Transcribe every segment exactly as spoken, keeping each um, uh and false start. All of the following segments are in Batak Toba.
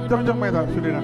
Jongjong ma hita sudena.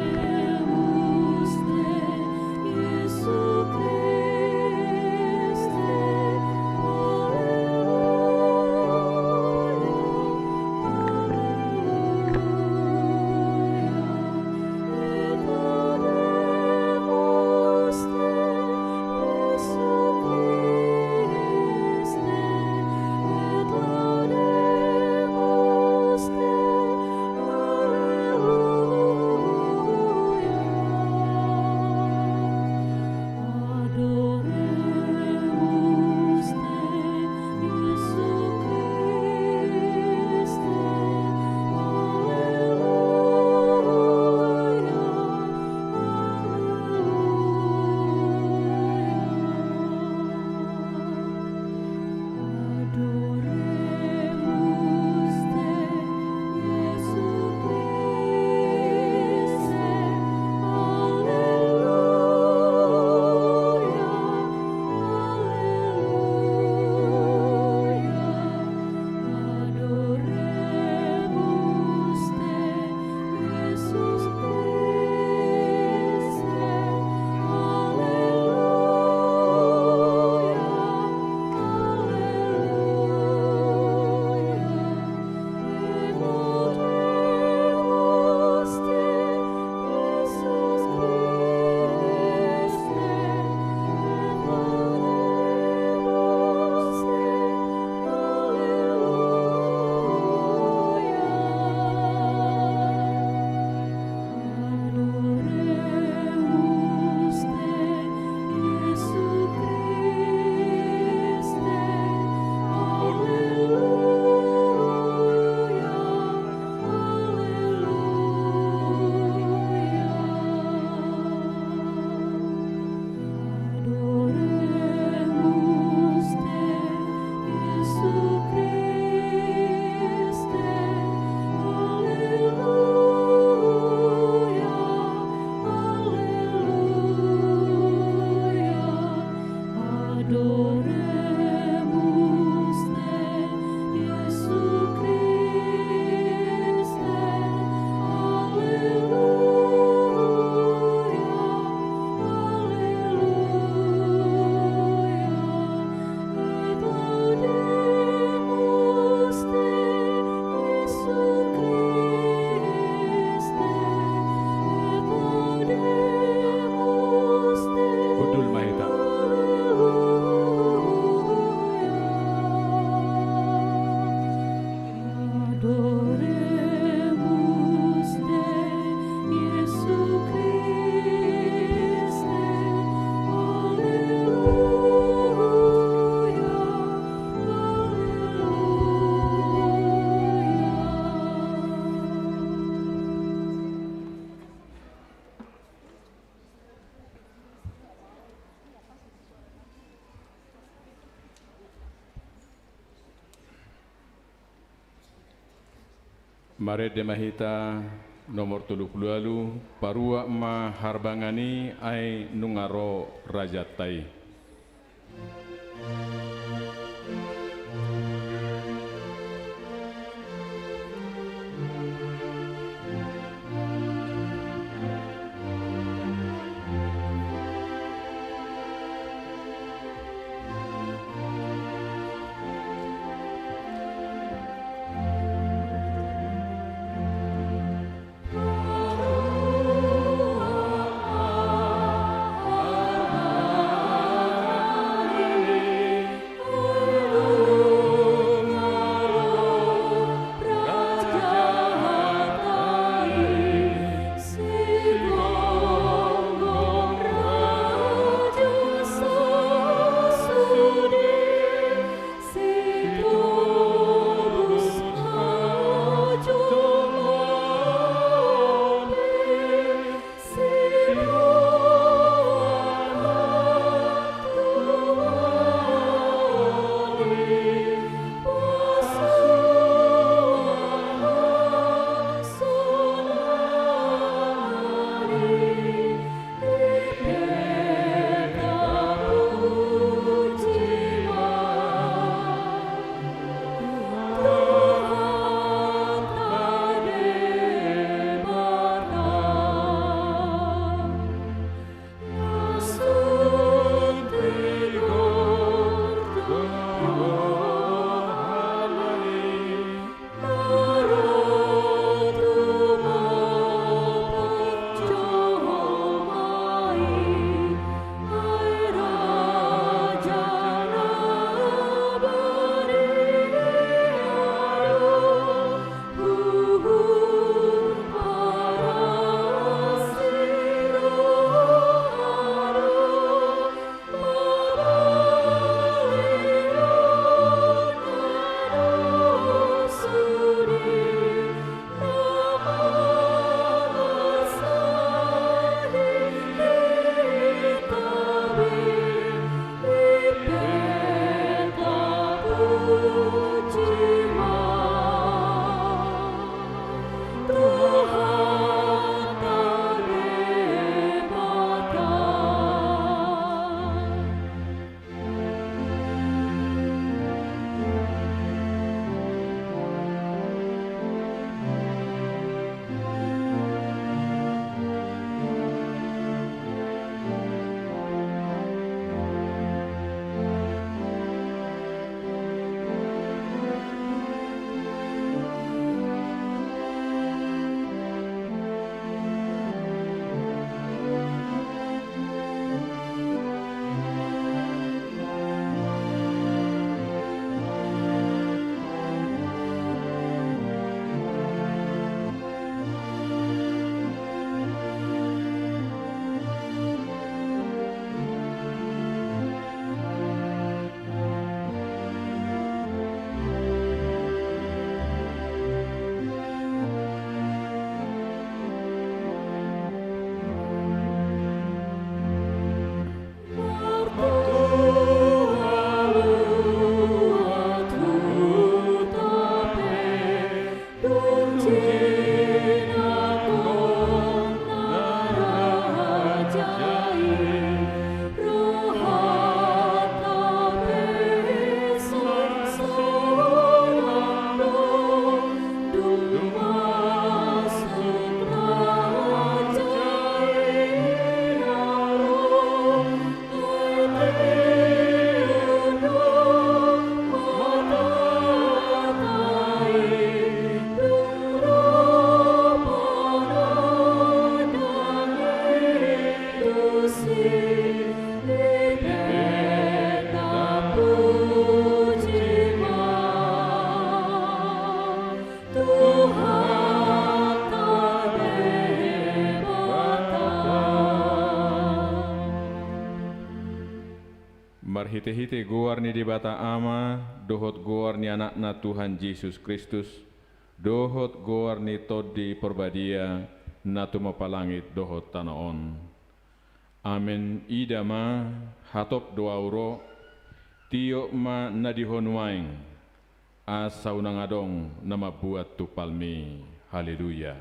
Hundul ma hita. Marende ma hita nomor tolu pulu ualu, paruak ma harbangan i ai nunga ro rajanta i. Marhitehite goar ni Debata Ama, dohot goar ni Anakna Tuhan Jesus Kristus, dohot goar ni Tondi Parbadia, na tumompa langit dohot tano on. Amen. Ida ma, hatop do ahu ro, tiop ma na di ho nuaeng, asa unang adong na mambuat tumpalmi. Haleluya.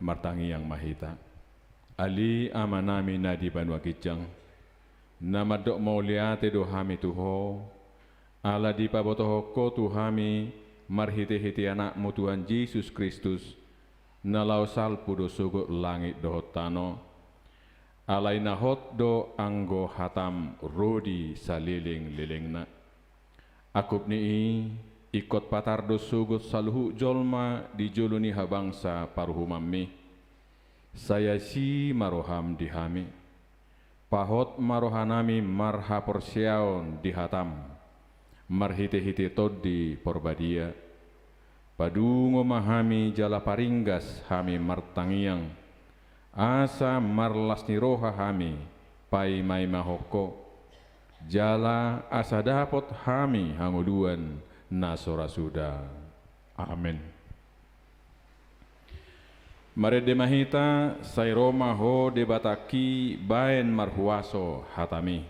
Martangiang ma hita. Ale Amanami na di banua ginjang, na mandok mauliate do hami tu Ho, ala dipabotohon Ho tu hami marhitehite Anakmu Tuhan Jesus Kristus, na laho salpu do sogot langit dohot tano. Alai na hot do anggo hatam ro di salelenglelengna. Angkup ni i, ingkon patar do sogot saluhut jolma di jolo ni habangsa paruhumanmi. Sai asi ma roham di hami. Pahot ma rohanami marhaporseaon di hatam, marhitehite Tondi Porbadia. Padungo ma hami jala paringgas hami martangiang, asa marlas ni roha hami paimaimahon Ho, jala asa dapot hami hangoluan na so ra suda. Amen. Marende ma hita, sai ro ma Ho Debatangki baen marhuaso hatami.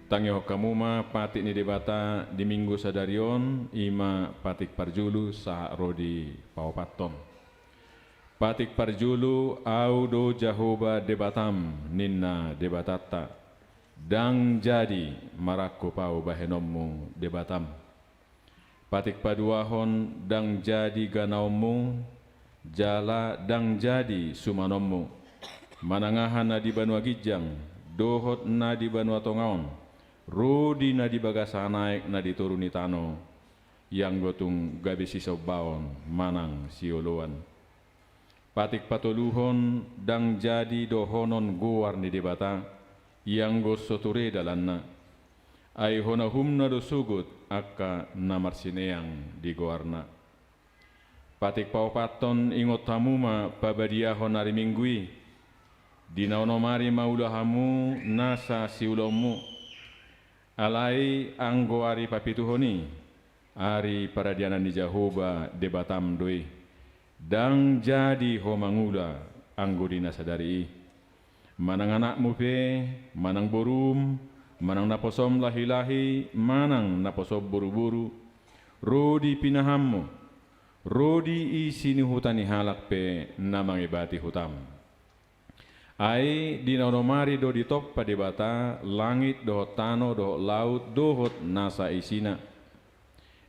Tangihon hamu ma patik ni Debata di Minggu sadari on, i ma patik parjolo sahat ro di paopathon. Patik parjolo, Ahu do Jahowa Debatam, ninna Debatanta. Ndang jadi marangkup Ahu bahenonmu Debatam. Patik paduahon, ndang jadi ganaonmu, jala ndang jadi sumanonmu. Manang aha na di banua ginjang, dohot na di banua tonga on, ro di na di bagasan aek na di toru ni tano, ianggo tung gabe sisombaon manang sioloan. Patik patoluhon, ndang jadi dohonon goar ni Debata, ianggo so ture dalanna. Ai hona uhumna do sogot angka na marsineang di goarna. Patik paopathon, ingot hamu ma pabadiahon ari Minggu i. Di na onom ari ma ula hamu nasa siulaonmu. Alai anggo ari papituhon i, ari paradianan ni Jahowa Debatam do i. Ndang jadi ho mangula anggo di na sadari i. Manang anakmu pe, manang borum, manang naposom lahilahi, manang naposom boruboru, ro di pinahanmu, ro di isi ni huta ni halak pe na mangebati hutam. Ai di na onom ari do ditompa Debata langit dohot tano dohot laut dohot nasa isina.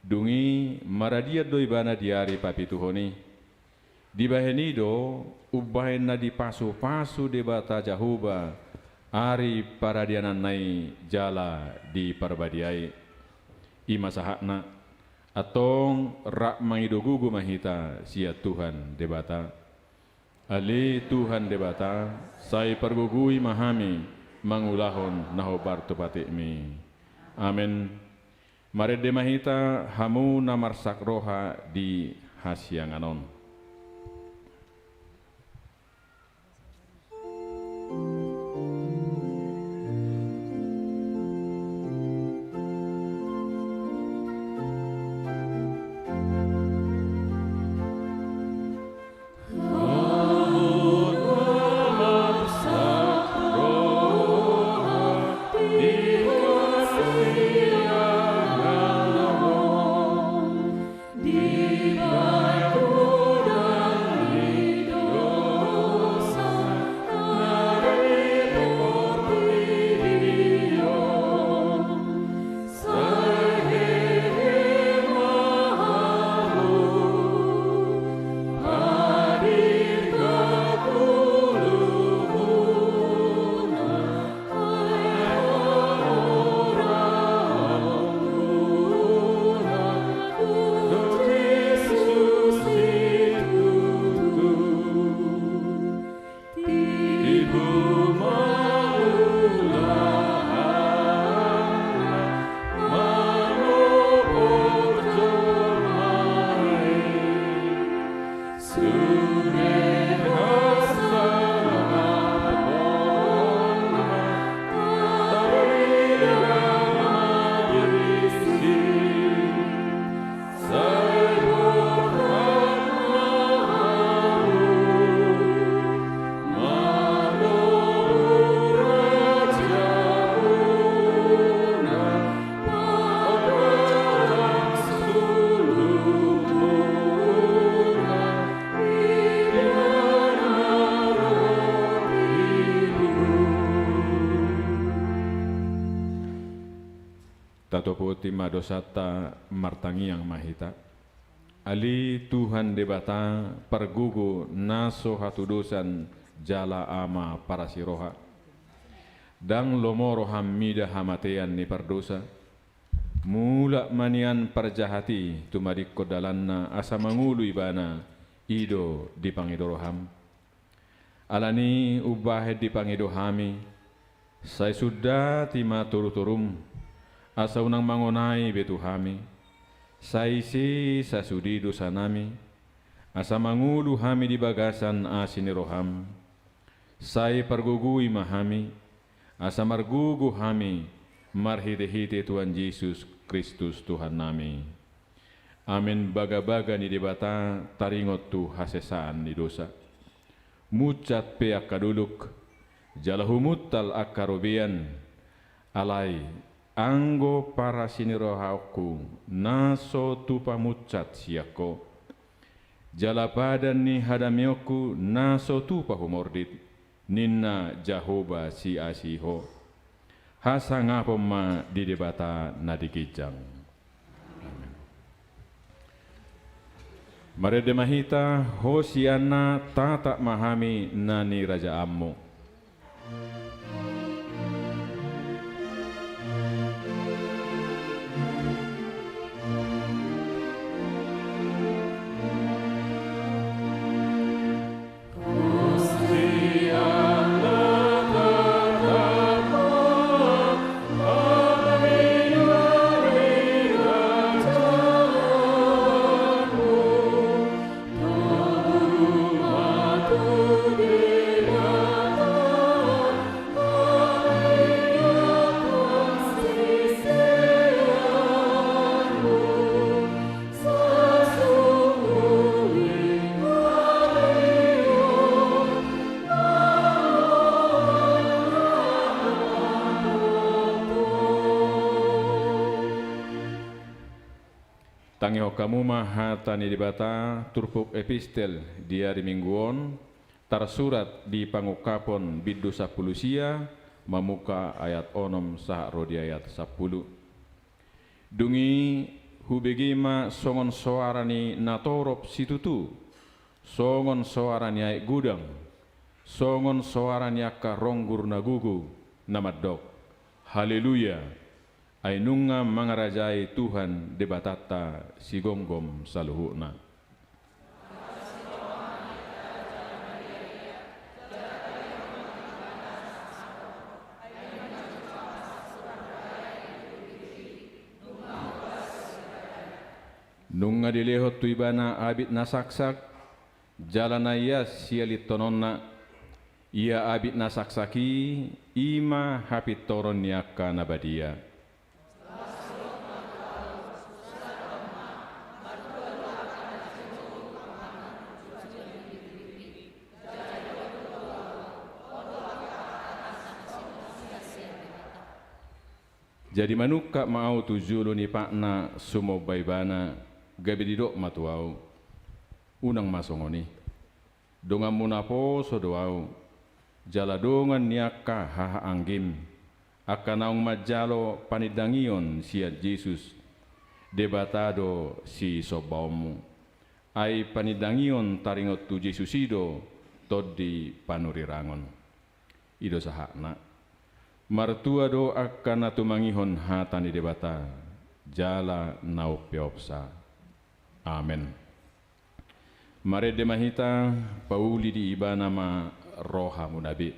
Dung i maradian do ibana di ari papituhon i. Dibahen i do umbahen na dipasupasu Debata Jahowa ari paradiananna i jala diparbadiai. I ma sahatna. Antong rap mangido gogo ma hita sian Tuhan Debata. Ale Tuhan Debata, sai pargogoi ma hami mangulahon na hombar tu patikmi. Amen. Marende ma hita, hamu na marsak roha di hasiangan on. Tatopoti ma dosanta, martangiang ma hita. Ale Tuhan Debata, pargogo na so hatudosan jala ama parasiroha. Ndang lomo roham mida hamatean ni pardosa. Mulak ma nian parjahat i tumadingkon dalanna asa mangolu ibana, i do dipangido roham. Alani umbahen dipangido hami, sai sundat i ma torutorum, asa unang mangonai be tu hami, sai sesa sude dosanami, asa mangolu hami di bagasan asi ni roham. Sai pargogoi ma hami, asa margogo hami marhitehite Tuhan Jesus Kristus Tuhannami. Amen. Bagabaga ni Debata taringot tu hasesaan ni dosa. Munsat pe angka dolok, jala humuntal angka robean, alai anggo parasi ni rohangku na so tupa munsat sian Ho, jala padan ni hadameonku na so tupa humordit, ninna Jahowa siasi Ho. Hasangapon ma di Debata na di ginjang. Amen. Marende ma hita, hosianna, tatap ma hami na nirajaanmu. Tangihon hamu ma hata ni Debata, turpuk epistel di ari Minggu on, tarsurat di Pangungkapon bindu sampulu sia, mamungka ayat onom sahat ro di ayat sampulu. Dung i hubege ma songon soara ni natorop situtu, songon soara ni aek gudang, songon soara ni angka ronggur na gugu, na mandok: Haleluya! Ai nunga mangarajai Tuhan Debatanta sigomgom saluhutna. Nunga dilehon tu Ibana abit na saksak, jala na ias sialinhononna. Ia abit na saksak i, i ma hapintoron ni angka na badia. Jadi manungkap ma ahu tu jolo ni patna sumomba Ibana, gabe didok ma tu ahu: Unang ma songon i. Donganmu naposo do ahu, jala dongan ni angka hahaanggim, angka naung manjalo panindangion sian Jesus, Debata do sisombaonmu. Ai panindangion taringot tu Jesus i do tondi panurirangon. I do sahatna. Martua do angka na tumangihon hata ni Debata, jala na umpeopsa. Amen. Marende ma hita, pauli di Ibana ma rohamuna be.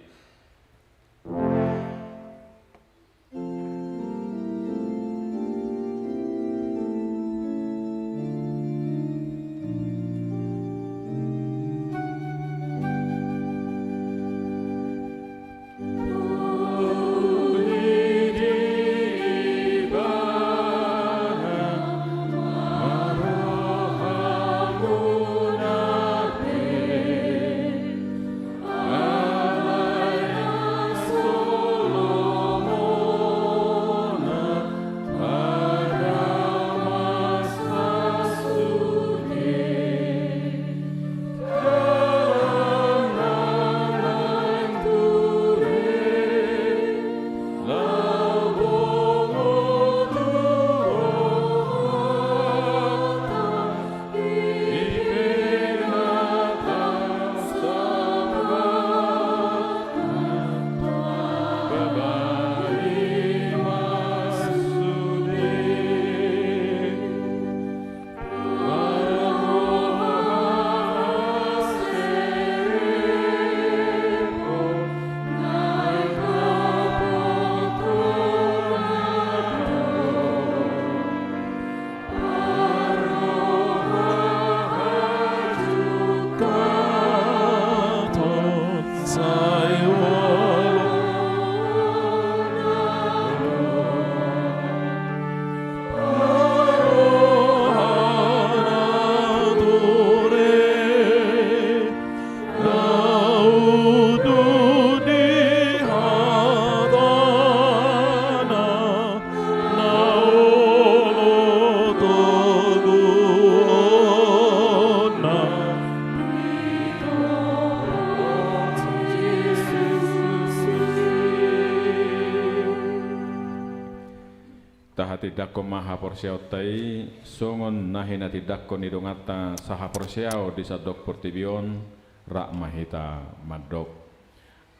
Tindangkon ma haporseaonta i songon na hinatindangkon ni donganta sahaporseaon di sandok portibi on. Rap ma hita mandok.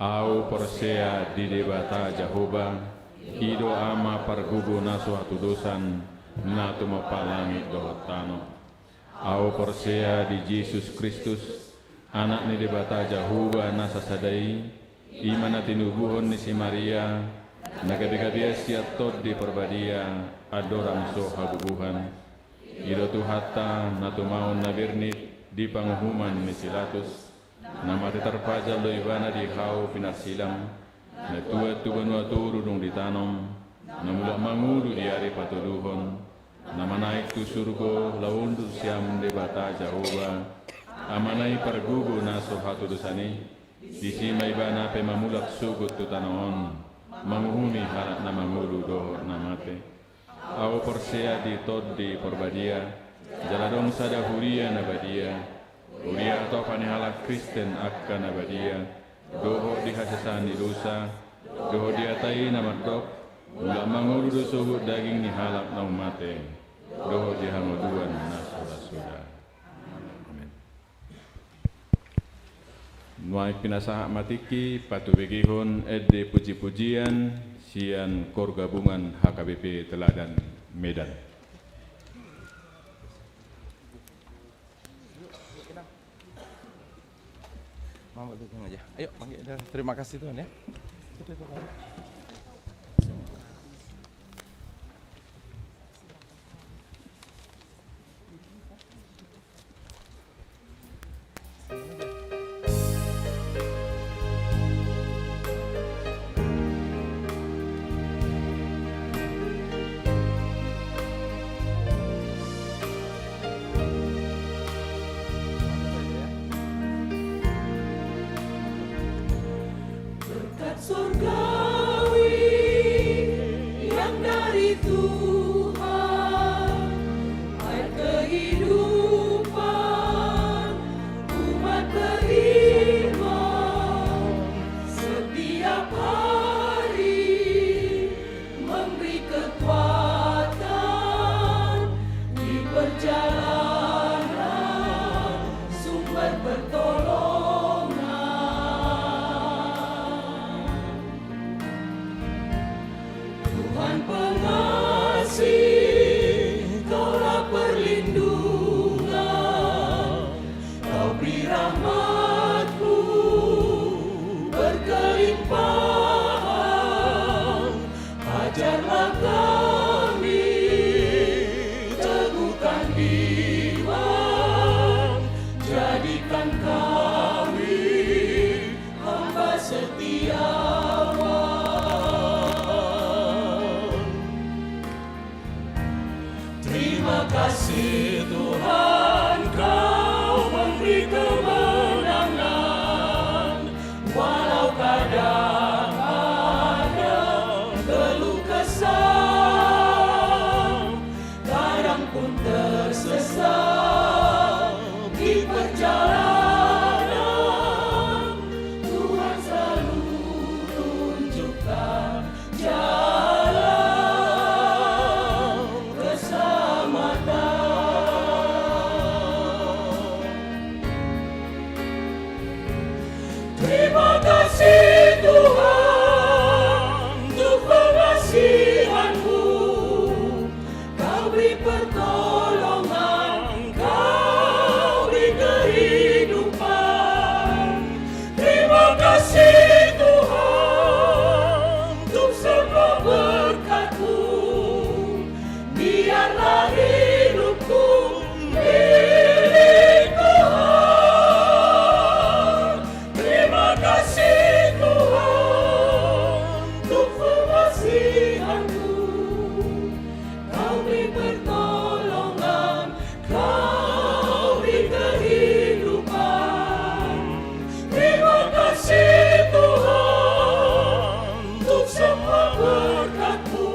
Ahu porsea di Debata Jahowa, i do Ama pargogo na so hatudosan, na tumompa langit dohot tano. Ahu porsea di Jesus Kristus, Anak ni Debata Jahowa na sasada i, i ma na tinubuhon ni si Maria, na gabegabean sian Tondi Parbadia, andorang so habubuhan. I do Tuhanta na tumaon na bernit di panguhuman ni si Pilatus, na mate tarpajal do ibana di hau pinarsilang, na tuat tu banua toru dung ditanom, na mulak mangolu di ari patoluhon, na manaek tu surgo laho unduk sian Debata Jahowa, Amana i pargogo na so hatudosan i, disi ma ibana pe mamulak sogot tu tano on, manguhumi halak na mangolu dohot na mate. Ahu porsea di Tondi Parbadia, jala adong sada huria na badia, huria hatopan ni halak Kristen angka na badia, dohot di hasesaan ni dosa, dohot di hata i na mandok, mulak mangolu do sogot daging ni halak naung mate, dohot di hangoluan na sola-sola. Amen. Nuaeng pinasahat ma tingki patubegehon ende puji-pujian sian Kor Gabungan H K B P Teladan Medan. Mama pegang aja. Ayo, panggil. Terima kasih Tuhan ya. Berkat surgawi yang dari Tuhan, air kehidupan umat beriman setiap hari, memberi kekuatan di perjalanan, sumber pertolongan. Tuhan pengasih, Kaulah perlindungan, Kau beri rahmat-Mu berkelimpahan. Ajarlah kami, teguhkan iman, jadikan kami hamba setiawan. Terima kasih Tuhan, Kau memberi kemenangan, walau kadang ada keluh kesah, kadang pun tersesat di perjalanan, Tuhan selalu tunjukkan jalan keselamatan. Terima kasih Tuhan untuk pengasihan-Mu. Kau beri pertolongan, Kau beri kehidupan. Terima kasih Tuhan untuk semua berkat-Mu. Biarlah hidupku milik Tuhan. Terima kasih Tuhan untuk pengasihan-Mu. Kau beri pertolongan, Kau beri kehidupan. Terima kasih Tuhan untuk semua berkat-Mu.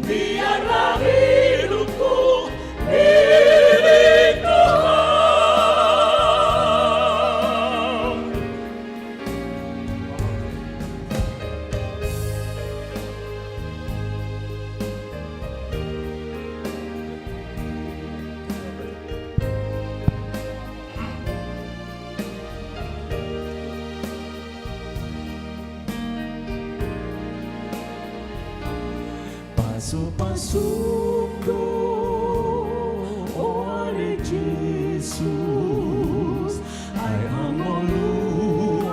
Biarlah hidupku milik Tuhan. Pasupasum do, o ale Jesus, ai hangoluan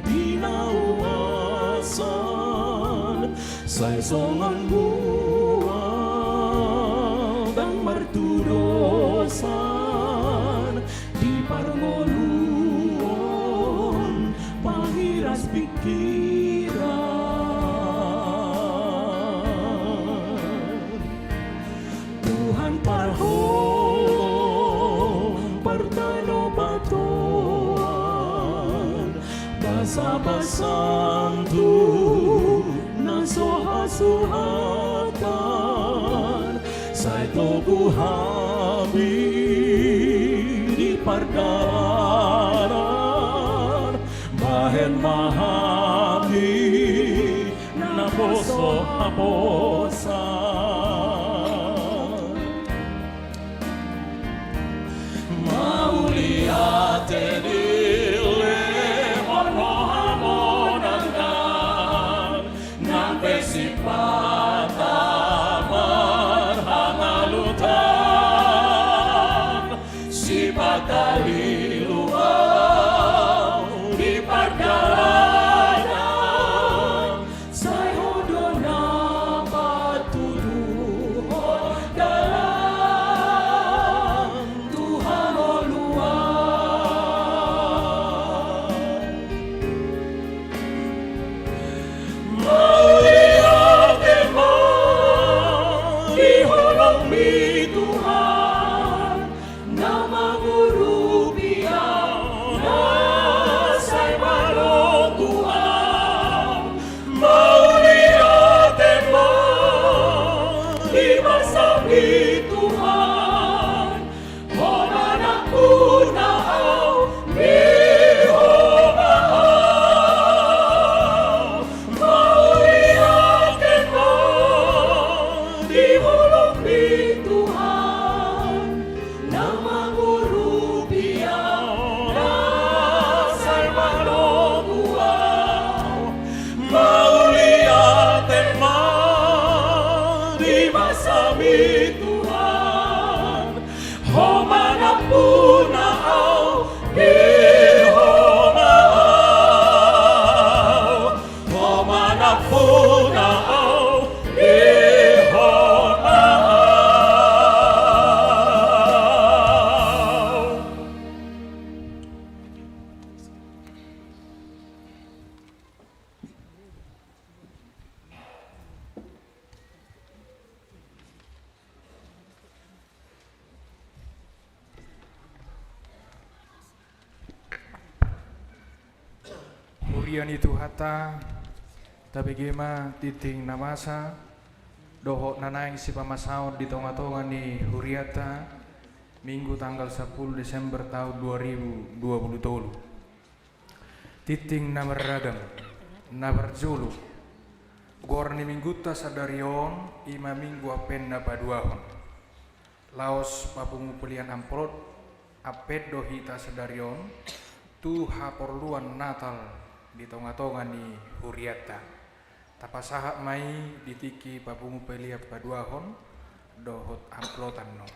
di na huasan, sai songon buah ndang martudosan, di parngoluon pangiras pingkiran. Tuhan, parholong partanobatoan, basabasam tu na so hasuhatan, sai togu hami di pardalanan, bahen ma hami naposo haposan. Mauliate dilehon Ho hamonangan, nang pe sipata marhangolutan, sipata lilu au di pardalanan, sai Ho do na patuduhon dalan tu hangoluan. Mauliate ma di holongMi Tuhan, na mangurupi au, na sai manogu au. Mauliate ma di basaMi Tuhan, Ho manampuna au, dihoma au. Mauliate ma di holongMi Tuhan, na mangurupi au, na sai manogu au. Mauliate ma di basaMi Tuhan, Ho manampuna au, dihoma au. Ho manampuna au, dihoma au. Huria ni Tuhanta, tabege ma tintin na masa dohot na naeng sipamasaon di tongatonga ni hurianta, Minggu tanggal sampulu Desember taon dua ribu dua pulu tolu. Tintin na marragam. Na parjolo, goar ni Minggunta sadari on i ma Minggu Advent na paduahon. Laos papungu pelean amplop Advent do hita sadari on tu haporluan Natal di tongatonga ni hurianta. Tapasahat ma i di tingki papungu pelean paduahon dohot amplop annon.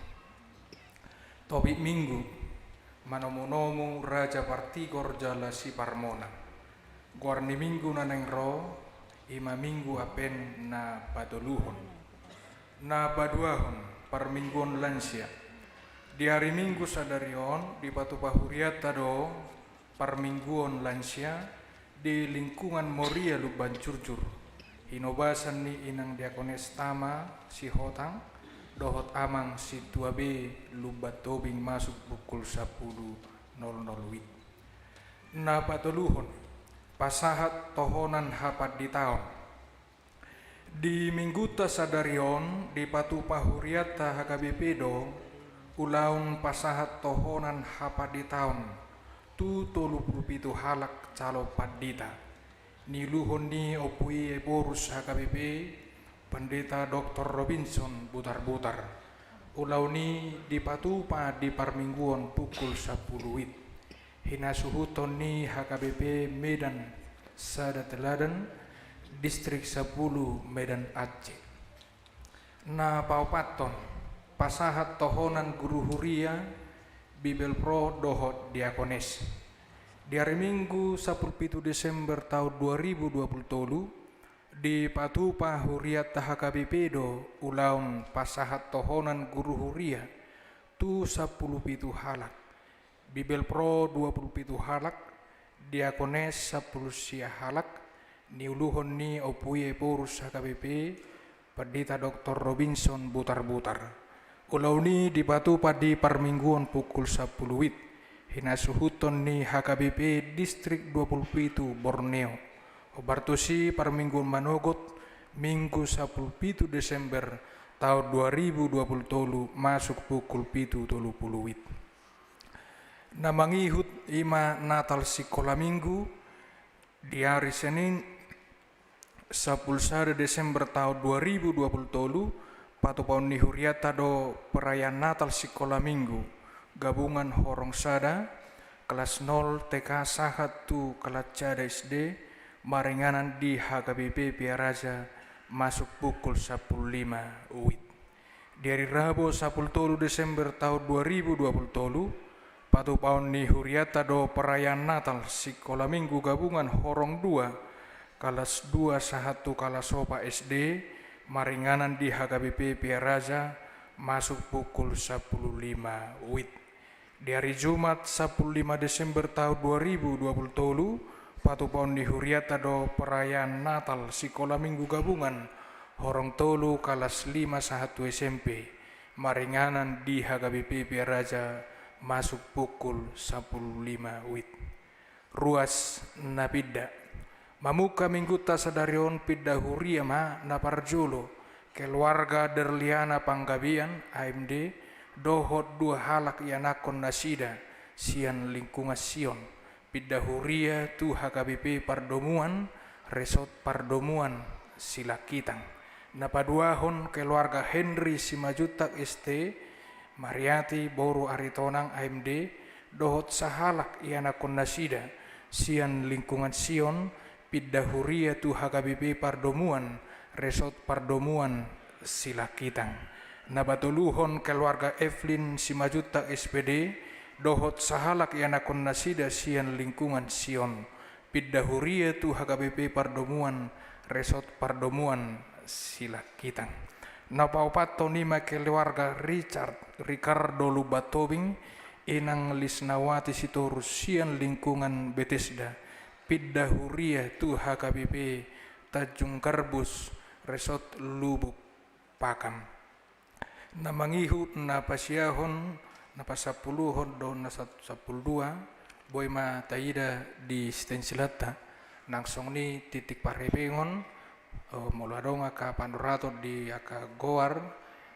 Topik Minggu: Manomunomu Raja Partigor jala Siparmonang. Goar ni Minggu na naeng ro i ma Minggu Advent na patoluhon. Na paduahon, parmingguon lansia. Di ari Minggu sadari on dipatupa hurianta do parmingguon lansia di lingkungan Moria Lumban Jurjur, hinobasan ni Inang Diakones Tama Sihotang dohot Amang Sintua B Lumban Tobing masuk pukul sampulu nol nol wit. Na patoluhon, pasahat tohonan hapanditaon. Di Minggunta sadari on dipatupa hurianta H K B P do ulaon pasahat tohonan hapanditaon tu tolu pulu pitu halak calon pandita. Niuluhon ni Ompu i Ephorus H K B P, Pandita Doktor Robinson Butarbutar. Ulaon i dipatupa di parmingguon pukul sampulu wit. Hinasuhuton ni H K B P Medan Sada Teladan Distrik sampulu Medan Aceh. Na paopathon, pasahat tohonan guru huria, Bibelvrouw dohot diakones. Di ari Minggu sampulu pitu Desember taon dua ribu dua pulu tolu, dipatupa hurianta H K B P do ulaon pasahat tohonan guru huria tu sampulu pitu halak. Bibelvrouw dua pulu pitu halak, diakones sampulu sia halak, niuluhon ni Ompu i Ephorus H K B P, Pandita Doktor Robinson Butarbutar. Ulaon i dipatupa di parmingguon pukul sampulu wit, hinasuhuton ni H K B P Distrik dua pulu pitu Borneo. Hombar tusi parmingguon manogot, Minggu sampulu pitu Desember taon dua ribu dua pulu tolu masuk pukul pitu tolu pulu wit. Na mangihut i ma Natal Sikola Minggu di ari Senin, sampulu sada Desember taon dua ribu dua pulu tolu, patupaon ni hurianta do perayaan Natal Sikola Minggu, gabungan horong sada, kelas nol T K sahat tu kelas sada S D, maringanan di H K B P Piaraja, masuk pukul sampulu lima wit. Di ari Rabu sampulu tolu Desember taon dua ribu dua pulu tolu, patupaon ni hurianta do perayaan Natal Sikola Minggu gabungan horong dua, kelas dua sahat tu kelas opat S D, maringanan di H K B P Piaraja, masuk pukul sampulu lima wit. Di ari Jumat sampulu lima Desember taon dua ribu dua pulu tolu, patupaon ni hurianta do perayaan Natal Sikola Minggu gabungan horong tolu kelas lima sahat tu S M P, maringanan di H K B P Piaraja, masuk pukul sampulu lima wit. Ruas na pinda. Mamungka minggunta sadari on pinda huria ma na parjolo, keluarga Derliana Panggabean, A M D, dohot dua halak ianakhon nasida, sian lingkungan Sion, pinda huria tu H K B P Pardomuan, Resort Pardomuan, Silangkitang. Na paduahon keluarga Henry Simanjuntak S T, Mariati boru Aritonang A M D, dohot sahalak ianakhon nasida, sian lingkungan Sion, pinda huria tu H K B P Pardomuan, Resort Pardomuan, Silangkitang. Na patoluhon keluarga Evelyn Simanjuntak S P D, dohot sahalak ianakhon nasida sian lingkungan Sion, pinda huria tu H K B P Pardomuan, Resort Pardomuan, Silangkitang. Na paopathon i ma keluarga Richard Ricardo Lumban Tobing, Inang Lisnawati Sitorus sian lingkungan Betesda, pinda huria tu H K B P Tanjung Garbus, Resort Lubuk Pakam. Na mangihut na pasiahon, na pasampuluhon dohot na sa-, sampulu dua, boi ma taida di stensilanta, nang songon i titik parhepengon, eh, molo adong angka panuraton di angka goar,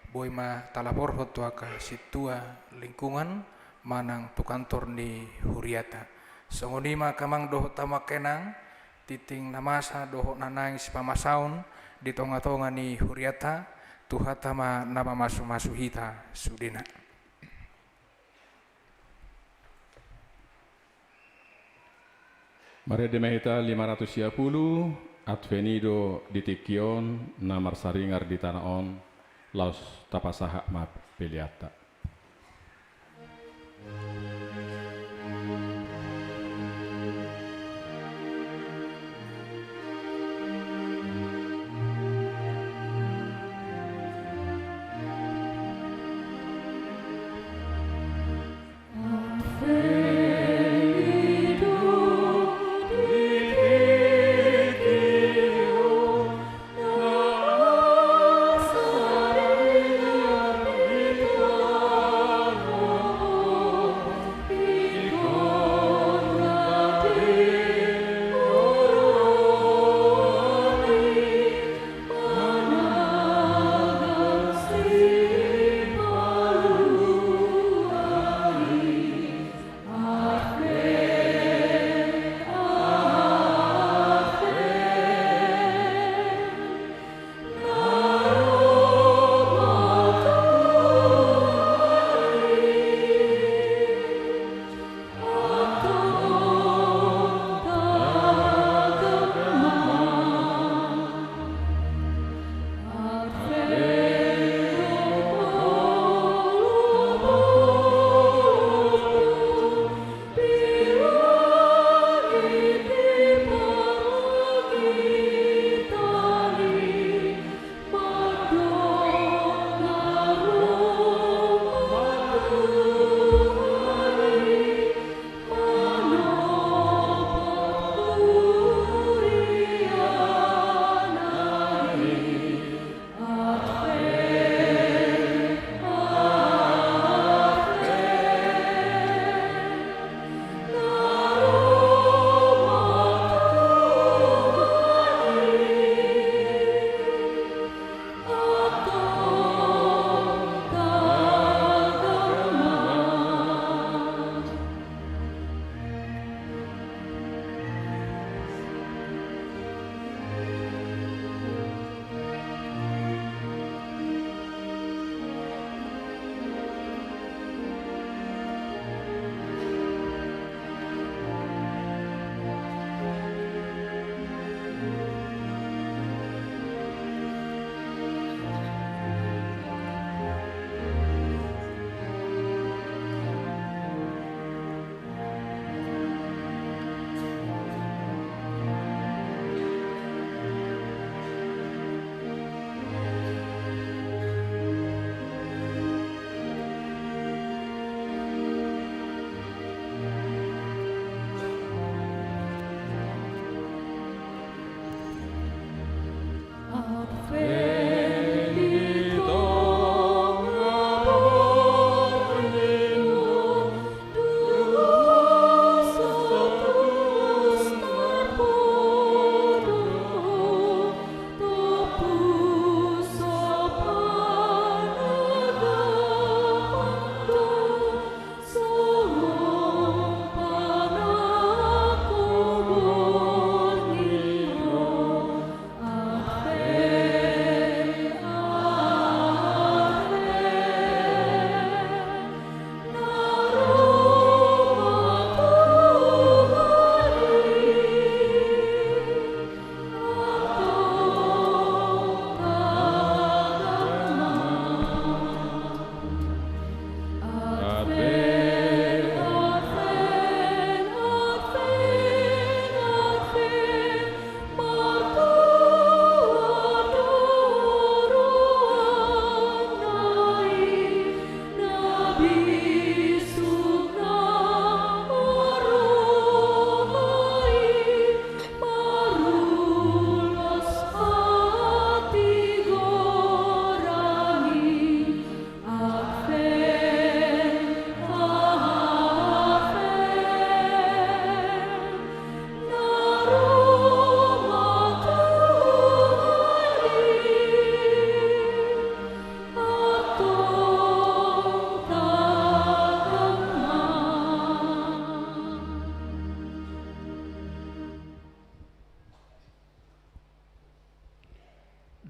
boi ma talaporhon tu angka sintua lingkungan, manang tu kantor ni huriata. Songon i ma angka amang dohot amang inang, tintin na masa dohot na naeng sipamasaon di tonga-tonga ni huriata, Tuhanta ma na mamasumasu hita sudena. Marende ma hita lima ratus sia pulu, Advent i do di tingki on, na marsaringar di tano on, laos tapasahat ma peleanta.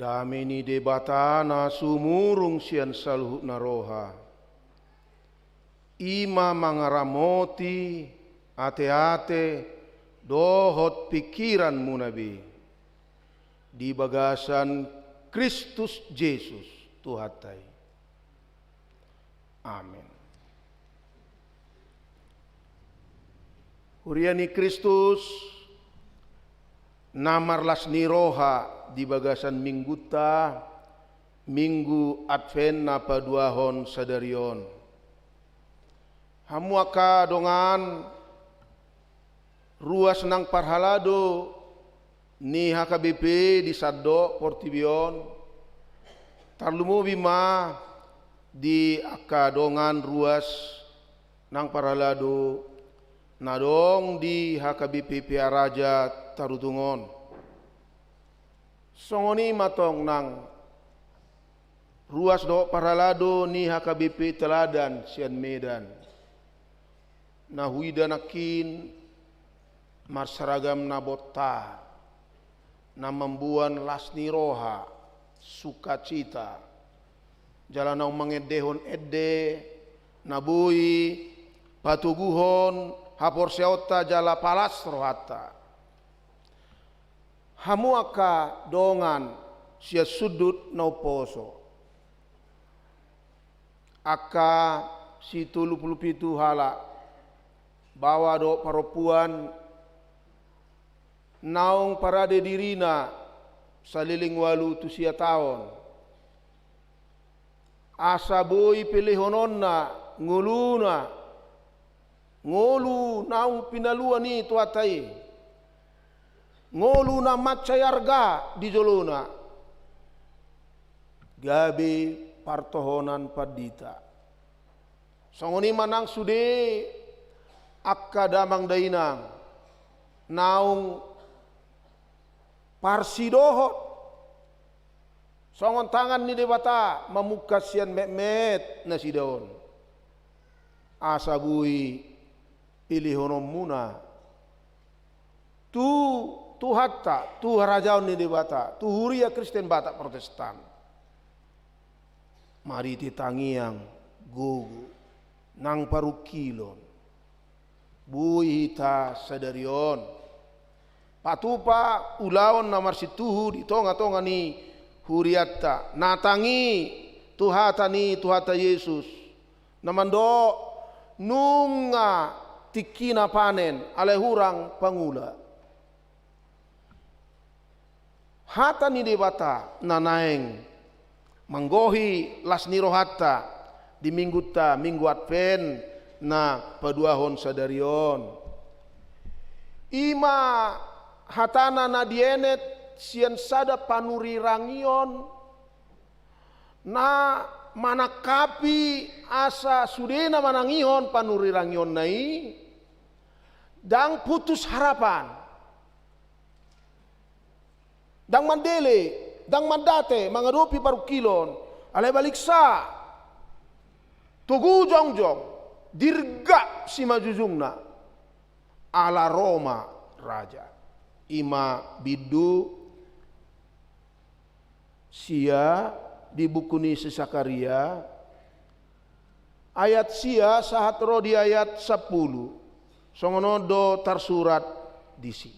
Dame ni Debata na sumurung sian saluhut na roha, i ma mangaramoti ateate dohot pingkiranmuna be, di bagasan Kristus Jesus Tuhanta i. Amen. Huria ni Kristus na marlas ni roha, di bagasan minggunta, Minggu Advent na paduahon sadari on. Hamu angka dongan, ruas nang parhalado ni H K B P di sandok portibi on, tarlumobi ma di angka dongan ruas nang parhalado na adong di H K B P Pearaja Tarutung on. Songon i ma tong nang ruas dohot parhalado ni H K B P Teladan sian Medan, na huida nangkin marseragam na bontar, na mamboan las ni roha, sukacita, jala naung mangendehon ende na boi patoguhon haporseaonta jala palas rohanta. Hamu angka dongan sian sundut na umposo, angka situlu pulu pitu halak, baoa dohot parompuan, naung parade dirina saleleng ualu tu sia taon, asa boi pelehononna ngoluna, ngolu naung pinaluan i Tuhanta i, ngolu na mansai arga di jolona, gabe partohonan pandita. Songon i ma nang sude angka damang dainang naung parsidohot songon tangan ni Debata mamungka sian metmet nasida on, asa boi pilihononmuna tu Tuhanta, tu harajaon ni Debata, tu Huria Kristen Batak Protestan. Marhite tangiang, gogo nang parungkilon, boi hita sadari on patupa ulaon na marsintuhu di tongatonga ni hurianta, na tangi tu hata ni Tuhanta Jesus, na mandok, nunga tingkina panen, alai hurang pangula. Hata ni Debata na naeng manggohi las ni rohanta di minggunta, Minggu Advent na paduahon sadari on, i ma hatana na dienet sian sada panurirangion na manangkapi asa sude na manangihon panurirangionna i ndang putus harapan, ndang mandele, ndang mandate mangadopi parungkilon, alai baliksa togu jongjong, dirgak simanjujungna, ala ro ma Raja. I ma bindu sia di buku ni si Sakaria, ayat sia sahat ro di ayat sampulu. Songon on do tarsurat disi: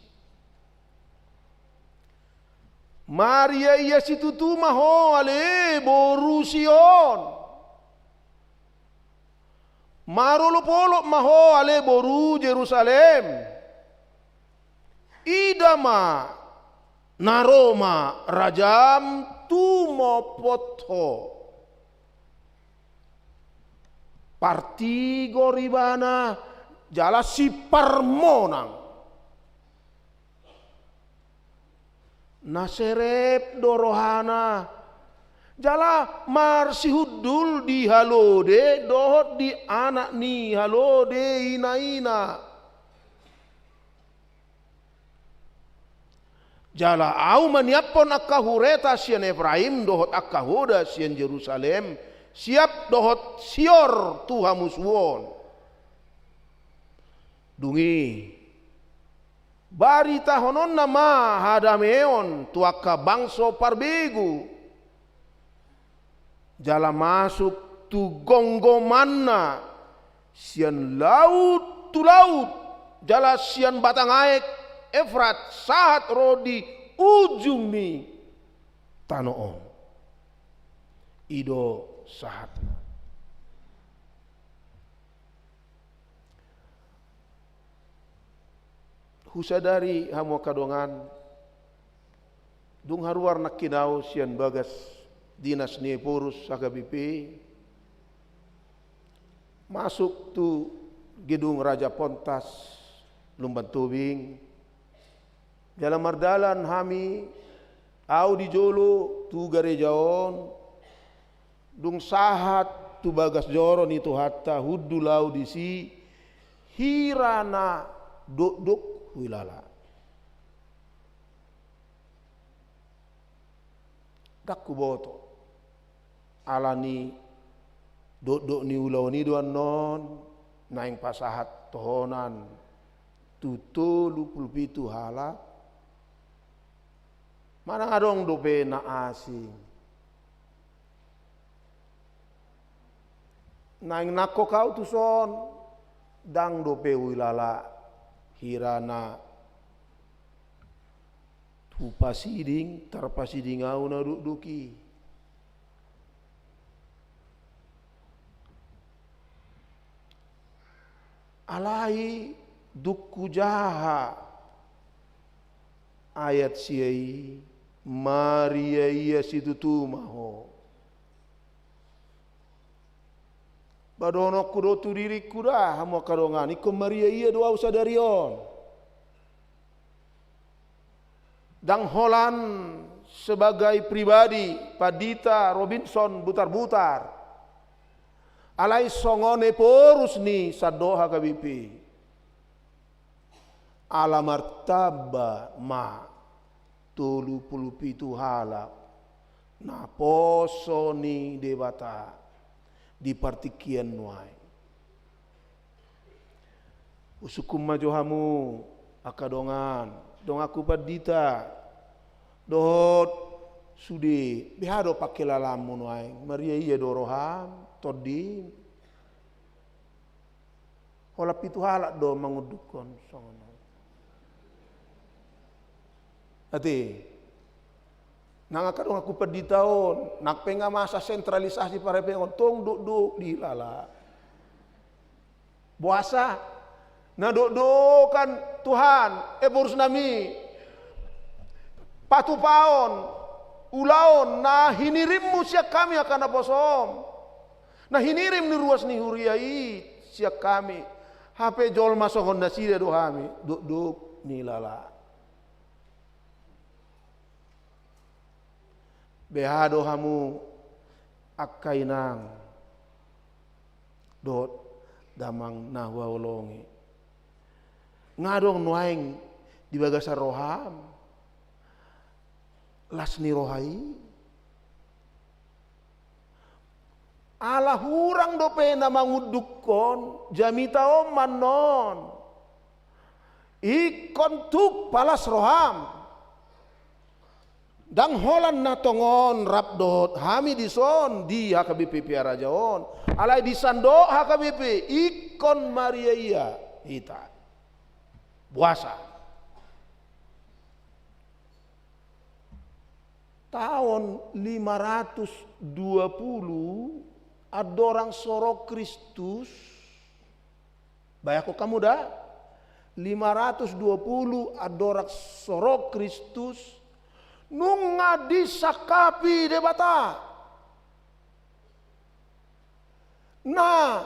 Mariaia situtu ma ho, ale boru Sion. Marolopolop ma ho, ale boru Jerusalem. Ida ma, na ro ma rajam tumopot ho. Partigor ibana jala siparmonang. Na serep do rohana, jala marsihundul di halode dohot di anak ni halode inaina. Jala Ahu maniaphon angka hureta sian Efraim dohot angka hoda sian Jerusalem, siap dohot sior tu hamusuon. Dung i Baritahononna ma hadameon tu angka bangso parbegu, jala masuk tu gomgomanna, sian laut tu laut, jala sian batang aek Efrat sahat ro di ujung ni tano on. I do sahatna. Husadari hamu angka dongan, dung haruar nangkin au sian bagas dinas ni Ephorus H K B P, masuk tu gedung Raja Pontas, Lumban Tobing, jala mardalan hami, au di jolo tu gareja on, dung sahat tu bagas joro ni Tuhanta, hundul au disi, hira na dokdok huilala. Ndang huboto. Alani dokdok ni ulaon i do annon, naeng pasahat tohonan tu tolu pulu pitu halak. Manang adong dope na asing. Naeng nangkok au tuson, ndang dope huilala hira na hupasiding, tarpasiding au na dokdok i. Alai dung hujaha ayat sia i, mariaia situtu ma ho. Ba dohononku do tu diringku da, hamu angka dongan, ingkon mariaia do au sadari on. Ndang holan sebagai pribadi, Pandita Robinson Butarbutar. Alai songon Ephorus ni sandok H K B P. Ala martamba ma tolu pulu pitu halak naposo ni Debata di partingkian nuaeng. Husungkun ma jo hamu angka dongan, donganku pandita, dohot sude, beha do pangkilalaanmu nuaeng, mariaia do roham, tondim. Holan pitu halak do mangundukhon songon on. Ate. Nang angka donganku pandita on, nang pe nga masa sentralisasi parhepengon, tong dokdok dihilala. Boasa? Na dokdokan Tuhan, Ephorus nami, patupaon, ulaon na hinirimmu sian hami angka naposom. Na hinirim ni ruas ni huria i sian hami. Hape jolma songon nasida do hami, dokdok nihilala. Beha do hamu angka inang dohot damang na huhaholongi. Nga adong nuaeng di bagasan roham las ni roha i. Ala hurang dope na mangundukhon jamita on ma annon. Ingkon tuk palas roham. Ndang holan na tongon rap dohot hami dison di H K B P Pearaja on. Alai di sandok H K B P ingkon mariaia hita. Boasa? Taon lima ratus dua pulu andorang so ro Kristus, bayangkon hamu da, lima ratus dua pulu andorang so ro Kristus, nunga disangkapi Debata. Na,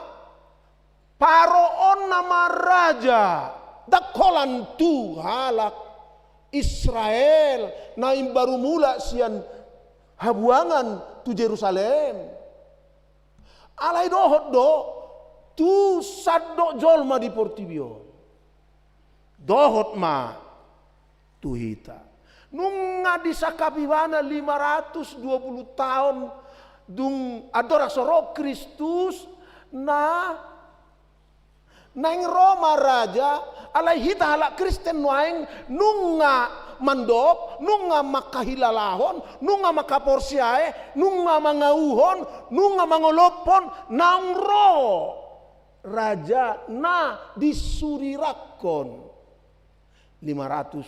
Paro on nama raja, ndang holan tu halak Israel na imbaru mulak sian habuangan tu Jerusalem. Alai dohot do tu sandok jolma di portibi on. Dohot ma tu hita. Nunga disangkap ibana lima ratus dua pulu taon dung andorang so ro Kristus, na Naeng ro ma raja, alai hita halak Kristen nuaeng nunga mandok, nunga mangkahilalahon, nunga mangkaporseai, nunga mangauhon, nunga mangolophon, naung ro raja na disurirangkon. Lima ratus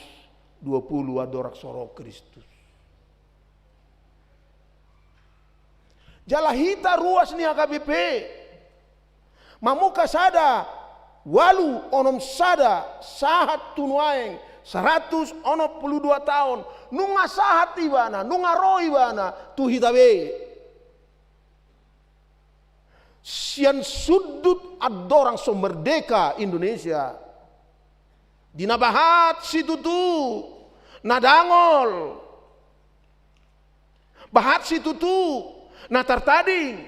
dua puluh andorang so ro Kristus. Jala hita ruas ni H K B P mamungka sada ualu onom sada sahat tu nuaeng saratus onom pulu dua taon, nunga sahat ibana, nunga ro ibana tu hita be. Sian sundut andorang so merdeka Indonesia, di na bahat situtu na dangol, bahat situtu na tartading,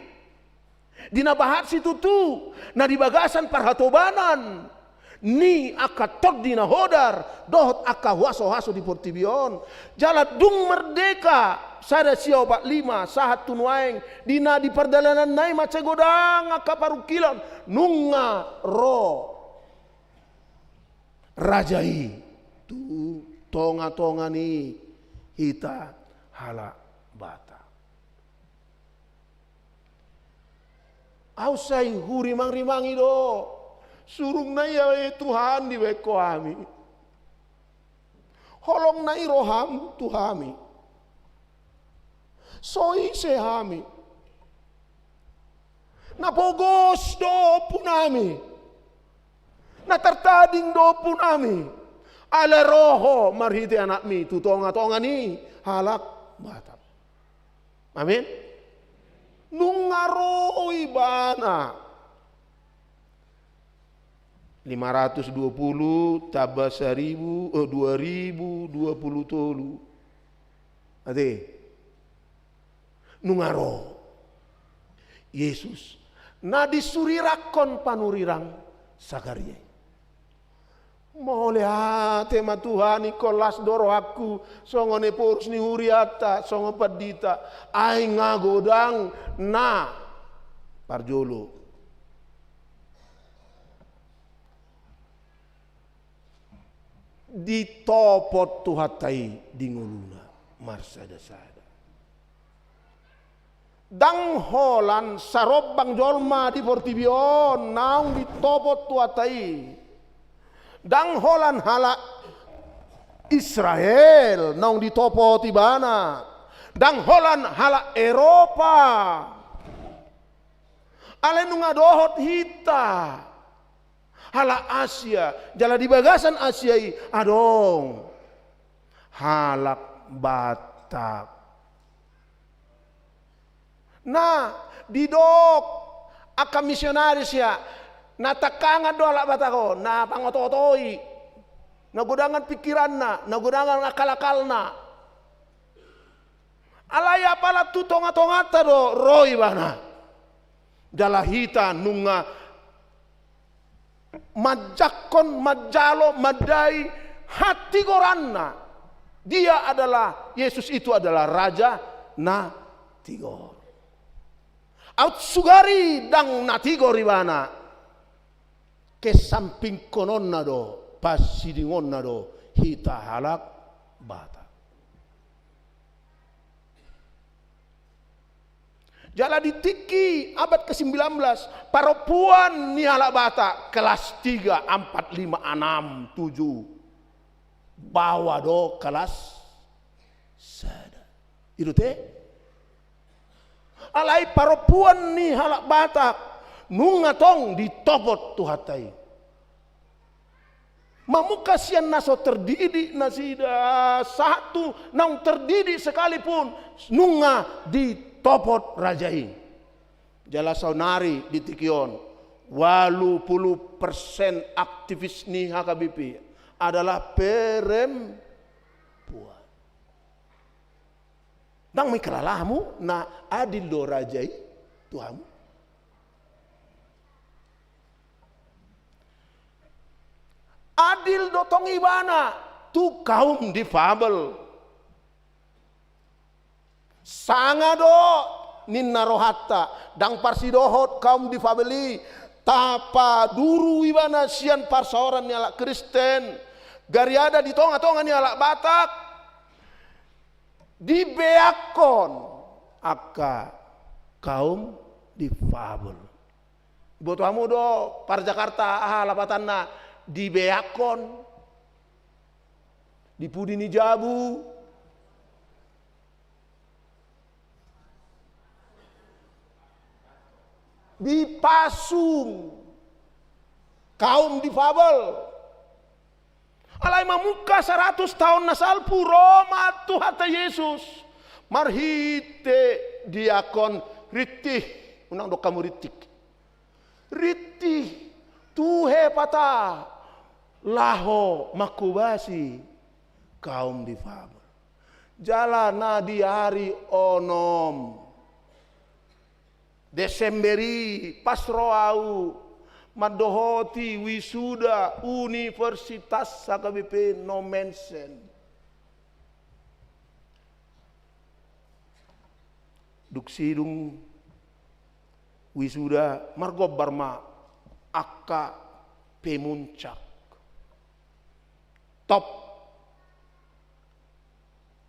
di na bahat situtu na di bagasan parhatobanan ni angka tondi na hodar dohot angka huaso-huaso di portibi on. Jala dung merdeka sada sia opat lima sahat tu nuaeng, di na di pardalananna i mansai godang angka parungkilon, nunga ro raja i tu tonga-tonga ni hita halak Batak. Au sai hurimang-rimangi do. Surungna i, e Tuhan, dibaen Ho hami. Holongna i roham tu hami. So ise hami. Na pogos do ompunami. Na tartading do ompunami. Alai ro Ho marhite Anakmi tu tonga-tonga ni halak Batak. Amin. Nunga ro ibana. Lima ratus dua puluh tambah saribu, eh, dua ribu dua puluh tolu. Ate. Nunga ro Jesus na disurirangkon panurirang Sakaria i. Mauliate ma Tuhan, ingkon las do rohangku songon ephorus ni hurianta, songon pandita, ai nga godang na parjolo ditopot Tuhanta i di ngoluna marsada-sada. Ndang holan sarombang jolma di portibi on naung ditopot Tuhanta i. Ndang holan halak Israel naung ditopot ibana. Ndang holan halak Eropa. Alai nunga dohot hita halak Asia, jala di bagasan Asia i adong halak Batak. Na didok angka misionaris ya, na tangkangan do halak Batak on, na pangoto-otoi, na godangan pikiranna, na godangan akal-akalna. Alai apala tu tonga-tonganta do ro ibana. Jala hita nunga manjangkon, manjalo, mandai hatigoranna. Dia adalah, Yesus itu adalah Raja na tigor. Aut sugari ndang na tigor ibana, kesampingkononna do, pasidingonna do hita halak Batak. Jala di tingki abad kesembilan belas, parompuan ni halak Batak kelas tiga, ampat, lima, anam, tujuh, baoa do kelas sada. I do te? Alai parompuan ni halak Batak nunga tong ditopot Tuhanta i. Mamungka sian na so terdidik nasida, sahat tu naung terdidik sekalipun, nunga ditopot raja i. Jala saonari di tingki on, ualu pulu persen aktivis ni H K B P adalah perempuan. Ndang mengkala hamu na adil do raja i tu hamu? Adil do tong ibana tu kaum difabel. Sanga do ninna rohanta, ndang parsidohot kaum difabel i Tapaduru ibana sian parsaoran ni halak Kristen, gariada di tonga-tonga ni halak Batak, dibeakkon angka kaum difabel. Boto hamu do par Jakarta aha lapatanna dibeakkon? Di pudi ni jabu. Dipasung kaum difabel. Alai mamungka saratus taon na salpu ro ma Tuhanta Jesus marhite diakon rintih, unang dok hamu rintik. Rintih, tuhe pata, laho mangkobasi kaum difabel. Jala na di ari onom Desember i pas ro au mandohoti wisuda Universitas H K B P Nommensen. Dung sidung wisuda margombar ma angka pemuncak, top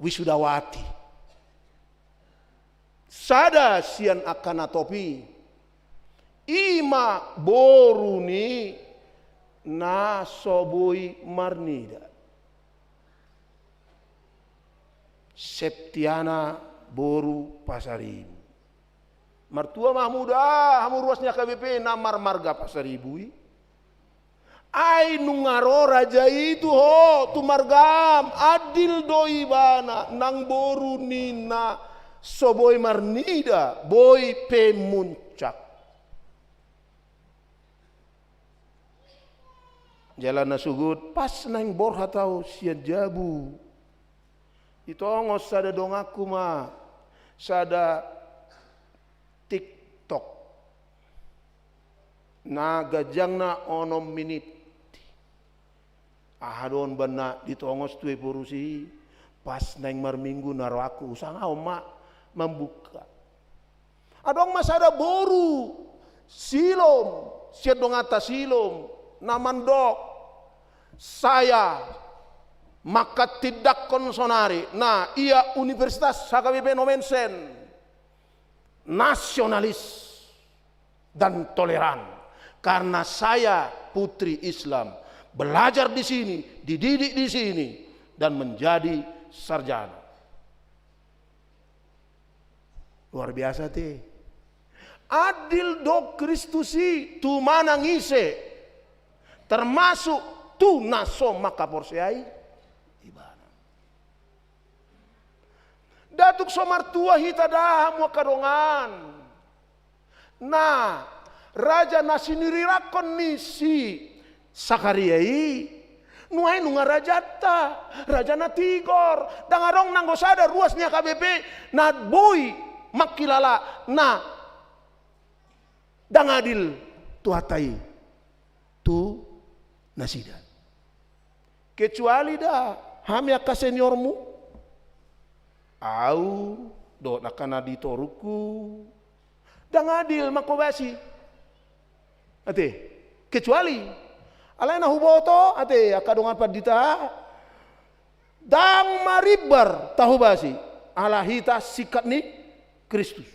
wisudawati. Sada sian angka na top i, i ma boru ni na so boi marnida, Septiana boru Pasaribu. Martua ma hamu da, hamu ruas ni H K B P na marmarga Pasaribu i. Ai nunga ro raja i tu ho, tu margam, adil do ibana, nang boru ni na so boi marnida, boi pemuncak. Jala na sogot pas naeng borhat au sian jabu, ditongos sada donganku ma sada TikTok na ganjangna onom minit. Aha do on banna ditongos tu eporusi, pas naeng marminggu na rohangku, usahaon ma mambuka. Adong ma sada boru Silom, sian donganta Silom, na mandok, saya manghatindanghon sonari, na ia Universitas H K B P Nommensen, nasionalis dan toleran. Karena saya putri Islam, belajar di sini, dididik di sini, dan menjadi sarjana. Luar biasa te. Adil do Kristus i tu manang ise, termasuk tu na so manghaporseai ibana. Nda tung so martua hita da, hamu angka dongan. Na raja na sinirirangkon ni si Sakaria i, nuaeng nunga rajanta, raja na tigor. Ndang adong nanggo sada ruas ni H K B P na boi mangkilala na ndang adil Tuhanta i tu nasida. Kecuali da hami angka seniormu, au dohot angka na di torungku, ndang adil mangkobasi. Ate, kecuali, alai na huboto, ate, angka dongan pandita, ndang marimbar tahobasi, ala hita singkat ni Kristus.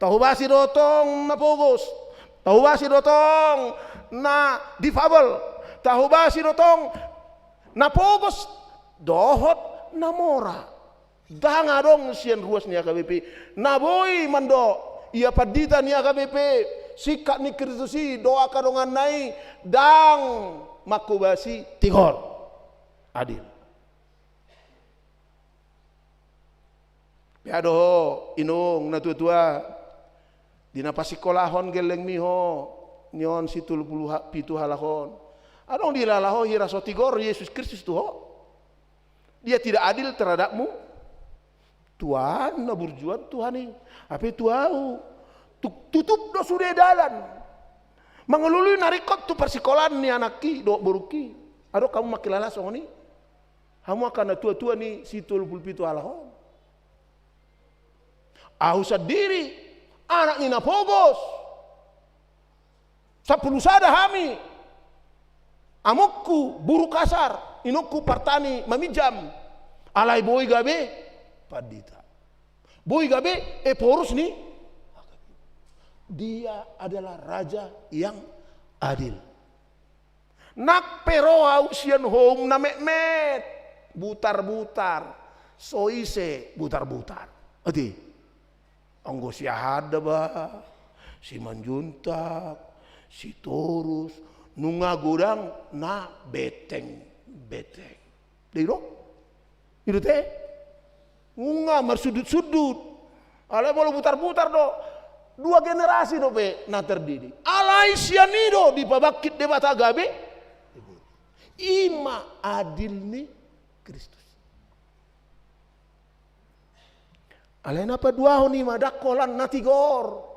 Tahobasi do tong na pogos, tahobasi do tong na difabel, tahobasi do tong na pogos dohot na mora. Ndang adong sian ruas ni H K B P na boi mandok, ia pandita ni H K B P, singkat ni Kristus i dohot angka donganna i, ndang mangkobasi tigor. Adil. Pea do ho, inong na tua-tua, di na pasikolahon gellengmi ho, nion si tolu pulu ha-, pitu halak on. Adong dihilala ho hira so tigor Jesus Kristus tu ho. Dia tidak adil terhadapmu. Tuhan na burjuan Tuhan i. Hape tu ahu. Tu-, tutup do sude dalan. Mangalului na ringkot tu parsikolaan ni anakki, dohot borungki. Adong hamu mangkilala songon i. Hamu angka na tua-tua ni si tolu pulu pitu halak on. Ahu sandiri, anak ni na pogos. Sampulu sada hami. Amongku boru Kasar, inongku partani maminjam. Alai boi gabe pandita. Boi gabe Ephorus ni. Dia adalah raja yang adil. Nang pe ro ahu sian houm na metmet, butar-butar, so ise butar-butar. Ate. Anggo Siahaan da ba, Simanjuntak, Sitorus, nunga godang na beteng-beteng. Dei do? I do te? Nunga marsudut-sudut. Alai molo butar-butar do. Dua generasi dope na tardidi. Alai sian i do dipabangkit Debata gabe. I ma adil ni Kristus. Alai na paduahon i ma ndang holan na tigor.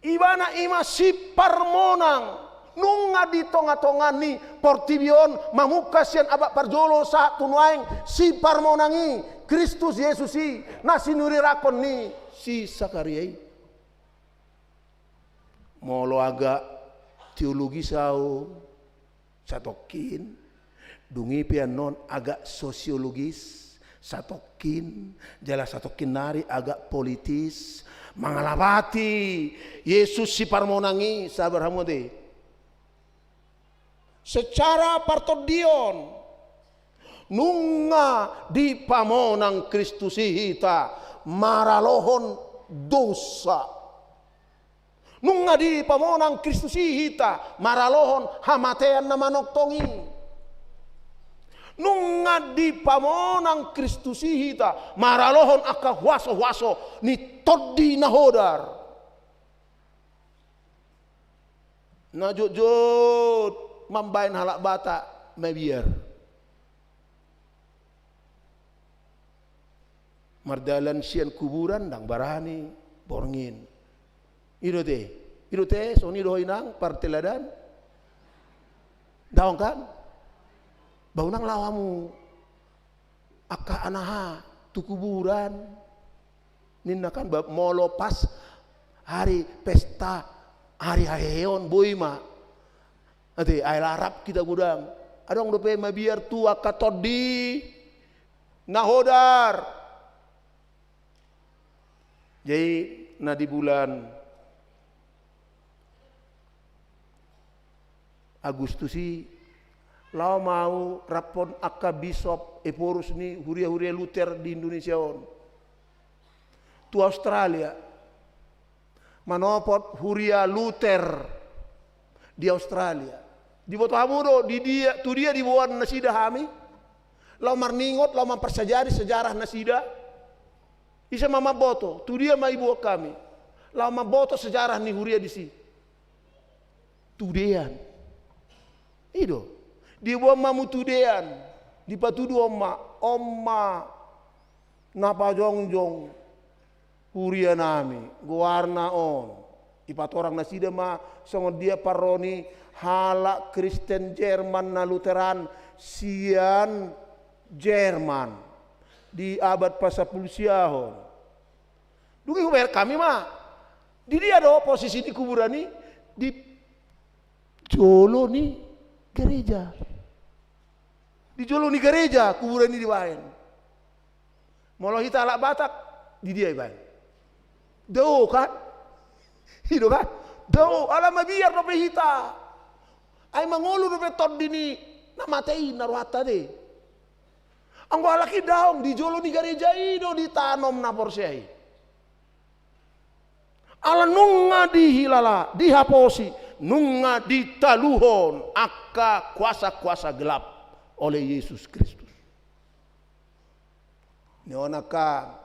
Ibana i ma siparmonang. Nunga di tonga-tonga ni portibi on mamungka sian abad parjolo sahat tu nuaeng siparmonang i Kristus Jesus i na sinurirangkon ni si Sakaria i. Molo agak teologis ahu, satongkin, dung i pe annon agak sosiologis, satongkin, jala satongkin nari agak politis, mangalapati Jesus siparmonang i, sabar hamu ate. Secara partondion, nunga dipamonang Kristus i hita maralohon dosa. Nunga dipamonang Kristus i hita maralohon hamatean na manongtong i. Nunga dipamonang Kristus i hita maralohon angka huaso-huaso ni Tondi na hodar. Na jotjot mambaen halak Batak mabiar. Mardalan sian kuburan ndang barani borngin. I do te, i do te, songon i do ho inang parteladan. Daong kan? Ba unang laho hamu angka anaha tu kuburan. Ninna kan, ba molo pas hari pesta, hari haheheon boi ma. Ate, ai la rap hita godang. Adong dope mabiar tu angka tondi na hodar. Jadi na di bulan Agustus i, laho ma ahu raphon angka bisop Ephorus ni huria-huria Luther di Indonesia on tu Australia. Manopot huria Luther di Australia. Diboto hamu do di dia, tu dia diboan nasida hami? Laho marningot, laho mamparsajari sejarah nasida. Ise ma mamboto, tu dia ma diboan hami? Laho mamboto sejarah ni huria disi. Tu Dean. I do. Diboan ma hamu tu Dean. Dipatuduhon ma, on ma na pajongjong huria nami, goarna on. Dipatorang nasida ma songon dia parro ni halak Kristen Jerman na Lutheran sian Jerman di abad pasampulu siahon. Dung i hubereng hami ma, di dia do posisi ni kuburan i? Di jolo ni gereja. Di jolo ni gereja kuburan i dibaen. Molo hita halak Batak, di dia ibaen? Dao kan? I do kan? Dao, ala mabiar dope hita. Ai mangolu dope tondi ni na mate i na rohanta ate. Anggo halak i daong, di jolo ni gereja i do ditanom na porsea i. Ala nunga dihilala, dihaposi, nunga ditaluhon angka kuasa-kuasa gelap oleh Yesus Kristus. Ni on angka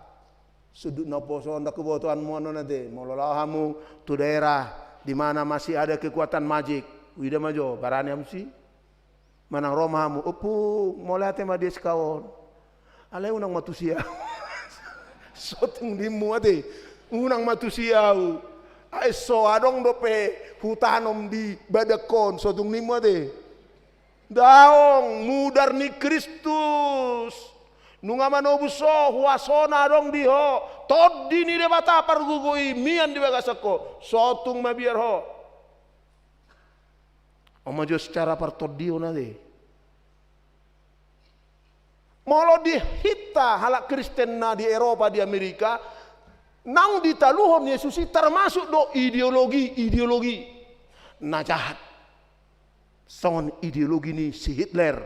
sundut na poso on, ndang huboto annon ate, molo laho hamu tu daerah di mana masih ada kekuatan magic, huida ma jo, barani hamu si. Manang ro ma hamu, ompung, mauliate ma di S K on. Alai unang ma tusi ahu. Sotung nimmu ate, unang ma tusi ahu. Ai so adong dope hutanom di badangkon, sotung nimmu ate. Daong, mudar ni Kristus. Nunga manobus ho, huasona adong di ho. Tondi ni Debata pargogo i mian di bagasan ho. Sotung mabiar ho. On ma jo secara partondion ate. Molo di hita halak Kristen na di Eropa, di Amerika, naung ditaluhon Yesus i termasuk do ideologi-ideologi na jahat. Songon ideologi ni si Hitler,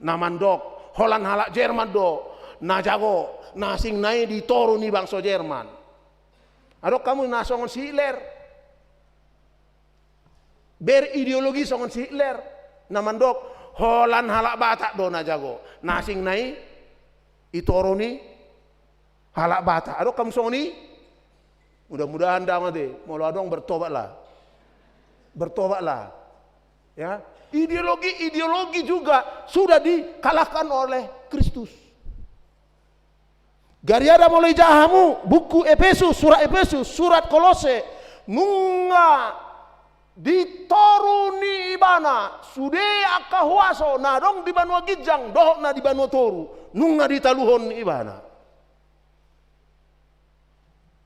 na mandok holan halak Jerman do na jago, na asing na i di toru ni bangso Jerman. Adong hamu na songon si Hitler? Berideologi songon si Hitler, na mandok holan halak Batak do na jago, na asing na i di toru ni halak Batak. Adong hamu songon i? Mudah-mudahan ndang ate, molo adong bertobatlah. Bertobatlah. Ya, ideologi-ideologi juga sudah dikalahkan oleh Kristus. Gariada molo ijahahon buku Epesus, surat Epesus, surat Kolose, nunga di toru ni ibana sude angka huaso na adong di banua ginjang dohot na di banua toru, nunga ditaluhon ibana.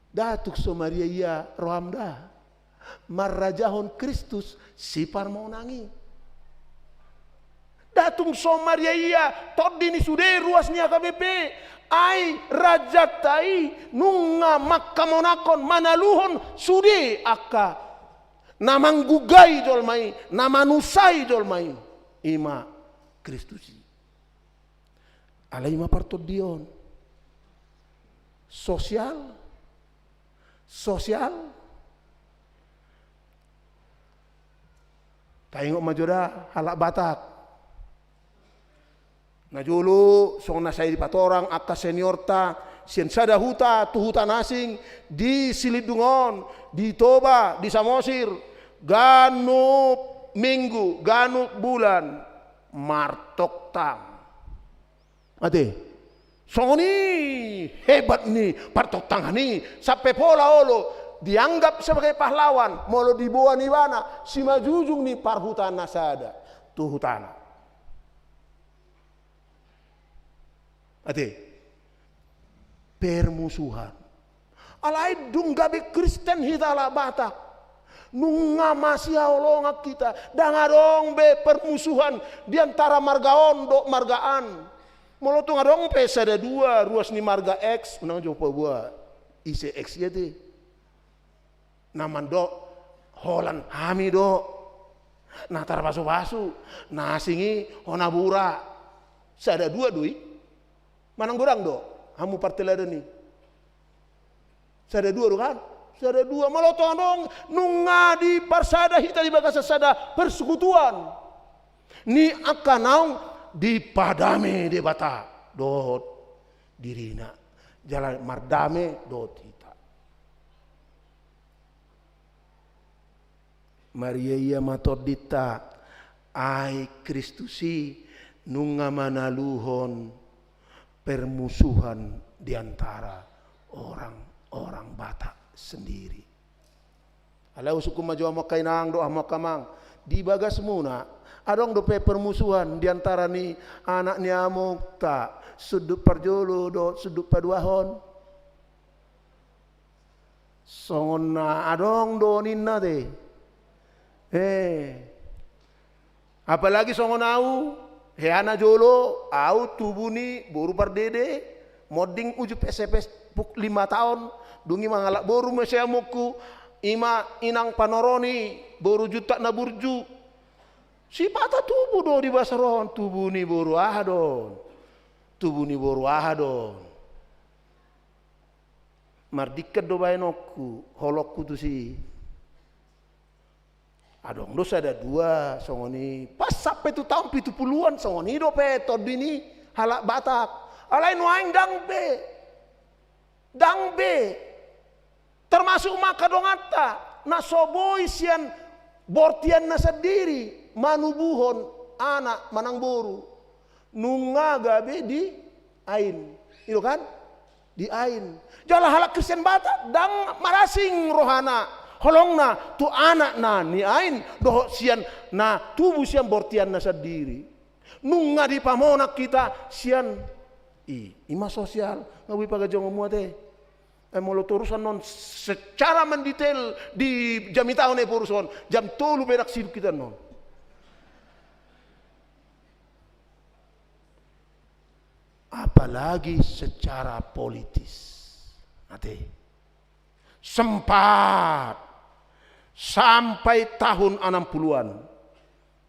Nda tung so mariaia roham da marrajahon Kristus si parmonang i. Nda tung so mariaia tondi ni sude ruas ni H K B P, ai rajanta i nunga mangkamonangkon, manaluhon sude angka na manggugai jolma i, na manusai jolma i, i ma Kristus i. Alai i ma partondion. Sosial. Sosial. Taingot ma jo da halak Batak. Na jolo songon na sai dipatorang angka seniorta, sian sada huta tu huta na asing, di Silindung on, di Toba, di Samosir, ganup minggu, ganup bulan, martoktang. Ate, songon i hebat ni partoktangan i, sampe pola olo dianggap sebagai pahlawan molo diboan ibana simanjujung ni parhutaan na sada tu hutana. Ate, permusuhan. Alai dung gabe Kristen hita halak Batak, nunga masihaholongan hita. Ndang adong be permusuhan di antara marga on dohot marga an. Molo tung adong pe sada dua ruas ni marga X, unang jo paboa ise X i ate. Na mandok holan hami do na tarpasupasu, na asing i hona bura. Sada dua do i. Manang godang do hamu parteladan i? Sada dua do kan? Sada dua. Molo tung adong, nunga diparsada hita di bagasan sada persekutuan ni angka naung dipadame Debata dohot dirina, jala mardame dohot hita. Mariaia ma tondinta, ai Kristus i nunga manaluhon permusuhan di antara orang-orang Batak sendiri. Alai husungkun ma jo hamu angka inang dohot hamu angka amang, di bagasmuna adong dope permusuhan di antara ni anak ni amongta, sundut parjolo dohot sundut paduahon? Songon na adong do ninna ate. Eh. Apalagi songon au, hea na jolo, au tubu ni boru pardede, monding uju pe S P S puk lima taon, dung i mangalap boru ma siamunku, i ma inang Panoroni, boru Juntak na burju. Sipata tubu do di bagasan roha on, tubu ni boru aha do on? Tubu ni boru aha do on? Mardingkan do baenonku, holongku tusi. Adong do sada dua songon i, pas sampe tu taon pitu puluan, songon i dope tondi ni halak Batak. Alai nuaeng ndang be. Ndang be. Termasuk ma angka donganta na so boi sian bortianna sandiri manubuhon anak manang boru. Nunga gabe diain. I do kan? Diain. Jala halak Kristen Batak ndang marasing rohana, holongna tu anakna niain dohot sian na tubu sian bortianna sandiri. Nunga dipamonang hita sian i. I ma sosial, nga boi pagajongonmu ate. Eh, molo torusan on secara mendetail di jamitahon Ephorus on, jam tolu pe ndang sidung hita on. apalagi secara politis. Ate. Sempat sampai tahun enam puluhan,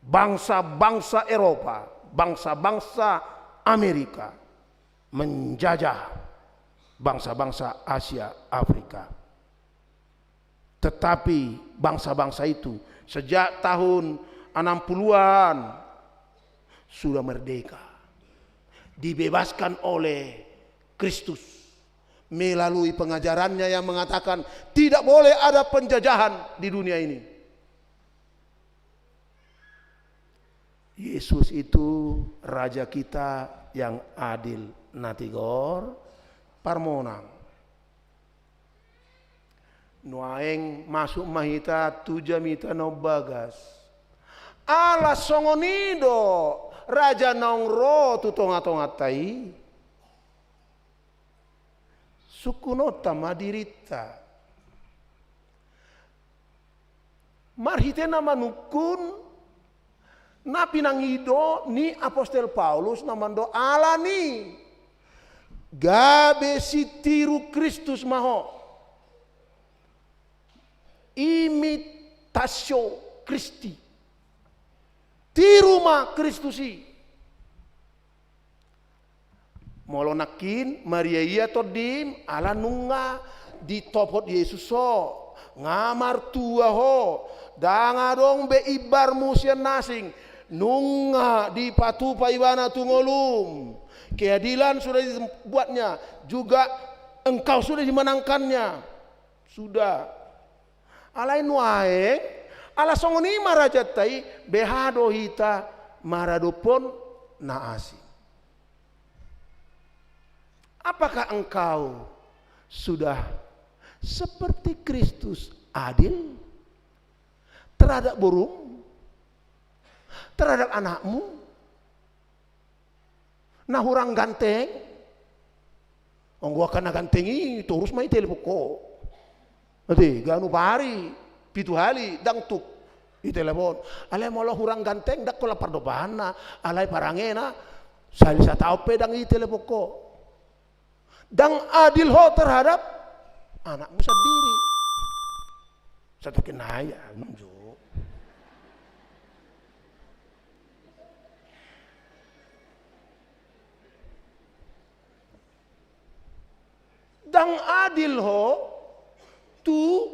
bangsa-bangsa Eropa, bangsa-bangsa Amerika menjajah bangsa-bangsa Asia Afrika. Tetapi bangsa-bangsa itu sejak tahun enam puluhan sudah merdeka, dibebaskan oleh Kristus melalui pengajarannya yang mengatakan tidak boleh ada penjajahan di dunia ini. Yesus itu Raja kita yang adil. Na tigor, parmonang. Nuaeng masuk ma hita tu jamita na umbagas. Ala songon i do Raja naung ro tu tonga-tonganta i. Sungkunonta ma dirinta. Marhite na manungkun, na pinangido ni apostel Paulus na mandok, ala ni gabe sitiru Kristus ma ho. Imitatio Christi. Tiru ma Kristus i. Molo nangkin, maria ia tondim, ala nunga ditopot Jesus ho, nga martua ho, ndang adong be imbarmu sian na asing, nunga dipatupa ibana tu ngolum. Keadilan sudah dibuatnya, juga engkau sudah dimenangkannya. Sudah. Alai nuaeng, ala songon i ma rajanta i, beha do hita maradophon na asing. Apakah engkau sudah seperti Kristus adil terhadap borum, terhadap anakmu, na hurang ganteng? Anggo angka na ganteng i torus ma i telepon ho. Ate, ganup ari, pitu hali, ndang tuk i telepon. Alai molo hurang ganteng, ndang holan pardompaanna, alai parangena, sahali sataon pe ndang i telepon ho. Ndang adil ho terhadap anakmu sandiri. Satu kenaya, nunjuk. Ndang adil ho tu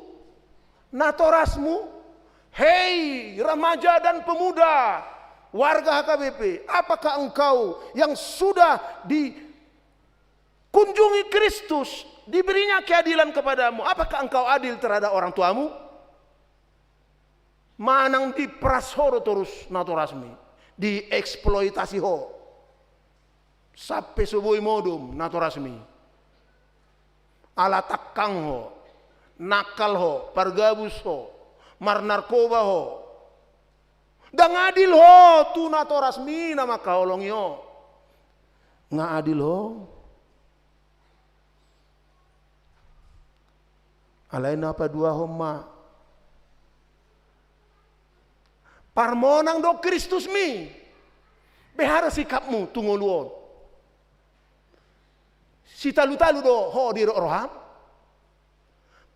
natorasmu. Hei remaja dan pemuda, warga H K B P, apakah engkau yang sudah dikunjungi Kristus, diberinya keadilan kepadamu, apakah engkau adil terhadap orang tuamu? Manang diperas ho do torus natorasmi, dieksploitasi ho, sampe so boi modom natorasmi. Ala tangkang ho, nakal ho, pargabus ho, marnarkoba ho. Ndang adil ho tu natorasmi na mangkaholongi ho. Nga adil ho. Alai na paduahon ma. Parmonang do Kristusmi. Beha do sikapmu tu ngolu on. Sitalutalu do ho didok roham.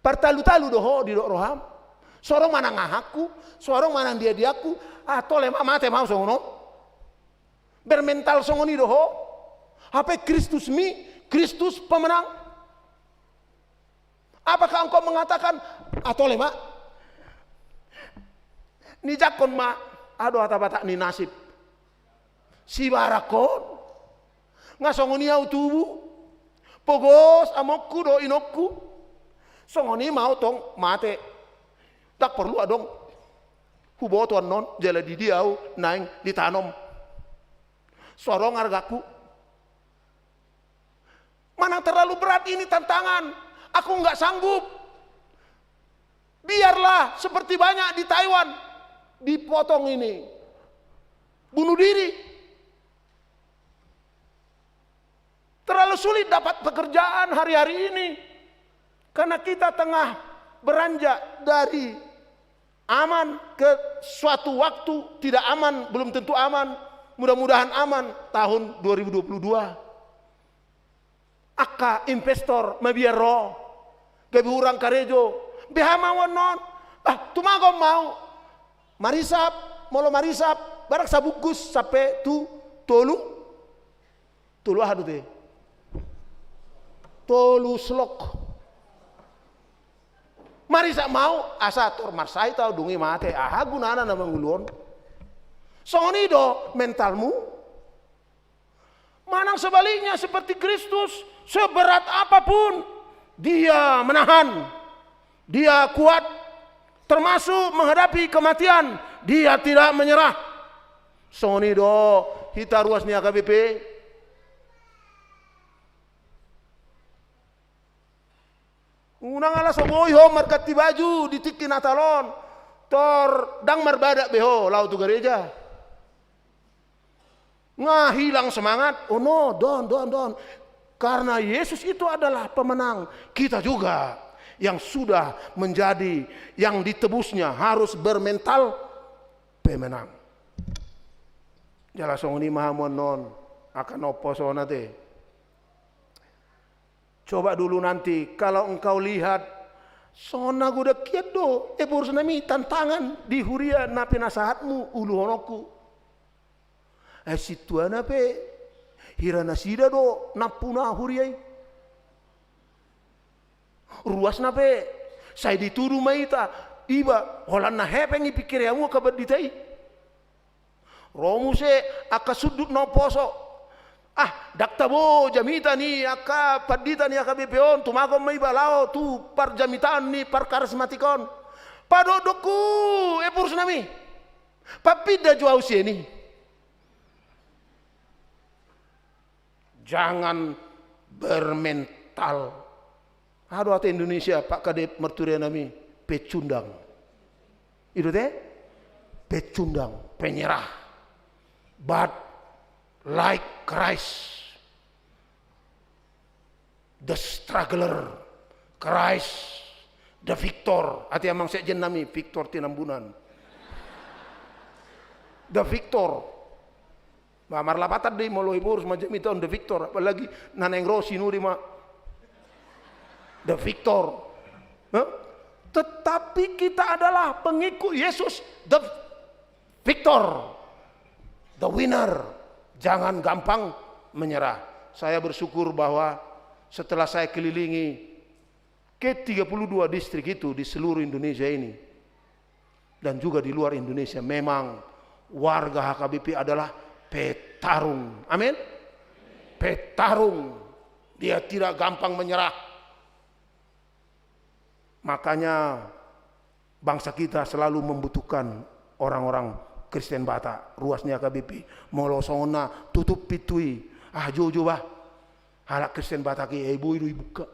Partalutalu do ho didok roham. So adong manang ahaku, so adong manang diadiaku, ah, tole ma, mate ma au songon on. Bermental songon i do ho. Hape Kristusmi, Kristus pemenang. Apakah engkau mengatakan, ah, tole ma? Nijangkon ma, adong hata Batak ni nasib. Sibarangkon. Nga songon i au tubu. Pogos amonku dohot inongku. Songon i ma au tong mate. Ndang porlu adong huboto annon jala di dia au naeng ditanom. So adong argaku. Manang terlalu berat ini tantangan. Aku nggak sanggup. Biarlah seperti banyak di Taiwan. Dipotong ini. Bunuh diri. Terlalu sulit dapat pekerjaan hari-hari ini. Karena kita tengah beranjak dari aman ke suatu waktu tidak aman, belum tentu aman. Mudah-mudahan aman tahun dua ribu dua puluh dua. Angka investor mabiar ro, gabe hurang karejo. Beha ma on non. Ah, tumagon ma au. Marisap, molo marisap, barang sabungkus sampe tu tolu. Tolu aha do te? Tolu slok. Marisap ma au, asa tor marsahit au, dung i mate. Aha gunana na mangolu on? Songon i do mentalmu. Manang sebaliknya, seperti Kristus, seberat apapun, dia menahan, dia kuat, termasuk menghadapi kematian, dia tidak menyerah. Songon i do hita ruas ni H K B P. Unang ala so boi ho marganti baju di tingki Natal on, tor ndang marbadak be ho laho tu gareja. Nga hilang semangat, oh no, don, don, don. Karena Yesus itu adalah pemenang, kita juga yang sudah menjadi, yang ditebusnya harus bermental pemenang. Jala songon i ma hamu annon, angka na umposo on ate. Coba dulu nanti, kalau engkau lihat, songon na godang hian do, ebornami, tantangan di huria na pinasahatmu uluhononku. Ai sintua na pe, hira nasida do nampuna huria i. Ruasna pe, sai ditudu ma hita, iba, holan na hepeng i pingkir ni hamu angka pandita i. Ro muse angka sundut na umposo. Ah, ndang tabo jamita ni angka pandita ni H K B P on, tumagon ma iba laho tu parjamitaan ni parkarismatik on. Padokdokku, ebornami. Papinda jo au sian i. Jangan bermental. Aha do hata Indonesia, Pak Kadep marturianami? Pecundang. I do te? Pecundang, penyerah. But like Christ, the struggler, Christ, the victor. Ate amang sekjen nami, Victor Tinambunan. The victor. Ba, marlapatan do i molo eborsi manjamita on the victor, apalagi na naeng ro sinuri ma. The victor. Hah? Tetapi kita adalah pengikut Yesus, the victor, the winner. Jangan gampang menyerah. Saya bersyukur bahwa setelah saya kelilingi ke tiga puluh dua distrik itu di seluruh Indonesia ini, dan juga di luar Indonesia, memang warga H K B P adalah petarung. Amin. Petarung. Dia tidak gampang menyerah. Makanya bangsa kita selalu membutuhkan orang-orang Kristen Batak, ruas ni H K B P. Molo songon na tutup pintu i, ah, jojo bah. Halak Kristen Batak i, ai boi do ibuka.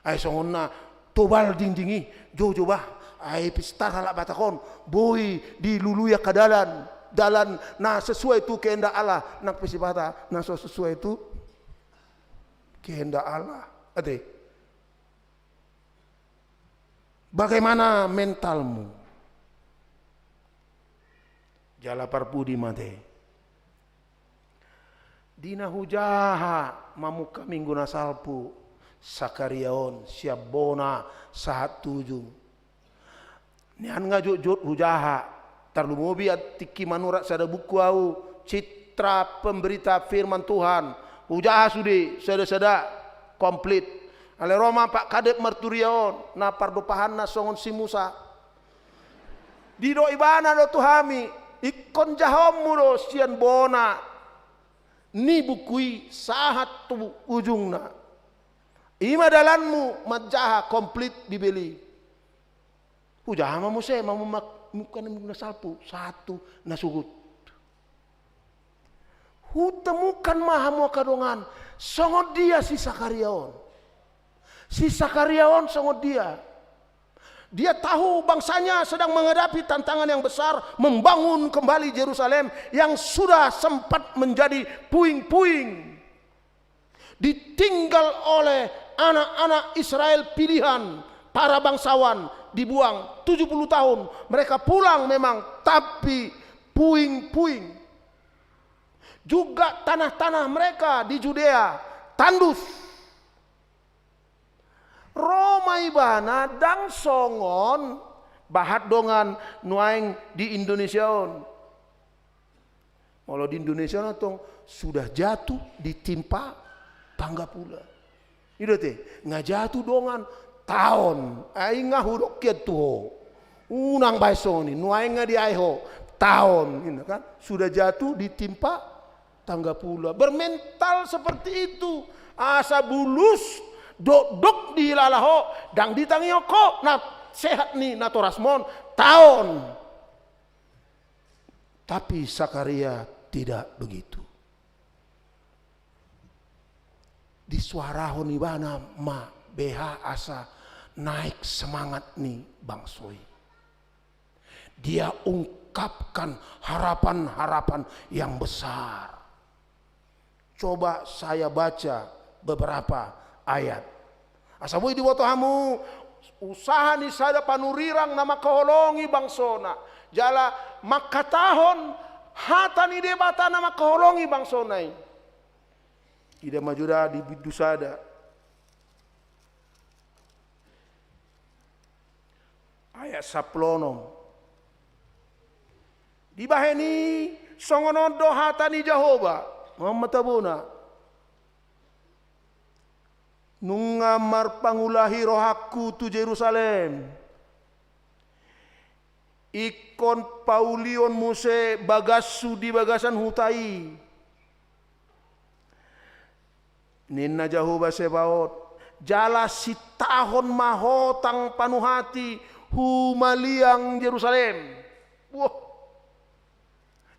Ai songon na tobal dinding i, jojo bah. Ai pistar halak Batak on, boi dilului angka dalan, dalan na sesuai tu kehendak Allah, nang pe sipata na so sesuai tu kehendak Allah. Ate. Bagaimana mentalmu? Jala parpudi ma ate. Di na hujaha mamungka minggu na salpu, Sakaria on sian bona sahat tu ujung. Nian nga jotjot hujaha, tarlumobi tingki manurat sada buku au, Citra Pemberita Firman Tuhan. Hujaha sude sada-sada, komplit. Alai ro ma Pak Kadep marturia on, na pardompahanna songon si Musa. Didok ibana do tu hami, ingkon jahaonmu do sian bona ni buku i sahat tu ujungna. I ma dalanmu manjaha komplit Bibel i. Hujaha ma muse, mamungka minggu na salpu, sahat tu na sogot. Hutemukan ma hamu angka dongan, songon dia si Sakaria on. Si Sakaria on songon dia. Dia tahu bangsanya sedang menghadapi tantangan yang besar, membangun kembali Yerusalem yang sudah sempat menjadi puing-puing. Ditinggal oleh anak-anak Israel pilihan, para bangsawan, dibuang tujuh puluh tahun. Mereka pulang memang, tapi puing-puing. Juga tanah-tanah mereka di Judea tandus. Ro ma ibana ndang songon bahat dongan nuaeng di Indonesia on. Molo di Indonesia on tong, sudah jatuh ditimpa tangga pula. I do ate, nga jatuh dongan, taon. Ai nga hudok hian tu ho. Unang baen songon i, nuaeng nga diae ho. Taon, gitu kan. Sudah jatuh ditimpa tangga pula. Bermental seperti itu. Asa bulus, dokdok dihilala ho, ndang ditangihon ho, na sehat ni natorasmon, taon. Tapi Sakaria tidak begitu. Disuarahon ibana ma beha asa naik semangat ni bangso i. Dia ungkapkan harapan-harapan yang besar. Coba saya baca beberapa ayat. Asa boi diboto hamu usaha ni sada panurirang na mangkaholongi bangsona. Jala mangkatahon hata ni Debata na mangkaholongi bangsona i. Ida ma jo da di bindu sada. Ayat sampulu onom. Dibahen i songon on do hata ni Jahowa, on ma tabona. Nunga marpangulahi rohangku tu Jerusalem. Ingkon paulihon muse bagashu di bagasan huta i. Ninna Jahowa Sebaot, jala sintahon ma hotang panuhati humaliang Jerusalem. Wah.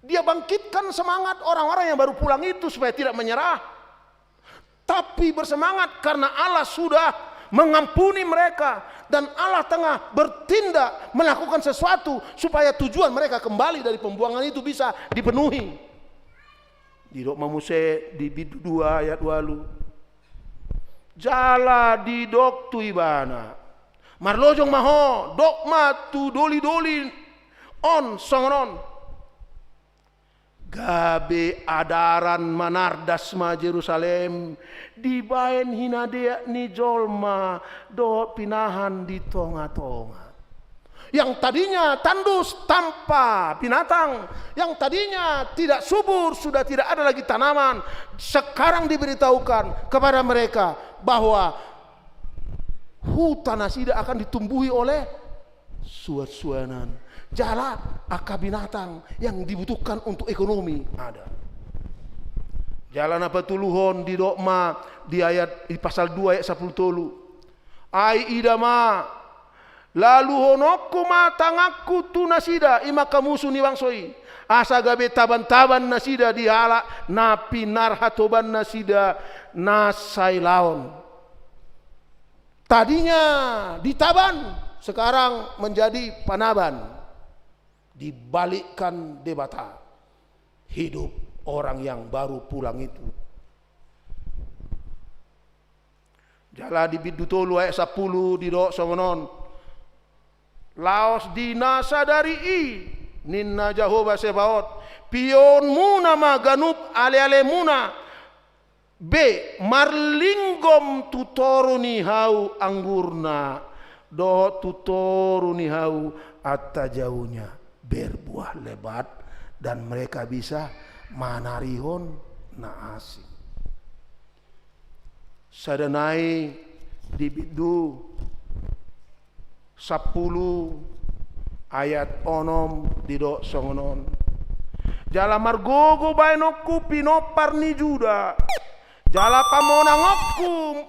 Dia bangkitkan semangat orang-orang yang baru pulang itu supaya tidak menyerah. Tapi bersemangat karena Allah sudah mengampuni mereka dan Allah tengah bertindak melakukan sesuatu supaya tujuan mereka kembali dari pembuangan itu bisa dipenuhi. Didok ma muse di bindu dua ayat ualu. Jala didok tu ibana. Marlojong ma ho, dok ma tu doli-doli on songon on. Gabe adaran manardas ma Jerusalem, dibaen hinadeak ni jolma dohot pinahan di tonga-tonga. Yang tadinya tandus tanpa binatang, yang tadinya tidak subur, sudah tidak ada lagi tanaman, sekarang diberitahukan kepada mereka bahwa huta nasida akan ditumbuhi oleh suan-suanan. Jala angka binatang yang dibutuhkan untuk ekonomi ada. Jala na patoluhon didok ma di ayat, di pasal dua ayat sampulu tolu. Ai ida ma, laluhononku ma tanganku tu nasida, i ma angka musu ni bangso i. Asa gabe taban-taban nasida di halak na pinarhatoban nasida na sai laon. Tadinya ditaban, sekarang menjadi panaban. Dibalikkan Debata hidup orang yang baru pulang itu. Jala di bindu tolu ayat sampulu didok songon on. Laos di na sadari i, ninna Jahowa Sebaot, pionmuna ma ganup ale-alemuna, be marlinggom tu toru ni hau anggurna, dohot tu toru ni hau antajaunya, berbuah lebat, dan mereka bisa manarihon na asing. Sada nai di bindu sampulu ayat onom didok songon on. Jala margogo baenonku pinompar ni Juda. Jala pamonangonku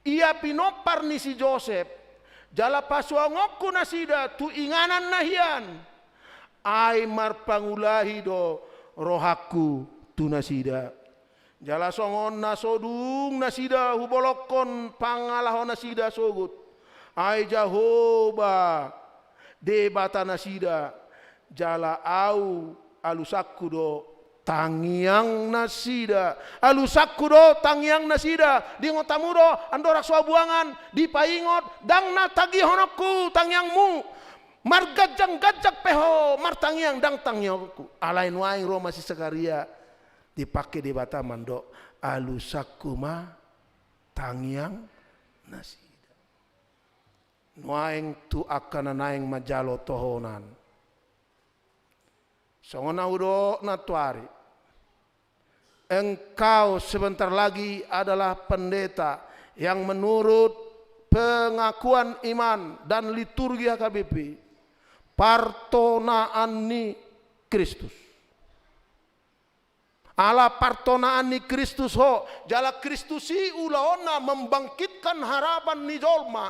ia pinompar ni si Josep. Jala pasuangonku nasida tu inganan na hian. Ai marpangulahi do rohangku tu nasida. Jala songon na so dung nasida hubolongkon pangalahonasida sogot. Ai Jahowa Debata nasida, jala ahu alusanku do tangiang nasida. Alusanku do tangiang nasida. Diingot hamu do, andorang so habuangan, dipaingot, ndang na tangihononku tangiangmu. Marganjang-ganjang pe ho martangiang, ndang tangihononku. Alai nuaeng ro ma si Sakaria. Dipake Debata mandok, alusangku ma tangiang nasida. Nuaeng tu angka na naeng manjalo tohonan. Songon na hudok nantoari, engkau sebentar lagi adalah pendeta yang menurut pengakuan iman dan liturgi H K B P, partonaan ni Kristus. Ala partonaan ni Kristus ho, jala Kristus i ulaonna membangkitkan harapan ni jolma.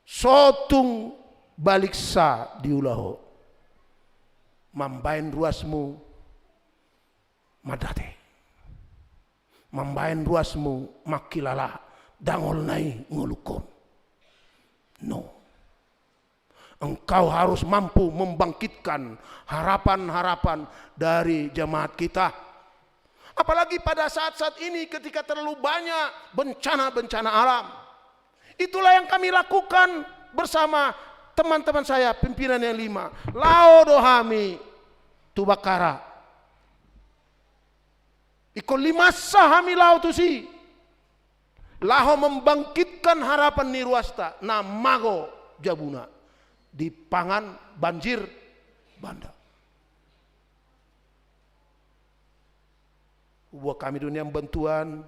So tung baliksa diula ho. Mambaen ruasmu mandate. Mambaen ruasmu mangkilala dangolna i ngolungkon. No. Engkau harus mampu membangkitkan harapan-harapan dari jemaat kita. Apalagi pada saat-saat ini ketika terlalu banyak bencana-bencana alam. Itulah yang kami lakukan bersama teman-teman saya, pimpinan yang lima. Laho do hami tu Bakkara. Ingkon limansa hami laho tusi. Laho membangkitkan harapan ni ruasta, na mago jabuna dipangan banjir bandang. Huboan hami do nian bantuan,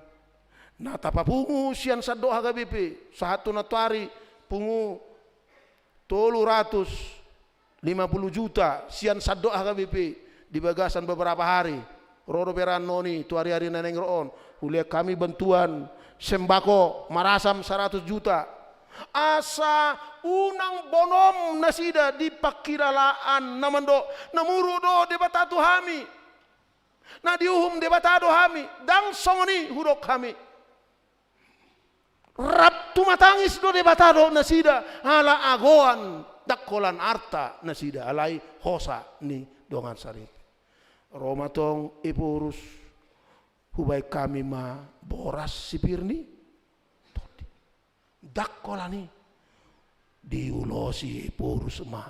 na tapapungu sian sandok H K B P, sahat tu nantoari pungu tolu ratus lima puluh juta sian sandok H K B P di bagasan beberapa hari. Ro dope ra annon i tu ari-ari na naeng ro on. Hulehon hami bantuan sembako marasam saratus juta. Asa unang bonom nasida di pangkilalaan na mandok, na muruk do Debata tu hami. Na diuhum Debata do hami, ndang songon i hudok hami. Rap tumatangis do Debata dohot nasida, ala agoan ndang holan arta nasida, alai hosa ni dongan saripe. Ro ma tong Ephorus, hubaen hami ma boras sipir ni tondi. Ndang holan i, diulosi Ephorus ma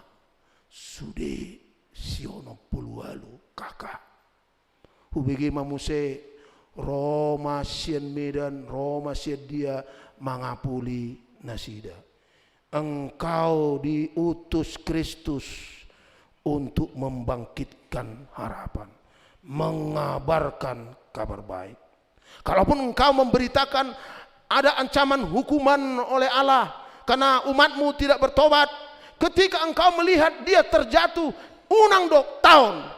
sude sionom pulu ualu K K. Hubege ma muse ro ma sian Medan, ro ma sian dia mangapuli nasida. Engkau diutus Kristus untuk membangkitkan harapan, mengabarkan kabar baik. Kalaupun engkau memberitakan ada ancaman hukuman oleh Allah karena umatmu tidak bertobat, ketika engkau melihat dia terjatuh, unang do taon.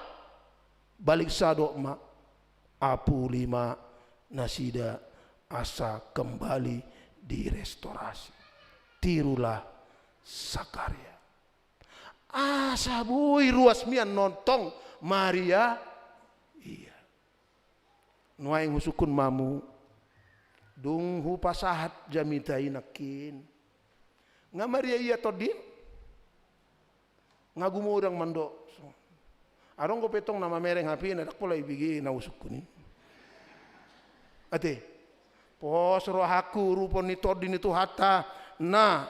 Baliksa do ma, apuli ma nasida asa kembali direstorasi. Tirulah Sakaria. Asa boi ruasmi annon tong maria ia. Nuaeng husungkun ma hamu, dung hupasahat jamita i nangkin. Nga maria ia tondi? Nga gumodang mandok. Adong dope tong na mamereng H P na ndang pola ibege na husungkun i. Ate. Pos rohangku rupon ni tondi ni Tuhanta na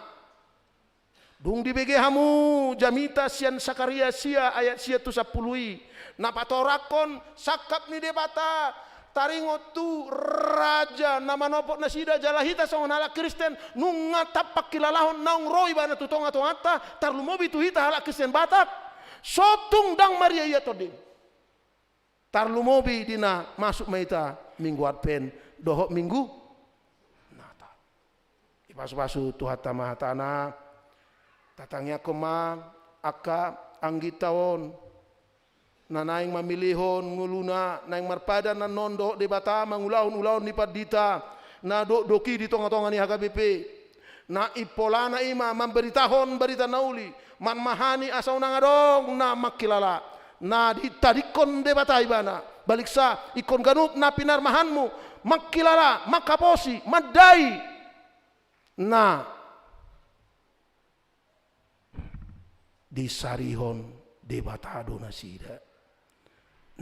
dung dibege hamu jamita sian Sakaria sia ayat sia tu sampulu i, na patorangkon sangkap ni Debata taringot tu raja na manopot nasida, jala hita songon halak Kristen nunga tampangkilalahon naung ro ibana tu tonga-tonganta, tarlumobi tu hita halak Kristen Batak. So tung ndang maria ia tondi. Tarlumobi di na masuk ma hita Minggu Advent dohot Minggu Natal. Dipasu-pasu Tuhanta ma hatana, tatangiangkon ma angka angginta on na naeng mamilihon ngoluna, naeng marpadan annon dohot Debata mangulahon ulaon ni pandita na dokdok i di tonga-tonga ni H K B P. Na impolana i ma mambaritahon barita na uli, manmahani asa unang adong na mangkilala. Na ditadingkon Debata ibana, baliksa ingkon ganup na pinarmahanmu mangkilala, mangkaposi, mandai na disarihon Debata do nasida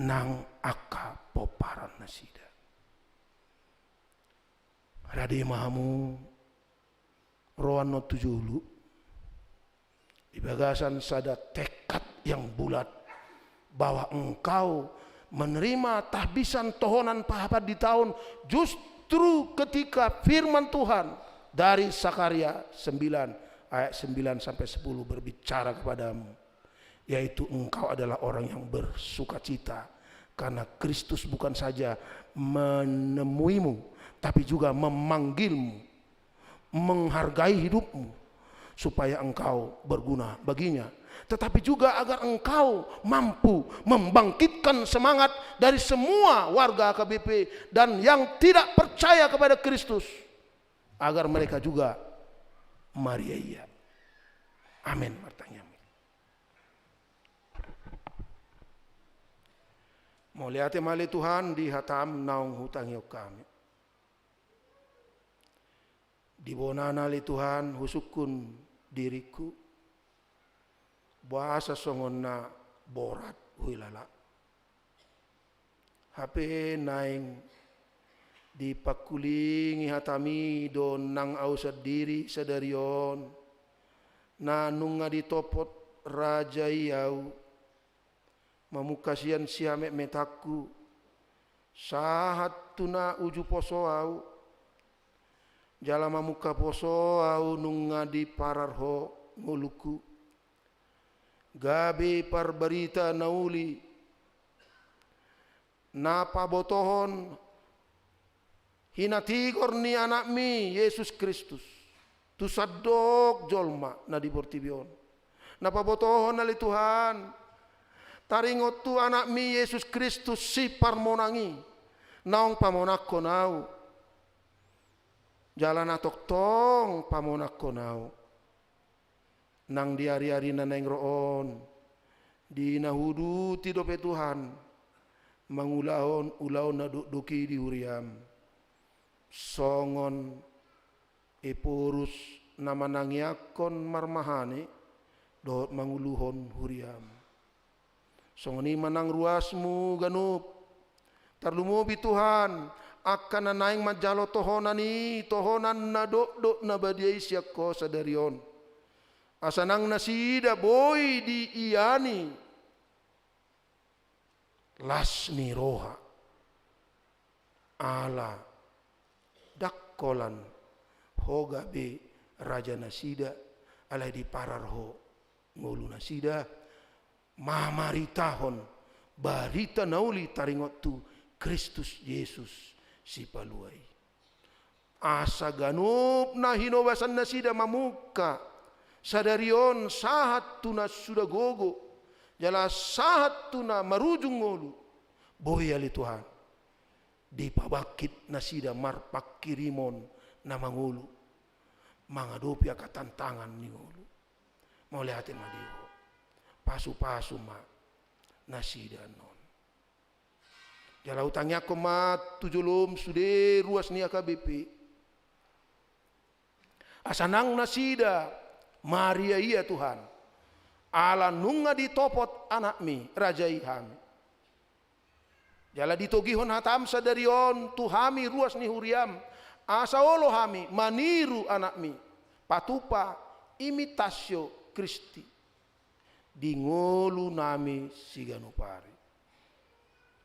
nang angka pomparan nasida. Rade ma hamu ro annon tu jolo di bagasan sada tekad yang bulat bahwa engkau menerima tahbisan tohonan pahapanditaon justru ketika firman Tuhan dari Sakaria sembilan ayat sembilan sampai sepuluh berbicara kepadamu, yaitu engkau adalah orang yang bersukacita, karena Kristus bukan saja menemuimu, tapi juga memanggilmu, menghargai hidupmu, supaya engkau berguna baginya, tetapi juga agar engkau mampu membangkitkan semangat dari semua warga H K B P dan yang tidak percaya kepada Kristus, agar mereka juga mariaia. Amin. Martangiang. Mauliate ma ale Tuhan di hatam naung hutangihon hami. Di bonana ale Tuhan husungkun diringku, boasa songon na borat huhilala. Hape naeng dipangkulingi hatami do nang au sandiri sadari on, na nunga ditopot raja i au, mamungka sian siametmetangku, sahat tu na uju poso au, jala mamungka poso au nunga diparar Ho ngolungku. Gabe parbarita na uli, na pabotohon hinatigor ni Anakmi Jesus Kristus tu sandok jolma na di portibi on. Na pabotohon ale Tuhan, taringot tu Anakmi Jesus Kristus siparmonang i, naung pamonangkon au, jala na tongtong pamonangkon au. Nang di ariari na naeng ro on, di na huuduti dope Tuhan mangulahon ulaon na dokdok i di huriaM, songon Ephorus na manangiangkon marmahane dohot manguluhon huriaM. Songon i ma nang ruasMu ganup. Tarlumobi Tuhan, angka na naeng manjalo tohonan i, tohonan na dokdok na badia i sian Ho sadari on. Asa nang nasida boi diiani las ni roha. Ala ndang holan Ho gabe raja nasida, alai diparar Ho ngolu nasida, mamaritahon barita na uli taringot tu Kristus Jesus Sipalua i. Asa ganup na hinobasan nasida mamungka sadari on sahat tu na suda gogo, jala sahat tu na marujung ngolu, boi ale Tuhan, dipabangkit nasida marpanghirimon na mangolu, mangadopi angka tantangan ni ngolu. Mauliate ma di Ho. Pasupasu ma nasida annon. Jala hutangiangkon ma tu joloM sude ruas ni H K B P. Asa nang nasida mariaia Tuhan, ala nunga ditopot AnakMi, Raja i hami. Jala ditogihon hataM sadari on tu hami ruas ni huriaM, asa olo hami maniru AnakMi, patupa imitatio Christi di ngolunami siganup ari.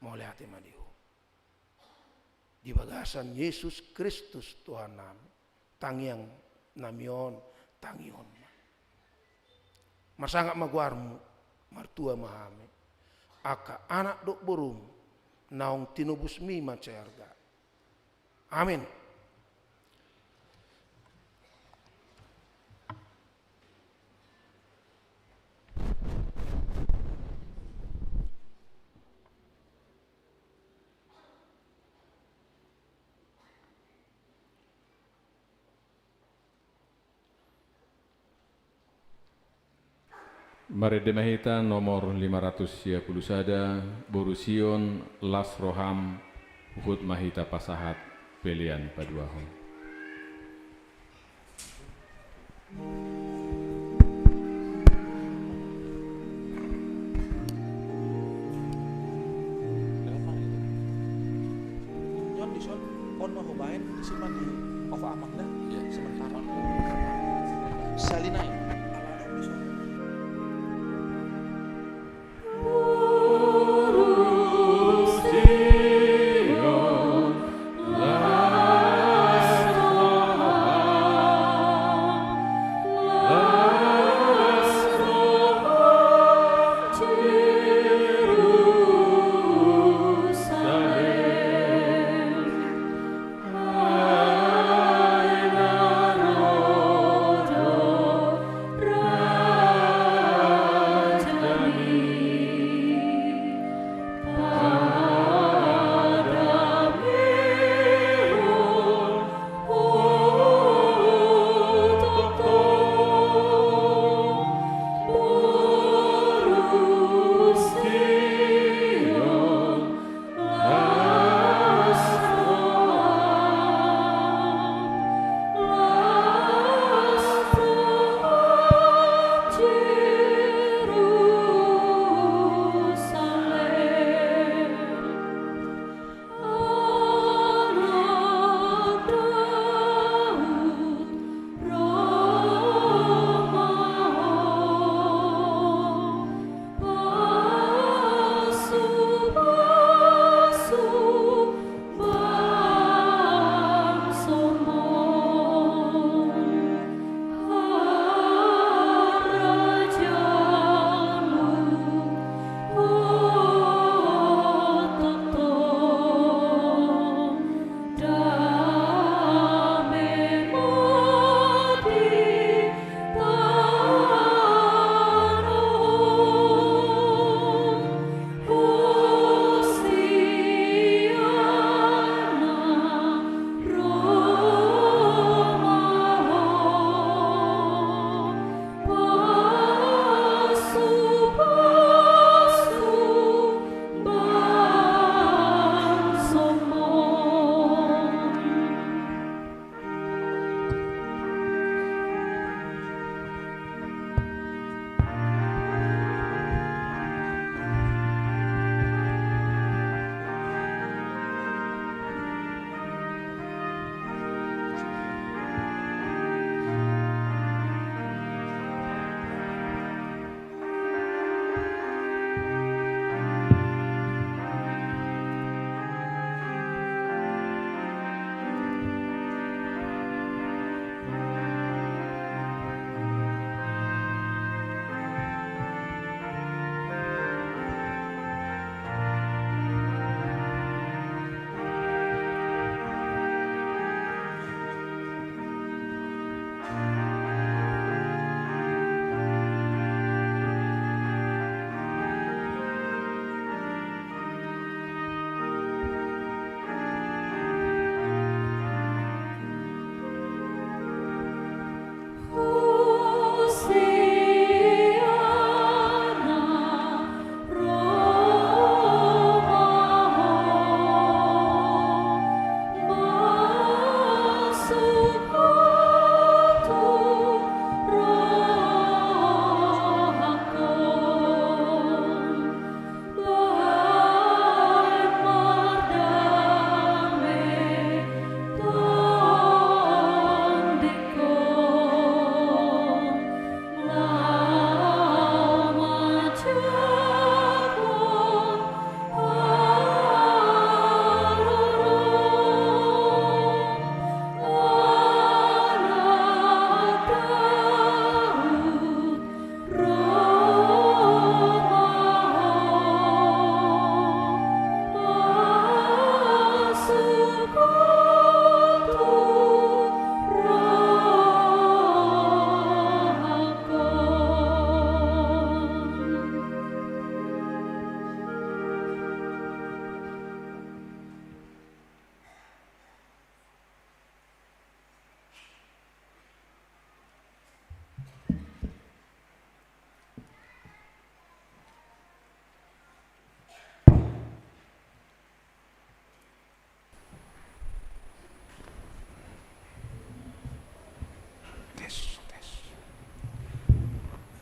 Mauliate ma di Ho. Di bagasan Jesus Kristus Tuhannami, tangiangnami on tangihon ma. Marsangap ma goarMu, martua ma hami. Angka anak dohot boruM naung tinobusMi mansai arga. Amin. Marende ma hita nomor lima ratus sia pulu sada, Boru Sion, las roham, huhut ma hita pasahat pelean paduahon. Jon, dison, on ma hubaen, isi ma di off amang da. Iya. Sementara. Salinai. Ala on dison.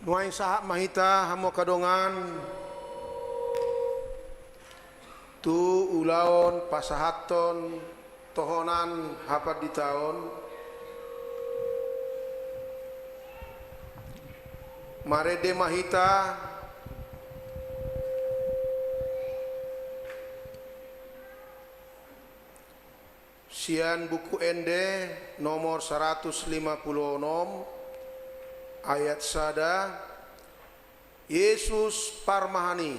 Nuaeng sahat ma hita hamu angka dongan tu ulaon pasahathon tohonan hapanditaon. Marende ma hita sian Buku Ende nomor saratus lima pulu onom, ayat sada, Yesus parmahan i.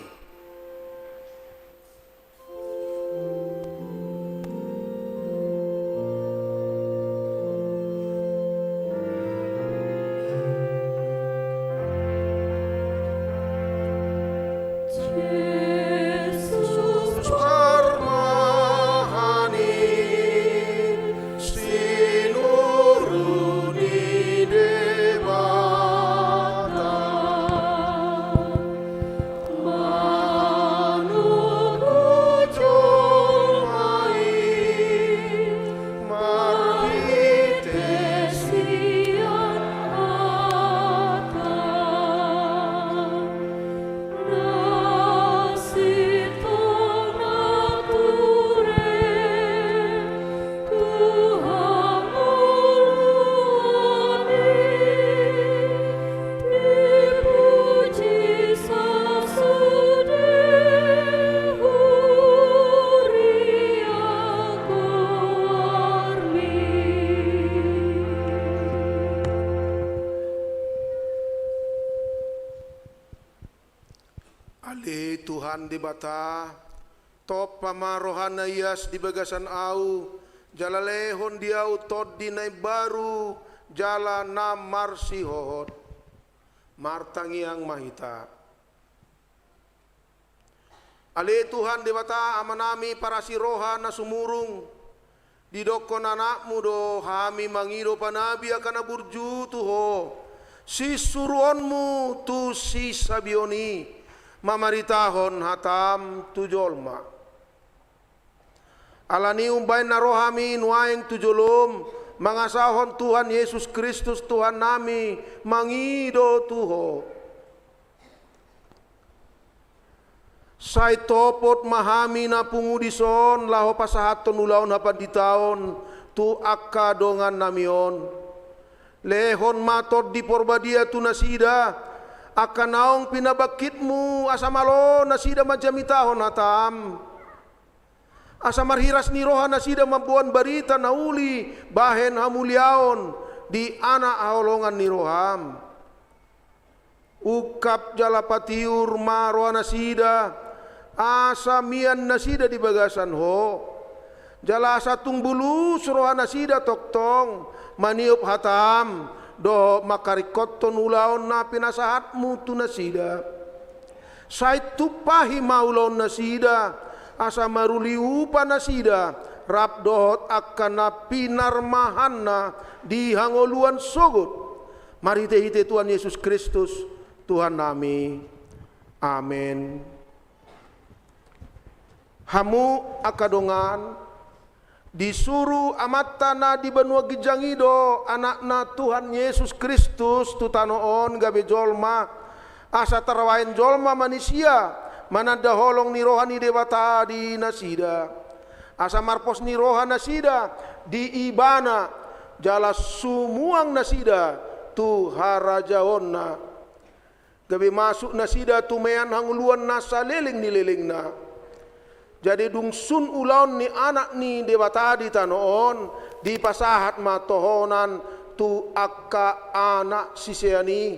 Ale Tuhan Debata, tompa ma roha na ias di bagasan ahu, jala lehon di ahu tondi na imbaru jala na marsihohot. Martangiang ma hita. Ale Tuhan Debata, Amanami parasi roha na sumurung, didokkon AnakMu do hami mangido panabi angka na burju tu Ho, sinsuruonMu tu sisabion i, mamaritahon hataM tu jolma. Alani i umbahen na ro hami nuaeng tu joloM, mangasahon Tuhan Jesus Kristus Tuhannami, mangido tu Ho. Sai topot ma hami na pungu dison laho pasahathon ulaon hapanditaon tu angka dongannami on. Lehon ma Tondi Porbadia tu nasida, angka naung pinabangkitMu, asa malo nasida manjamitahon hataM. Asa marhiras ni roha nasida mamboan barita na uli bahen hamuliaon di anak haholongan ni rohaM. Ungkap jala patiur ma roha nasida, asa mian nasida di bagasan Ho. Jala asa tung bulus roha nasida tongtong maniop hataM, dohot mangkaringkothon ulaon na pinasahatMu tu nasida. Sai tumpahi ma ulaon nasida, asa maruli upa nasida, rap dohot angka na pinarmahanna di hangoluan sogot. Marhitehite Tuhan Jesus Kristus, Tuhannami. Amen. Hamu angka dongan, disuru Amanta na di banua ginjang i do Anakna Tuhan Jesus Kristus tu tano on gabe jolma, asa tarbahen jolma manisia, mananda holong ni roha ni Debata di nasida. Asa marpos ni roha nasida di Ibana, jala sumuang nasida tu harajaonna. Gabe masuk nasida tumean hangoluan na saleleng ni lelengna. Jadi dung sun ulaon ni Anak ni Debata di tano on, dipasahat ma tohonan tu angka anak sisean i.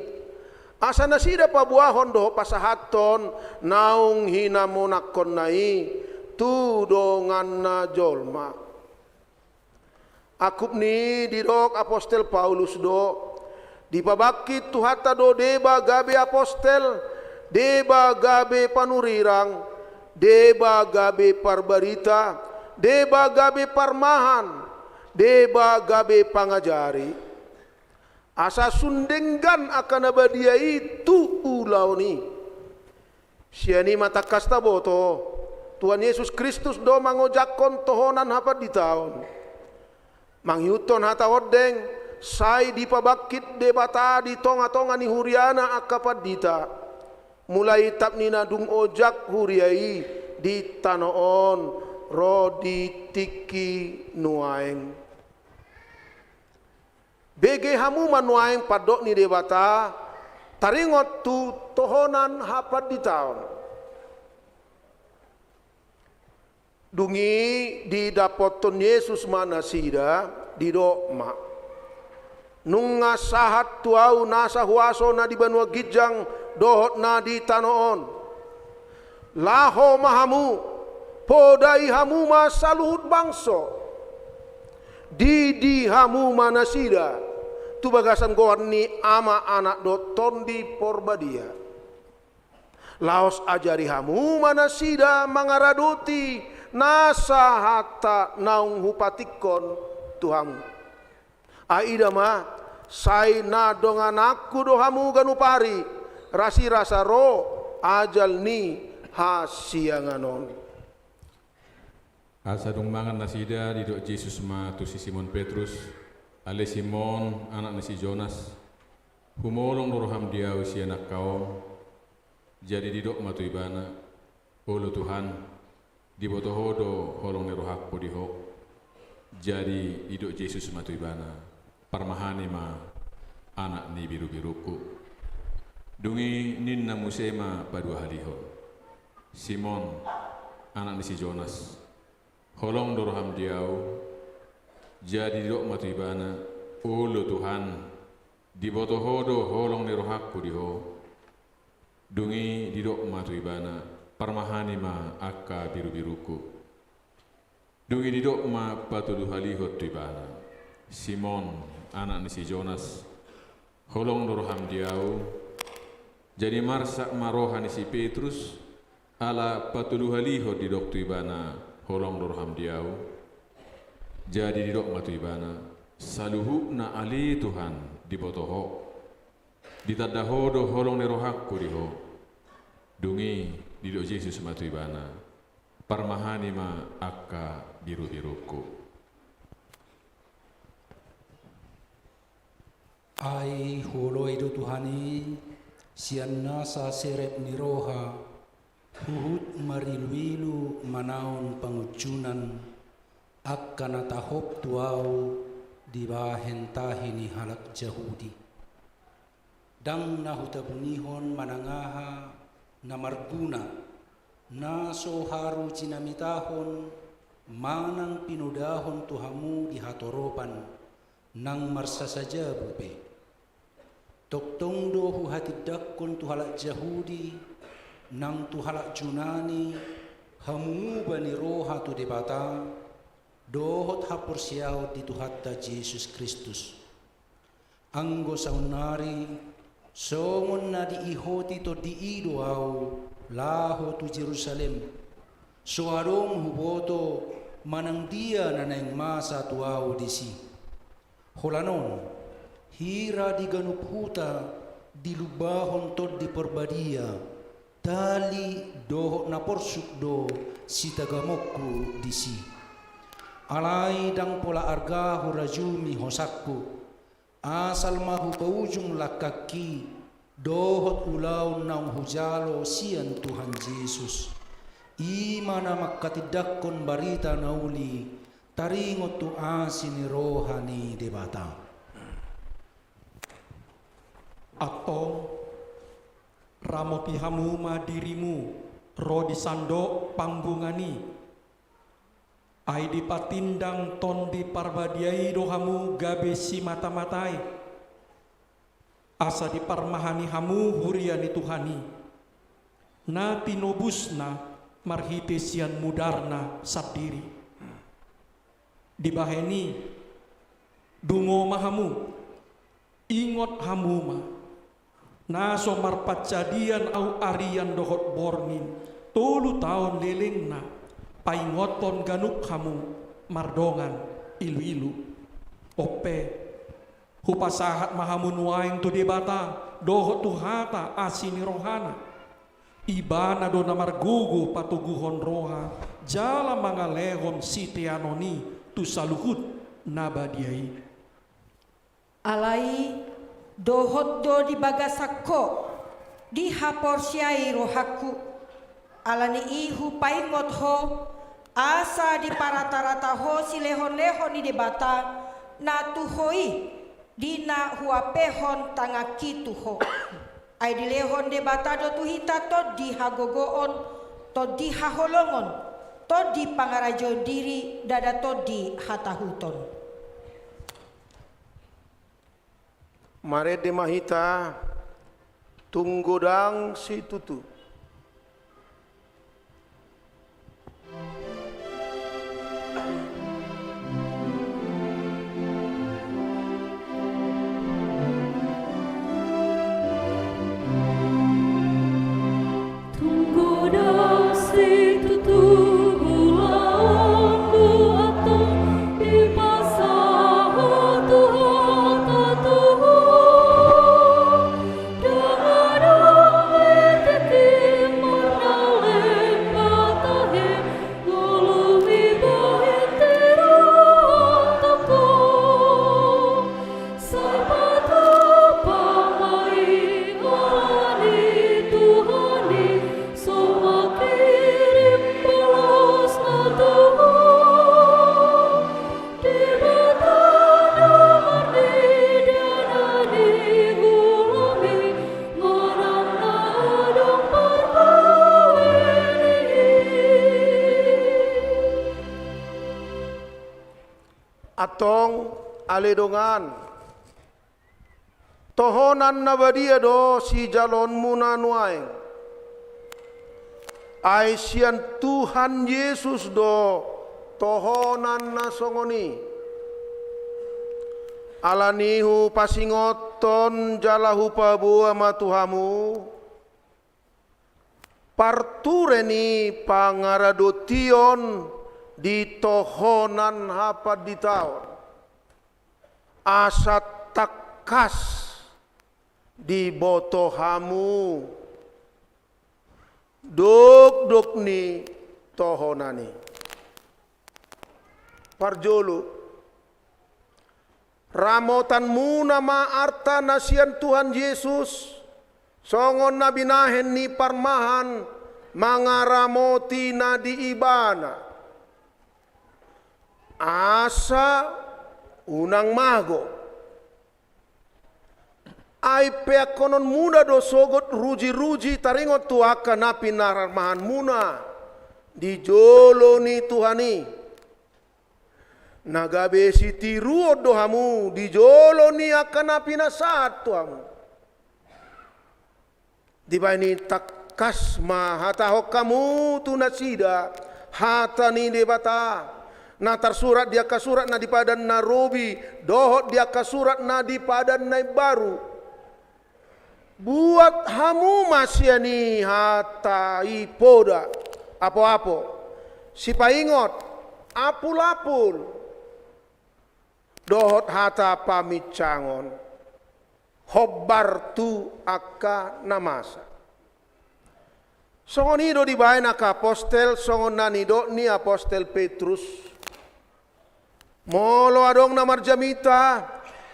Asa nasida paboahon dohot pasahathon naung hinamonangkonna i tu donganna jolma. Angkup ni didok apostel Paulus do, dipabangkit Tuhanta do deba gabe apostel, deba gabe panurirang, deba gabe parbarita, deba gabe parmahan, deba gabe pangajari. asa sun denggan angka na badia i tu ulaon i. Sian i ma tangkas taboto, Tuhan Yesus Kristus do mangojakhon tohonan hapanditaon. Mangihuthon hata ondeng, sai dipabangkit Debata di tonga-tonga ni huriana angka pandita. Mulai tap ni na dung ojak huria i di tano on ro di tingki nuaeng. Bege hamu ma nuaeng pandok ni Debata, taringot tu tohonan hapanditaon. Dung i didapotton Jesus ma nasida, didok ma: Nunga sahat tu ahu nasa huaso na di banua ginjang dohot na di tano on. Laho ma hamu, podai hamu ma saluhut bangso. Didi hamu ma nasida tu bagasan goar ni Ama, Anak dohot Tondi Porbadia. Laos ajari hamu ma nasida mangaradoti nasa hata naung hupatikkon tu hamu. Ai ida ma, sai na dongananku do hamu ganup ari, rasirasa ro ajal ni hasiangan on. Asa dung mangan nasida, didok Jesus ma tu si Simon Petrus: Ale Simon, anak ni si Jonas, humolong do roham di ahu sian angka on? Jadi didok ma tu Ibana: Olo Tuhan, diboto Ho do holong ni rohangku di Ho. Jadi didok Jesus ma tu ibana: Parmahani ma anak ni birubirungku. Dung i ninna muse ma paduahalihon: Simon, anak ni si Jonas, holong do roham di ahu? Jadi didok ma tu ibana: Olo Tuhan, diboto Ho do holong ni rohangku di Ho. Dung i didok ma tu ibana: Parmahani ma angka birubirungku. Dung i didok ma patoluhalihon tu ibana: Simon, anak ni si Jonas, holong do roham di ahu? Jadi marsak ma roha ni si Petrus, ala patoluhalihon didok tu ibana: Holong do roham di ahu? Jadi didok ma tu ibana: Saluhutna ale Tuhan, diboto Ho. Ditanda Ho do holong ni rohangku di Ho. Dung i didok Jesus ma tu ibana: Parmahani ma angka birubirungku. Ai huoloi do Tuhan i, sian nasa serep ni roha, huhut mariluilu manaon pangunjunan, angka na tahop tu ahu dibahen tahi ni halak Jahudi. Ndang na hutabungihon manang aha na marguna, na so haru jinamitahon manang pinodahon tu hamu di hatoropan, nang marsasajabu pe. Tongtong do huhatindangkon tu halak Jahudi, nang tu halak Junani, hamuba ni roha tu Debata, dohot haporseaon di Tuhanta Jesus Kristus. Anggo saonnari, songon na diihoti Tondi i do ahu laho tu Jerusalem, so adong huboto manang dia na naeng masa tu ahu disi. Holan on, hira di ganup huta dilumbahon Tondi Parbadia, tali dohot na porsuk do sitagamonku disi. Alai ndang pola arga hurajumi hosangku, asal ma hupaujung langkangki dohot ulaon naung hujalo sian Tuhan Jesus. I ma na mangkatindangkon barita na uli taringot tu asi ni roha ni Debata. Antong, ramoti hamu ma dirimu ro di sandok pangbungan i. Ai dipatindang Tondi Parbadia i do hamu gabe simatamata i, asa diparmahani hamu huria ni Tuhan i, na tinobusna marhite sian mudarna sandiri. Dibahen i, dungo ma hamu, ingot hamu ma, na so marpanjadian ahu arian dohot borngin, tolu taon lelengna, paingothon ganup hamu mardongan iluilu. On pe, Hupasahat ma hamu nuaeng tu Debata dohot tu hata asi ni rohana. Ibana do na margogo patoguhon roha jala mangalehon siteanon i tu saluhut na badia i. Alai dohot do di bagasan ho dihaporseai rohangku. Ala ni i hupaingot ho, asa diparatarata ho silehonlehon ni Debata na tu ho i, di na huampehon tanganki tu ho. Ai dilehon Debata do tu hita tondi hagogoon, tondi haholongon, tondi pangarajoon diri, ndada tondi hatahuton. Marende ma hita, tung godang situtu. Antong, ale dongan, tohonan na badia do sijaloonmuna nuaeng. Ai sian Tuhan Jesus do tohonan na songon i. Ala ni i hupasingothon jala hupaboa ma tu hamu parture ni pangaradotion di tohonan hapanditaon, asa tangkas diboto hamu dokdok ni tohonan i. Parjolo, ramotanmuna ma arta na sian Tuhan Jesus, songon na binahen ni parmahan mangaramoti na di Ibana, asa unang mago. Ai peakkononmuna do sogot rujiruji taringot tu angka na pinarmahanmuna di jolo ni Tuhan i. Na gabe sitiruon do hamu di jolo ni angka na pinasahat tu hamu. Dibahen i tangkas ma hatahon hamu tu nasida hata ni Debata, na tarsurat di angka surat na di Padan na Robi dohot di angka surat na di Padan na Imbaru. Buat hamu ma sian i hata i poda, apoapo, sipaingot, apulapul, dohot hata paminsangon, hombar tu angka na masa. Songon i do dibahen angka apostel, songon na nidok ni apostel Petrus. Molo adong na marjamita,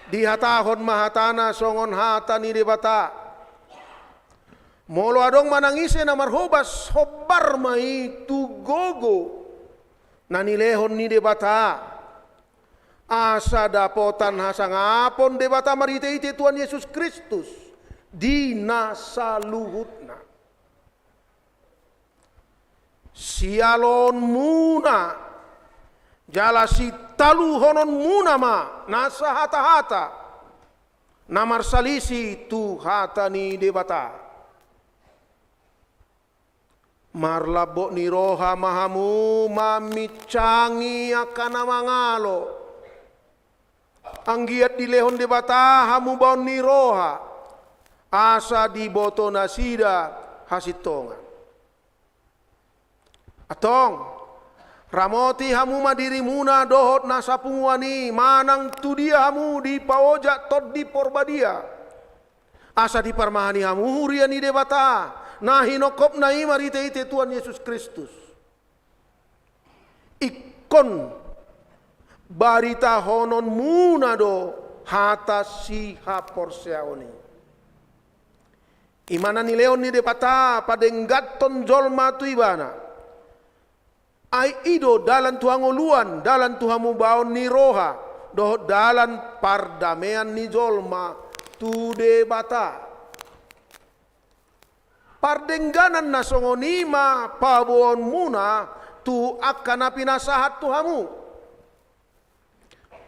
dihatahon ma hatana songon hata ni Debata. Molo adong manang ise na marhobas, hombar ma i tu gogo na nilehon ni Debata, asa dapotan hasangapon Debata marhitehite Tuhan Jesus Kristus di na saluhutna. Sialoonmuna jala sitaluhononmuna ma nasa hatahata na marsalisi tu hata ni Debata. Marlambok ni roha ma hamu maminsangi angka na mangalo. Anggiat dilehon Debata hamubaon ni roha, asa diboto nasida hasintongan. Antong, Ramoti hamu ma dirimuna dohot na sapunguan i, manang tu dia hamu dipaojak Tondi Porbadia, asa diparmahani hamu huria ni Debata, na hinongkopna i marhitehite Tuhan Jesus Kristus. Ingkon baritahononmuna do hata sihaporseaon i. I ma na nilehon ni Debata padengganhon jolma tu Ibana. Ai i do dalan tu hangoluan, dalan tu hamubaon ni roha, dohot dalan pardamean ni jolma tu Debata. Pardengganan na songon i ma paboaonmuna tu angka na pinasahat tu hamu.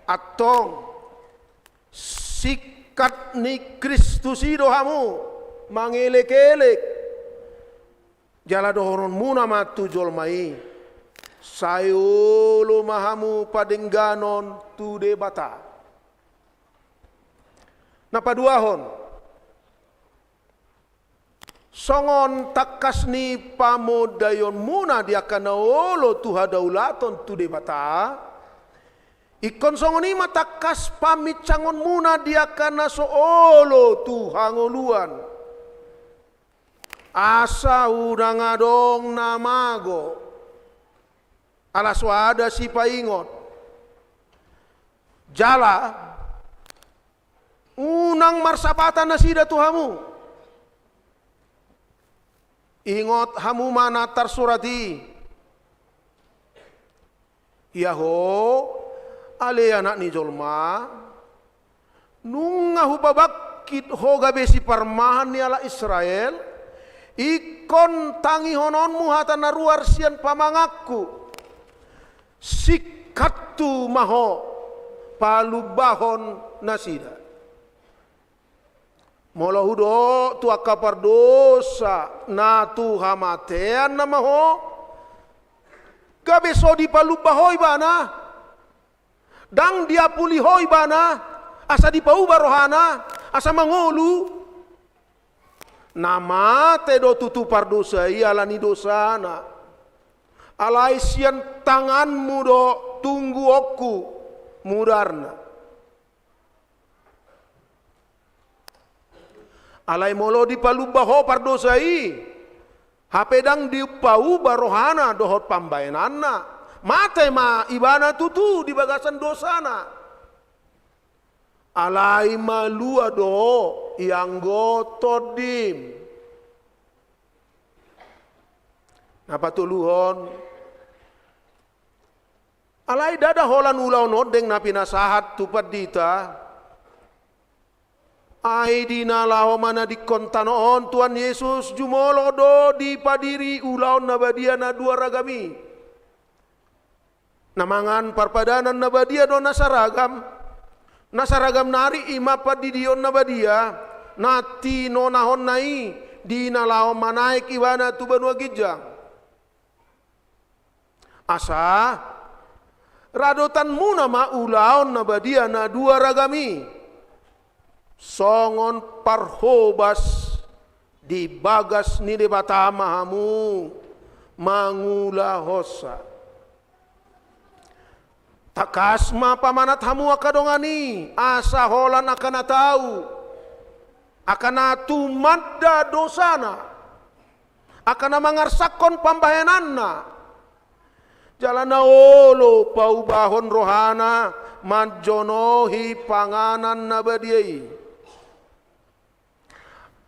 Antong, singkat ni Kristus i do hamu, mangelekelek. Jala dohononmuna ma tu jolma i, sai olo ma hamu padengganon tu Debata. Na paduahon, songon tangkas ni pamondaionmuna di angka na olo tu hadaulaton tu Debata, ingkon songon i ma tangkas paminsangonmuna di angka na so olo tu hangoluan. Asa unang adong na mago, ala so ada sipaingot. Jala unang marsapatan nasida tu hamu. Ingot hamu ma na tarsurat i. Ia ho, ale anak ni jolma, nunga hupabangkit ho gabe siparmahan ni halak Israel, ingkon tangihononmu hata na ruar sian pamanganku. Singkat tu ma ho palumbahon nasida. Molo hudok tu angka pardosa na tu hamatean nama ho, gabe so dipalumba ho ibana, ndang diapuli ho ibana, asa dipauba rohana, asa mangolu. Na mate do tutu pardosa i ala ni dosana. Alai sian tanganmu do tungguonku mudarna. Alai molo dipalumba ho pardosa i, hape ndang dipauba rohana dohot pambahenanna, mate ma ibana tutu di bagasan dosana. Alai malua do ianggo tondim. Na patoluhon, alai ndada holan ulaon ondeng na pinasahat tu pandita. Ai di na laho manadingkon tano on Tuhan Yesus jumolo do dipadiri ulaon na badia na dua ragam i. Na mangan parpadanan na badia do na saragam. Na saragam nari i ma pandidion na badia na tinonahonna i di na laho manaek ibana tu banua ginjang. Asa radotanmuna ma ulaon na badia na dua ragam i songon parhobas di bagas ni Debata ma hamu mangulahonsa. Tangkas ma pamanat hamu angka dongan i, asa holan angka na tau, angka na tumanda dosana, angka na mangarsakkon pambahenanna, jala na olo paubahon rohana manjonohi panganan na badia i.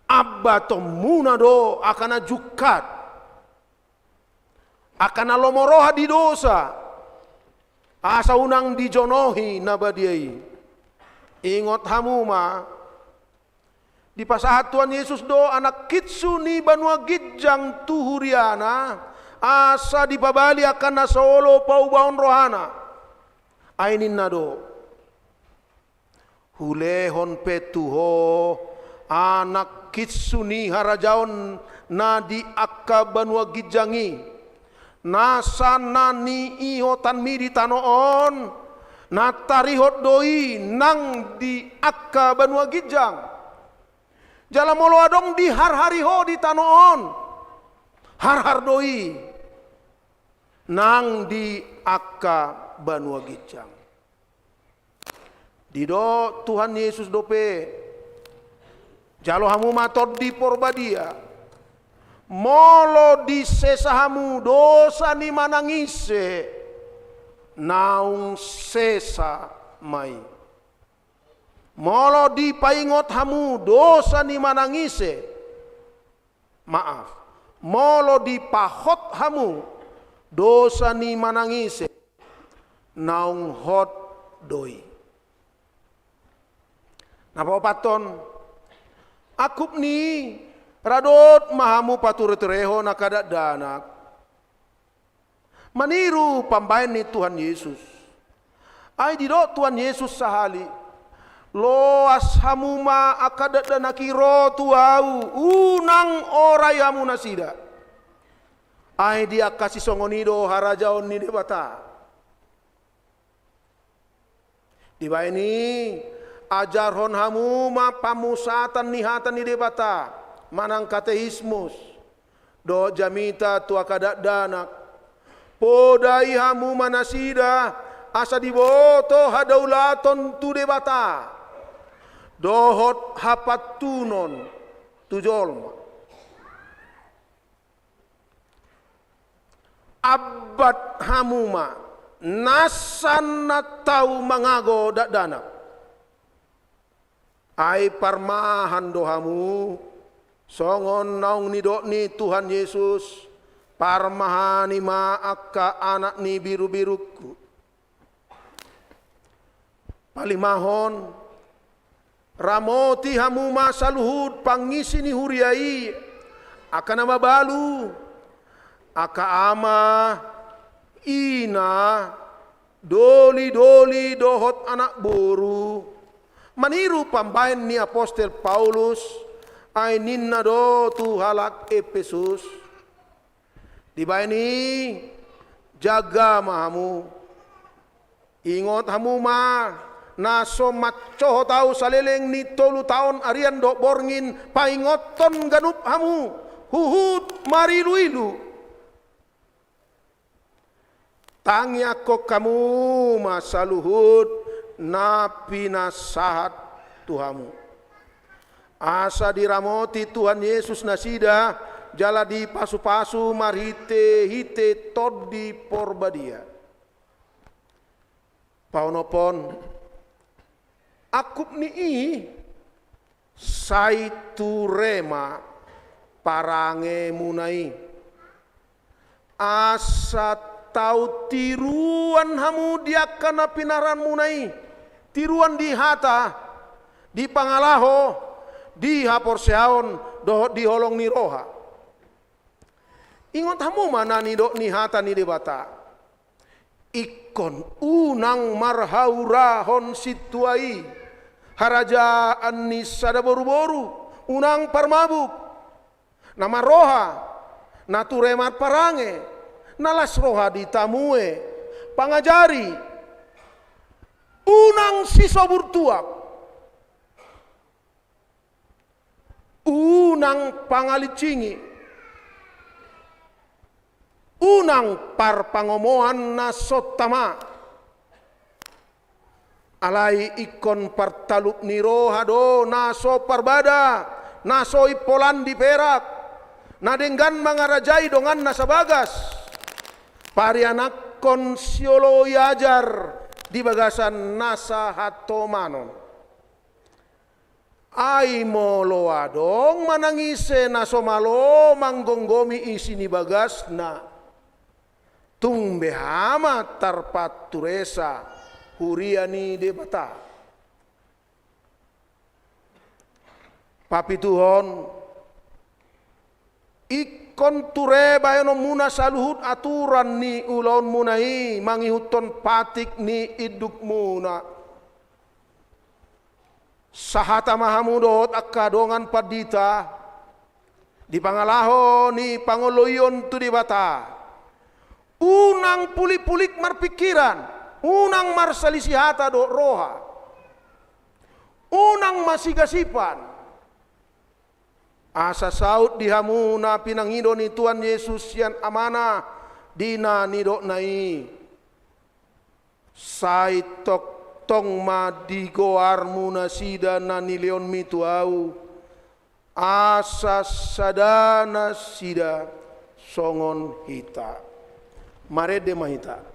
Ambatonmuna do angka na jungkat, angka na lomo roha di dosa, asa unang dijonohi na badia i. Ingot hamu ma, dipasahat Tuhan Yesus do anak kitsu ni banua ginjang tu huriana, asa dipabali angka na so olo paubahon rohana. Ai ninna do, hulehon pe tu ho anak kitsu ni harajaon na di angka banua ginjang i. Nasa na niihotanmi di tano on, na tarihot do i nang di angka banua ginjang. Jala molo adong diharhari ho di tano on, harhar do i nang di angka banua ginjang. Didok Tuhan Yesus dope, jalo hamu ma Tondi Porbadia, molo disesa hamu dosa ni manang ise, naung sesa ma i. Molo dipaingot hamu dosa ni manang ise, maaf, molo dipahot hamu dosa ni manang ise, naung hot do i. Na paopathon, angkup ni i, radot ma hamu patureturehon angka dakdanak. Maniru pambaen ni Tuhan Yesus. Ai didok Tuhan Yesus sahali, loas hamu ma angka dakdanak i ro tu Ahu, unang orai hamu nasida. Ai di angka sisongon i do harajaon ni Debata. Dibaen i, ajarhon hamu ma pamusatan ni hata ni Debata, manang katekismus, dohot jamita tu angka dakdanak. Podai hamu ma nasida, asa diboto hadaulaton tu Debata, dohot hapantunon tu jolma. Ambat hamu ma, nasa na tau mangago dakdanak. Ai parmahan do hamu, songon naung nidok ni Tuhan Yesus, parmahani ma angka anak ni birubirungku. Palimahon, ramoti hamu ma saluhut pangisi ni huria i, angka na mabalu, angka ama, ina, dolidoli dohot anak boru. Maniru pambaen ni apostel Paulus, ai ninna do tu halak Epesus. Dibaen i, jaga ma hamu. Ingot hamu ma, na so mansohot ahu saleleng ni tolu taon arian dohot borngin paingothon ganup hamu, huhut mariluilu. Tangiangkon hamu ma saluhut na pinasahat tu hamu. Asa diramoti Tuhan Yesus nasida, jala dipasupasu marhitehite Tondi Porbadia. Paonomhon, angkup ni i, sai ture ma parangemuna i. Asa tau tiruan hamu di angka na pinarangmuna i, tiruan di hata, di pangalaho, di haporseaon, dohot di holong ni roha. Ingot hamu ma na nidok ni hata ni Debata. Ingkon unang marhaurahon sintua i, harajaan ni sada boruboru, unang parmabuk, na marroha, na ture marparange, na las roha ditamue, pangajari, unang sisobur tuak. Unang pangalincingi, unang parpangomoan na so tama. Alai ingkon partalup ni roha do na so parbada, na so impolan di perak, na denggan mangarajai dongan na sabagas, parianakkon sioloi ajar di bagasan nasa hatomanon. Ai molo adong manang ise na so malo manggomgomi isi ni bagasna, tung beha ma tarpanturesa huria ni Debata. Papituhon, ingkon ture baenonmuna saluhut aturan ni ulaonmuna i mangihuthon patik ni indukmuna. Sahata ma hamu dohot angka dongan pandita, di pangalaho ni pangoloion tu Debata. Unang pulikpulik marpingkiran, unang marsalisi hata dohot roha. Unang masigasipan. Asa saut di hamu na pinangido ni Tuhan Yesus sian Amana di na nidokna i. Sai tongtong ma di goarmu nasida na nilehonmi tu ahu, asa sada nasida songon hita. Marende ma hita.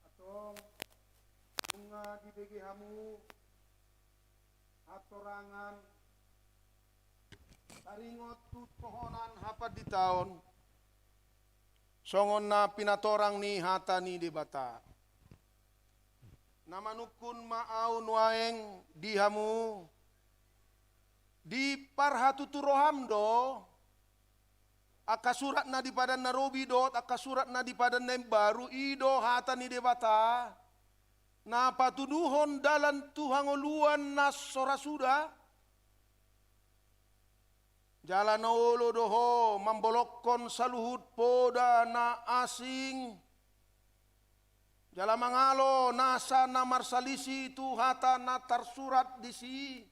Antong, nunga dibege hamu hatorangan taringot tu tohonan hapanditaon, songon na pinatorang ni hata ni Debata. Na manungkun ma ahu nuaeng di hamu, diparhatutu roham do angka surat na di Padan na Robi dohot angka surat na di Padan na Imbaru, i do hata ni Debata na patuduhon dalan tu hangoluan na so ra suda. Jala na olo do ho mambolongkon saluhut poda na asing, jala mangalo nasa na marsalisi tu hata na tarsurat disi.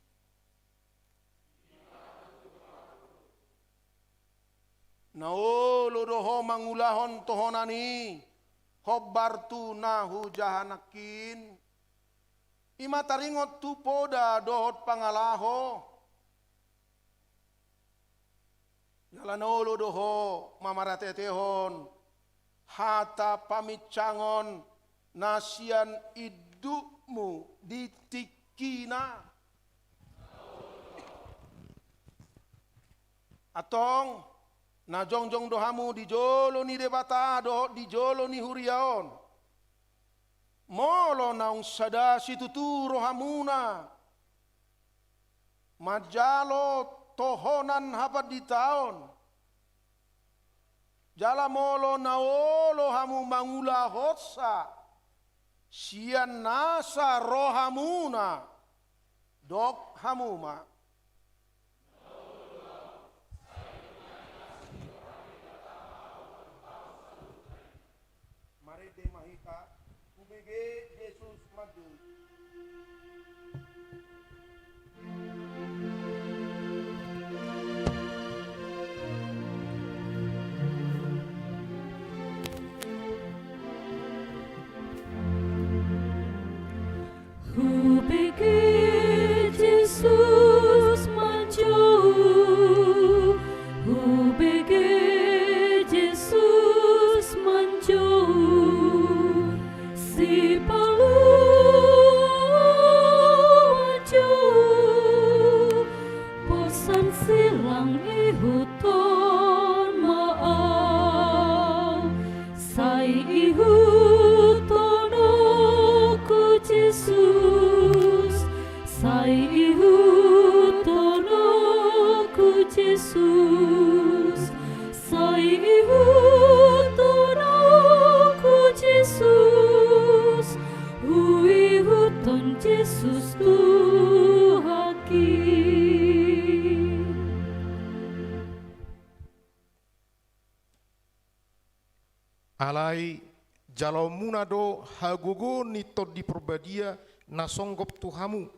Na olo do ho mangulahon tohonan i hombar tu na hujaha nangkin, i ma taringot tu poda dohot pangalaho. Jala na olo do ho mamarateatehon hata paminsangon na sian indukmu di tingkina. Antong, na jongjong do hamu di jolo ni Debata dohot di jolo ni huria on. Molo naung sada situtu rohamuna manjalo tohonan hapanditaon, jala molo na olo hamu mangulahonsa sian nasa rohamuna, dok hamu ma. Marende ma hita, hubege Jesus mandok. Hubege Jesus manjou, hubege Jesus manjou, sipaluan jou, posan silang ihuthon ma au. Sai ihuthon ho Jesus, sai ihuthon ho Jesus, sai ihuthon ho Jesus, huihuthon Jesus Tuhanki. Alai jaloonmuna do hagogoon ni Tondi Parbadia na songgop tu hamu,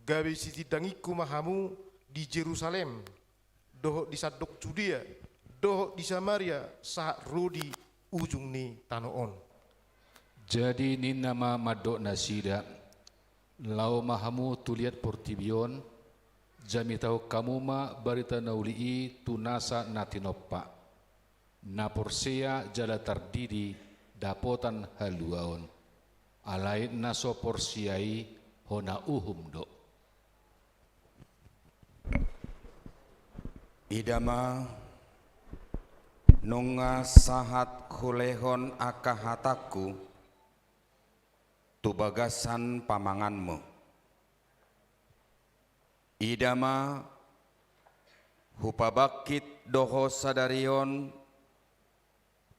gabe sitindangingku ma hamu di Jerusalem, dohot di sandok Judea, dohot di Samaria, sahat ro di ujung ni tano on. Jadi ninna ma mandok nasida: Laho ma hamu tu liat portibi on, jamitahon hamu ma barita na uli i tu nasa na tinompa. Na porsea jala tardidi dapotan haluaon. Alai na so porsea i hona uhum do. Ida ma, nunga sahat hulehon angka hatangku tu bagasan pamanganmu. Ida ma, hupabangkit do ho sadari on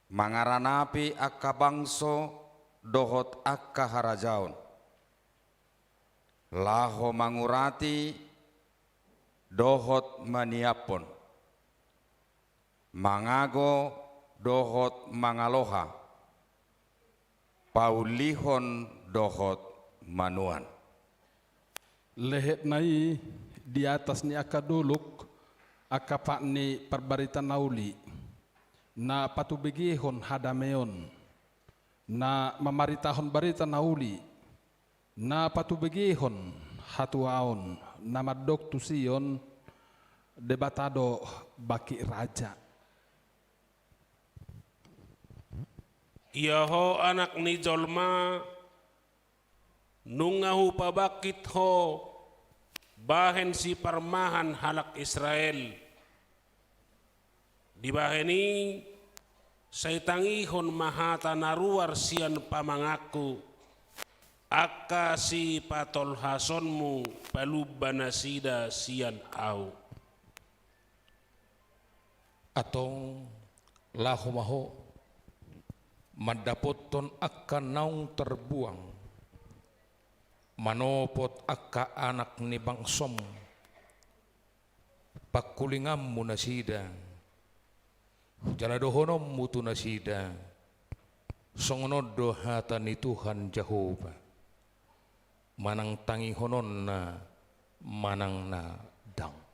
mangaranapi angka bangso dohot angka harajaon, laho mangurati dohot maniaphon, mangago dohot mangaloha, paullihon dohot manuan. Lehetna i di atas ni angka dolok, angka pat ni parbarita na uli, na patubegehon hadameon, na mamaritahon barita na uli, na patubegehon hatuaon, na mandok tu Sion: Debata do bangkit raja. Ia ho anak ni jolma, nunga hupabangkit ho bahen siparmahan halak Israel. Dibahen i, sai tangihon ma hata na ruar sian pamanganku, angka sipatolhasonmu palumba nasida sian ahu. Antong laho ma ho mandapothon angka naung tarbuang, manopot angka anak ni bangsom, pangkulinganmu nasida, jala dohononmu tu nasida: Songon on do hata ni Tuhan Jahowa, manang tangihononna manang na ndang.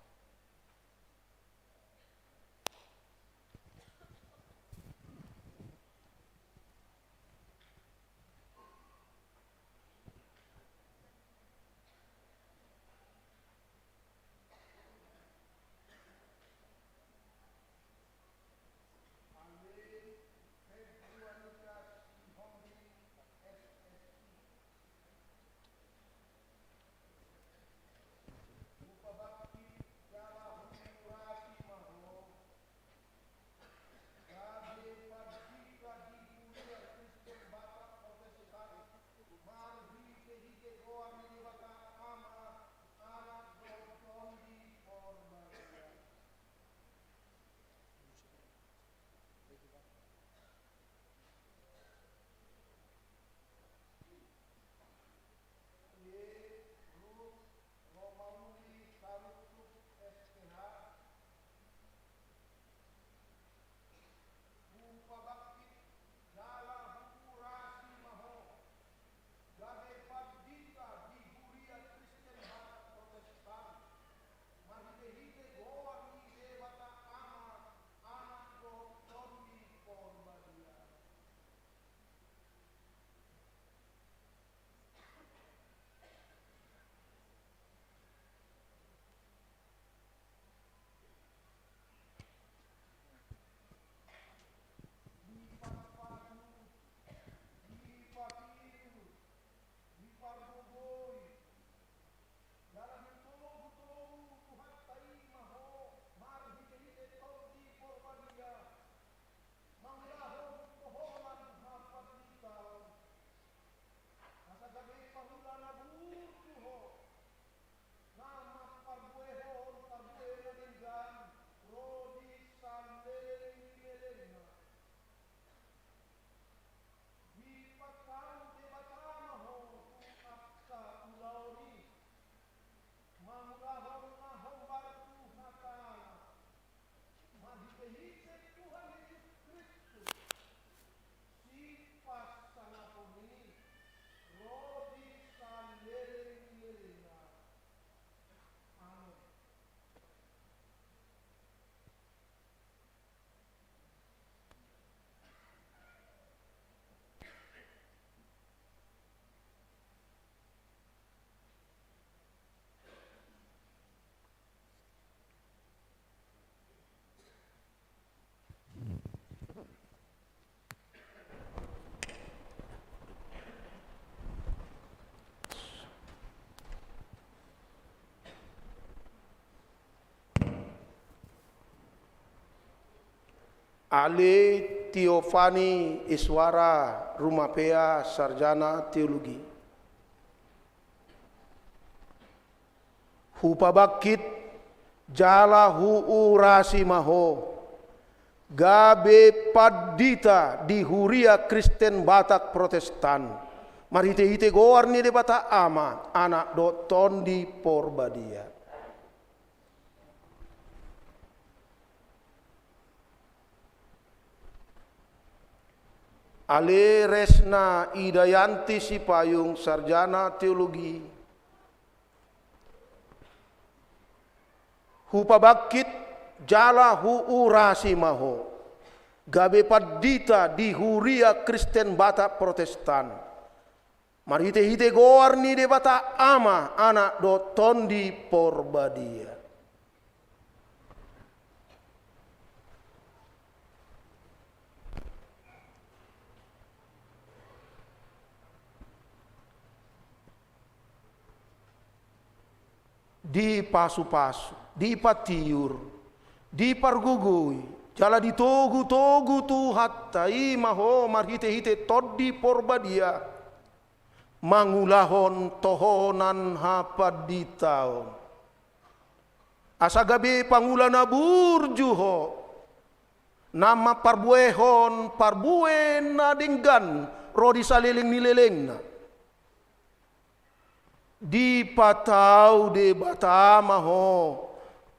Ale Tiofani Iswara Rumapea, sarjana teologi. Hupabangkit jala huurasi ma ho gabe pandita di Huria Kristen Batak Protestan, marhite-hite goar ni Debata Ama, Anak dohot Tondi Porbadia. Ale Resna Idayanti Sipayung, sarjana teologi. Hupabangkit jala huurasi ma ho gabe pandita di Huria Kristen Batak Protestan, marhite-hite goar ni Debata Ama, Anak dohot Tondi Porbadia. Dipasu-pasu, dipatiur, dipargogoi, jala ditogu-togu Tuhanta i ma ho marhite-hite Tondi Porbadia, mangulahon tohonan hapanditaon. Asa gabe pangula na burju ho, na mamparbuehon parbue na denggan ro di saleleng ni lelengna. Dipatau Debata ma ho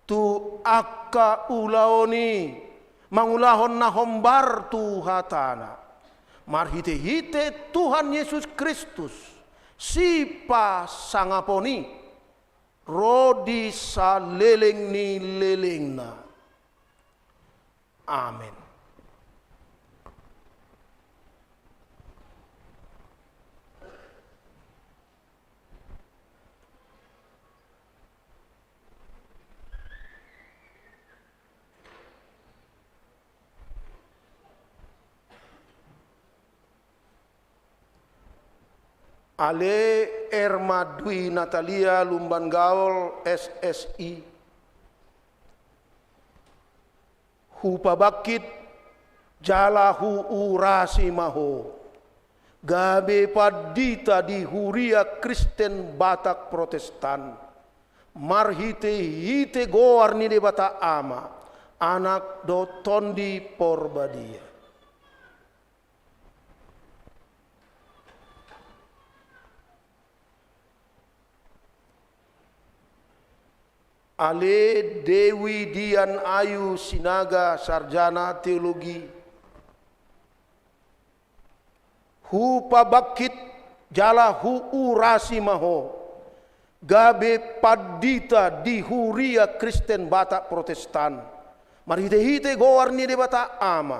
tu angka ulaon i, mangulahon na hombar tu hatana. Marhite-hite Tuhan Yesus Kristus, sipasangapon i, ro di saleleng ni lelengna. Amen. Ale Erma Dwi Natalia Lumban Gaol, S S I. Hupabangkit jala huurasi ma ho gabe pandita di Huria Kristen Batak Protestan, marhite-hite goar ni Debata Ama, Anak dohot Tondi Porbadia. Ale Dewi Dian Ayu Sinaga, sarjana teologi. Hupabangkit jala huurasi ma ho gabe pandita di Huria Kristen Batak Protestan, marhite-hite goar ni Debata Ama,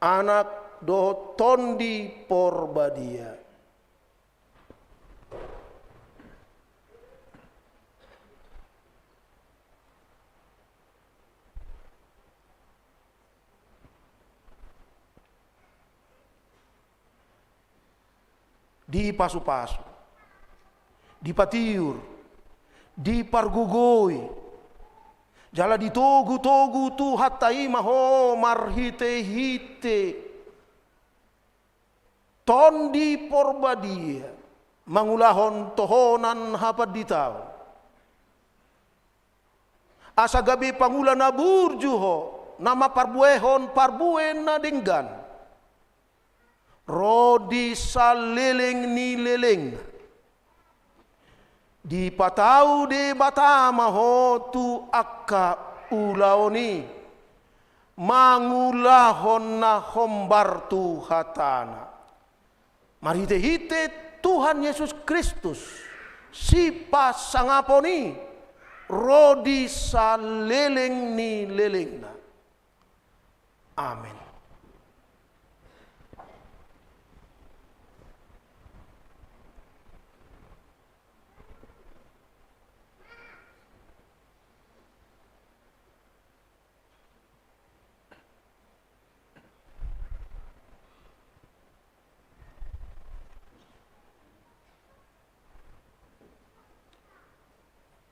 Anak dohot Tondi Porbadia. Dipasu-pasu, dipatiur, dipargogoi, jala ditogu-togu Tuhanta i ma ho marhite-hite Tondi Porbadia, mangulahon tohonan hapanditaon. Asa gabe pangula na burju ho, na mamparbuehon parbue na denggan ro di saleleng ni lelengna. Dipatau Debata ma ho tu angka ulaon i, mangulahon na hombar tu hatana. Marhite-hite Tuhan Yesus Kristus, sipasangapon i, ro di saleleng ni lelengna. Amen.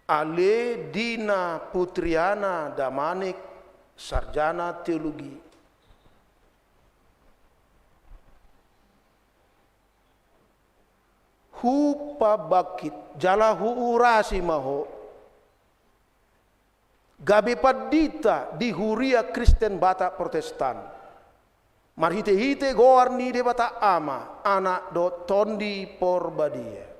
Ale Dina Putriana Damanik, sarjana teologi. Hupabangkit jala huurasi ma ho gabe pandita di Huria Kristen Batak Protestan, marhitehite goar ni Debata Ama, Anak dohot Tondi Porbadia.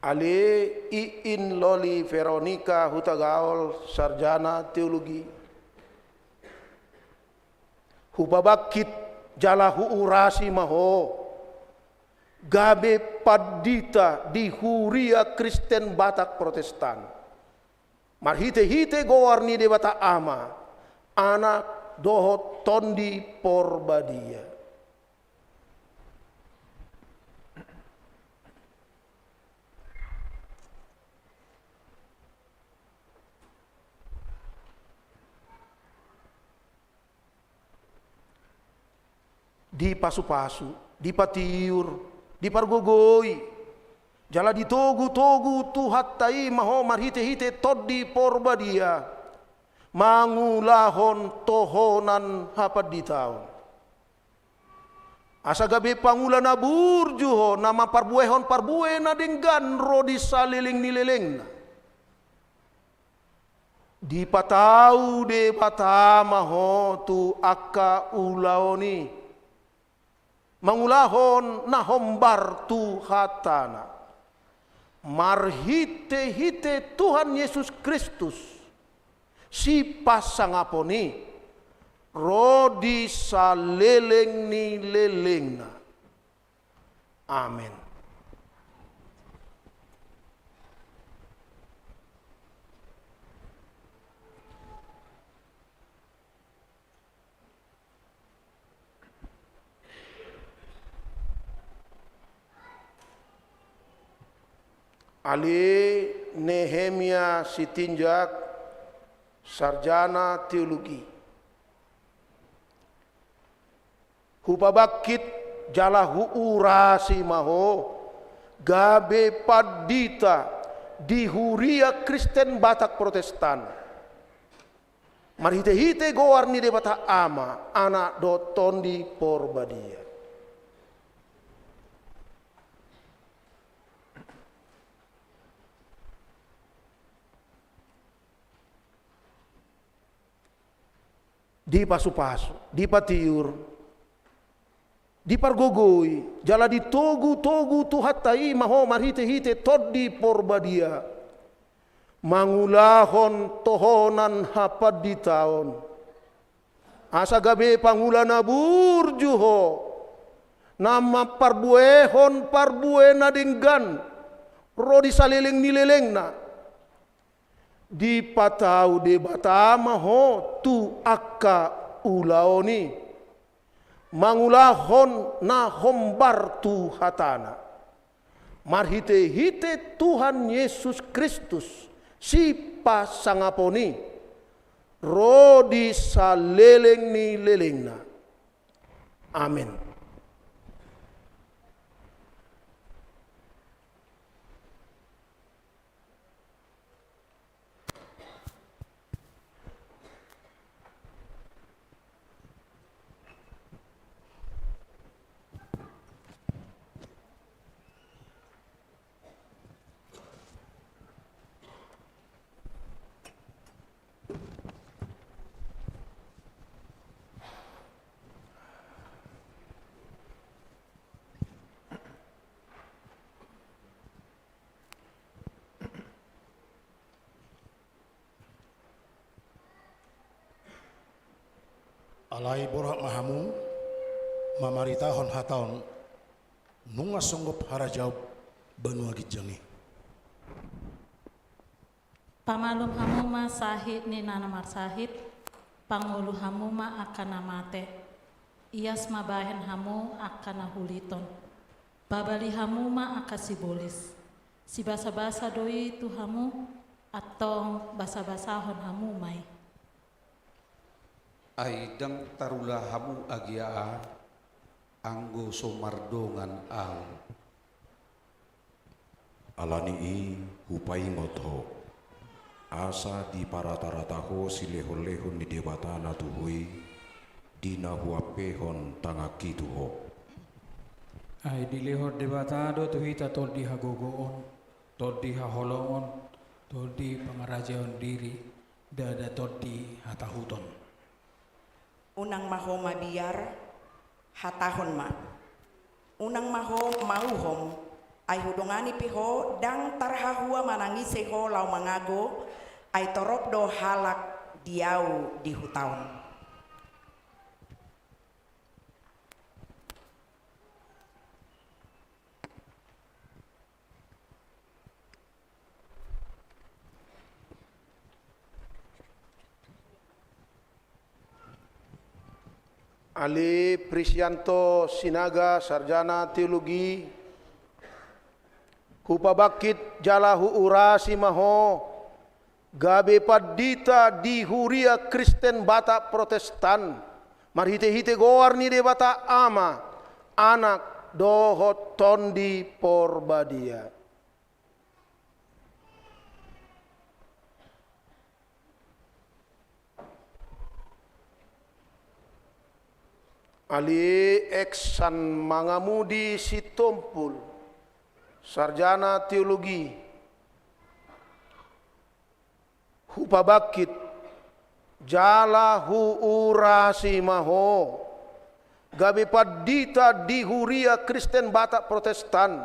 Ale Iin Loli Veronica Hutagaol, sarjana teologi. Hupabangkit jala huurasi ma ho gabe pandita di Huria Kristen Batak Protestan, marhitehite goar ni Debata Ama, Anak dohot Tondi Porbadia. Dipasupasu, dipatiur, dipargogoi, jala ditogutogu Tuhanta i ma ho marhitehite Tondi Porbadia, mangulahon tohonan hapanditaon. Asa gabe pangula na burju ho, na mamparbuehon parbue na denggan ro di saleleng ni lelengna. Dipatau Debata ma ho tu angka ulaon i, mangulahon na hombar tu hatana. Marhitehite Tuhan Yesus Kristus, sipasangapon i, ro di saleleng ni lelengna. Amen. Ale Nehemia Sitinjak, sarjana teologi. Hupabangkit jala huurasi ma ho gabe pandita di Huria Kristen Batak Protestan, marhitehite goar ni Debata Ama, Anak dohot Tondi Porbadia. Dipasupasu, dipatiur, dipargogoi, jala ditogutogu Tuhanta i ma ho marhitehite Tondi Porbadia, mangulahon tohonan hapanditaon. Asa gabe pangula na burju ho, na mamparbuehon parbue na denggan ro di saleleng ni lelengna. Dipatau Debata ma ho tu angka ulaon i, mangulahon na hombar tu hatana. Marhitehite Tuhan Yesus Kristus, sipasangapon i, ro di saleleng ni lelengna. Amen. Alai borhat ma hamu mamaritahon hata on, nunga songgop harajaon banua ginjang i. Pamalum hamu ma sahit ni na marsahit, pangolu hamu ma angka na mate, ias ma bahen hamu angka na huliton, pabali hamu ma angka sibolis. Sibasabasa do i tu hamu, antong basabasahon hamu ma i. Ai ndang tarula hamu agia aha, anggo so mardongan ahu. Ala ni i hupaingot ho, Asa diparatarata ho silehonlehon ni Debata na tu ho i, di na huampehon tanganki tu ho. Ai dilehon Debata do tu hita tondi hagogoon, tondi haholongon, tondi pangarajaon diri, ndada tondi hatahuton. Unang ma ho mabiar, hatahon ma. Unang ma ho mauhom, ai hudongani pe ho ndang tarhahua manangisi ho laho mangago, ai torop do halak di ahu di huta on. Ale Prisianto Sinaga, sarjana teologi, hupabangkit jala huurasi ma ho, gabe pandita di Huria Kristen Batak Protestan, marhitehite goar ni Debata Ama, Anak, dohot Tondi Porbadia. Ale Eksan Mangamudi Sitompul, sarjana teologi, hupabangkit jala huurasi ma ho, gabe pandita di Huria Kristen Batak Protestan,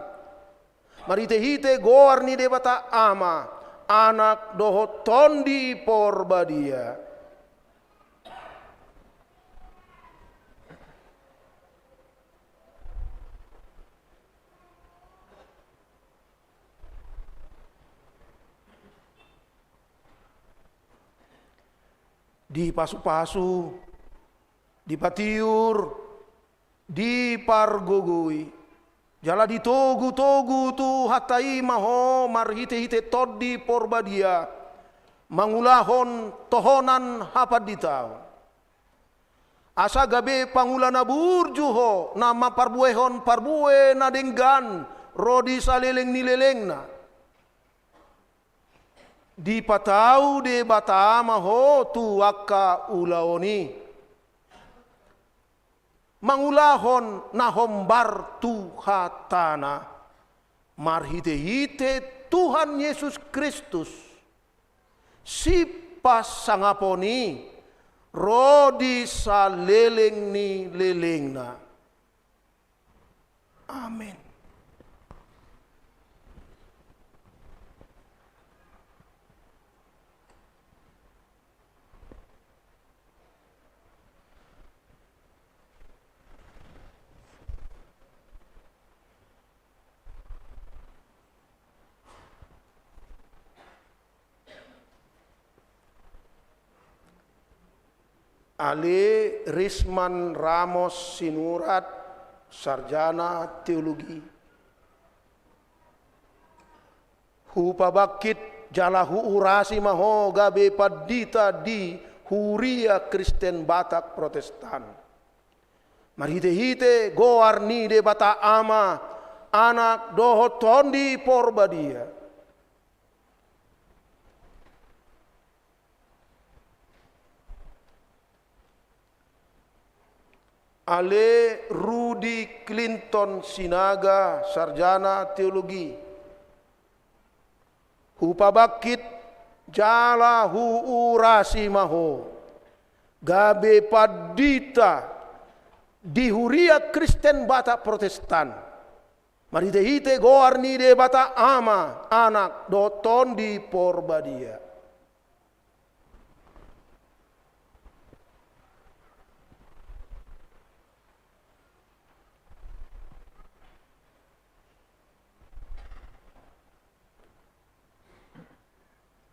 marhitehite goar ni Debata Ama, Anak, dohot Tondi Porbadia. Dipasupasu, dipatiur, dipargogoi, jala ditogutogu Tuhanta i ma ho marhitehite Tondi Porbadia, mangulahon tohonan hapanditaon. Asa gabe pangula na burju ho, na mamparbuehon parbue na denggan ro di saleleng ni lelengna. Dipatau Debata ma ho tu angka ulaon i, mangulahon na hombar tu hatana, marhitehite Tuhan Jesus Kristus, Sipasangapon i, ro di saleleng ni lelengna. Amen. Ale Risman Ramos Sinurat, sarjana teologi. Hupabangkit jala huurasi ma ho gabe pandita di Huria Kristen Batak Protestan. Marhitehite goar ni Debata Ama, Anak dohot Tondi Porbadia. Ale Rudi Clinton Sinaga, sarjana teologi. Hupabangkit jala huurasi ma ho gabe pandita di Huria Kristen Batak Protestan. Marhitehite goar ni Debata Ama, Anak dohot Tondi Porbadia.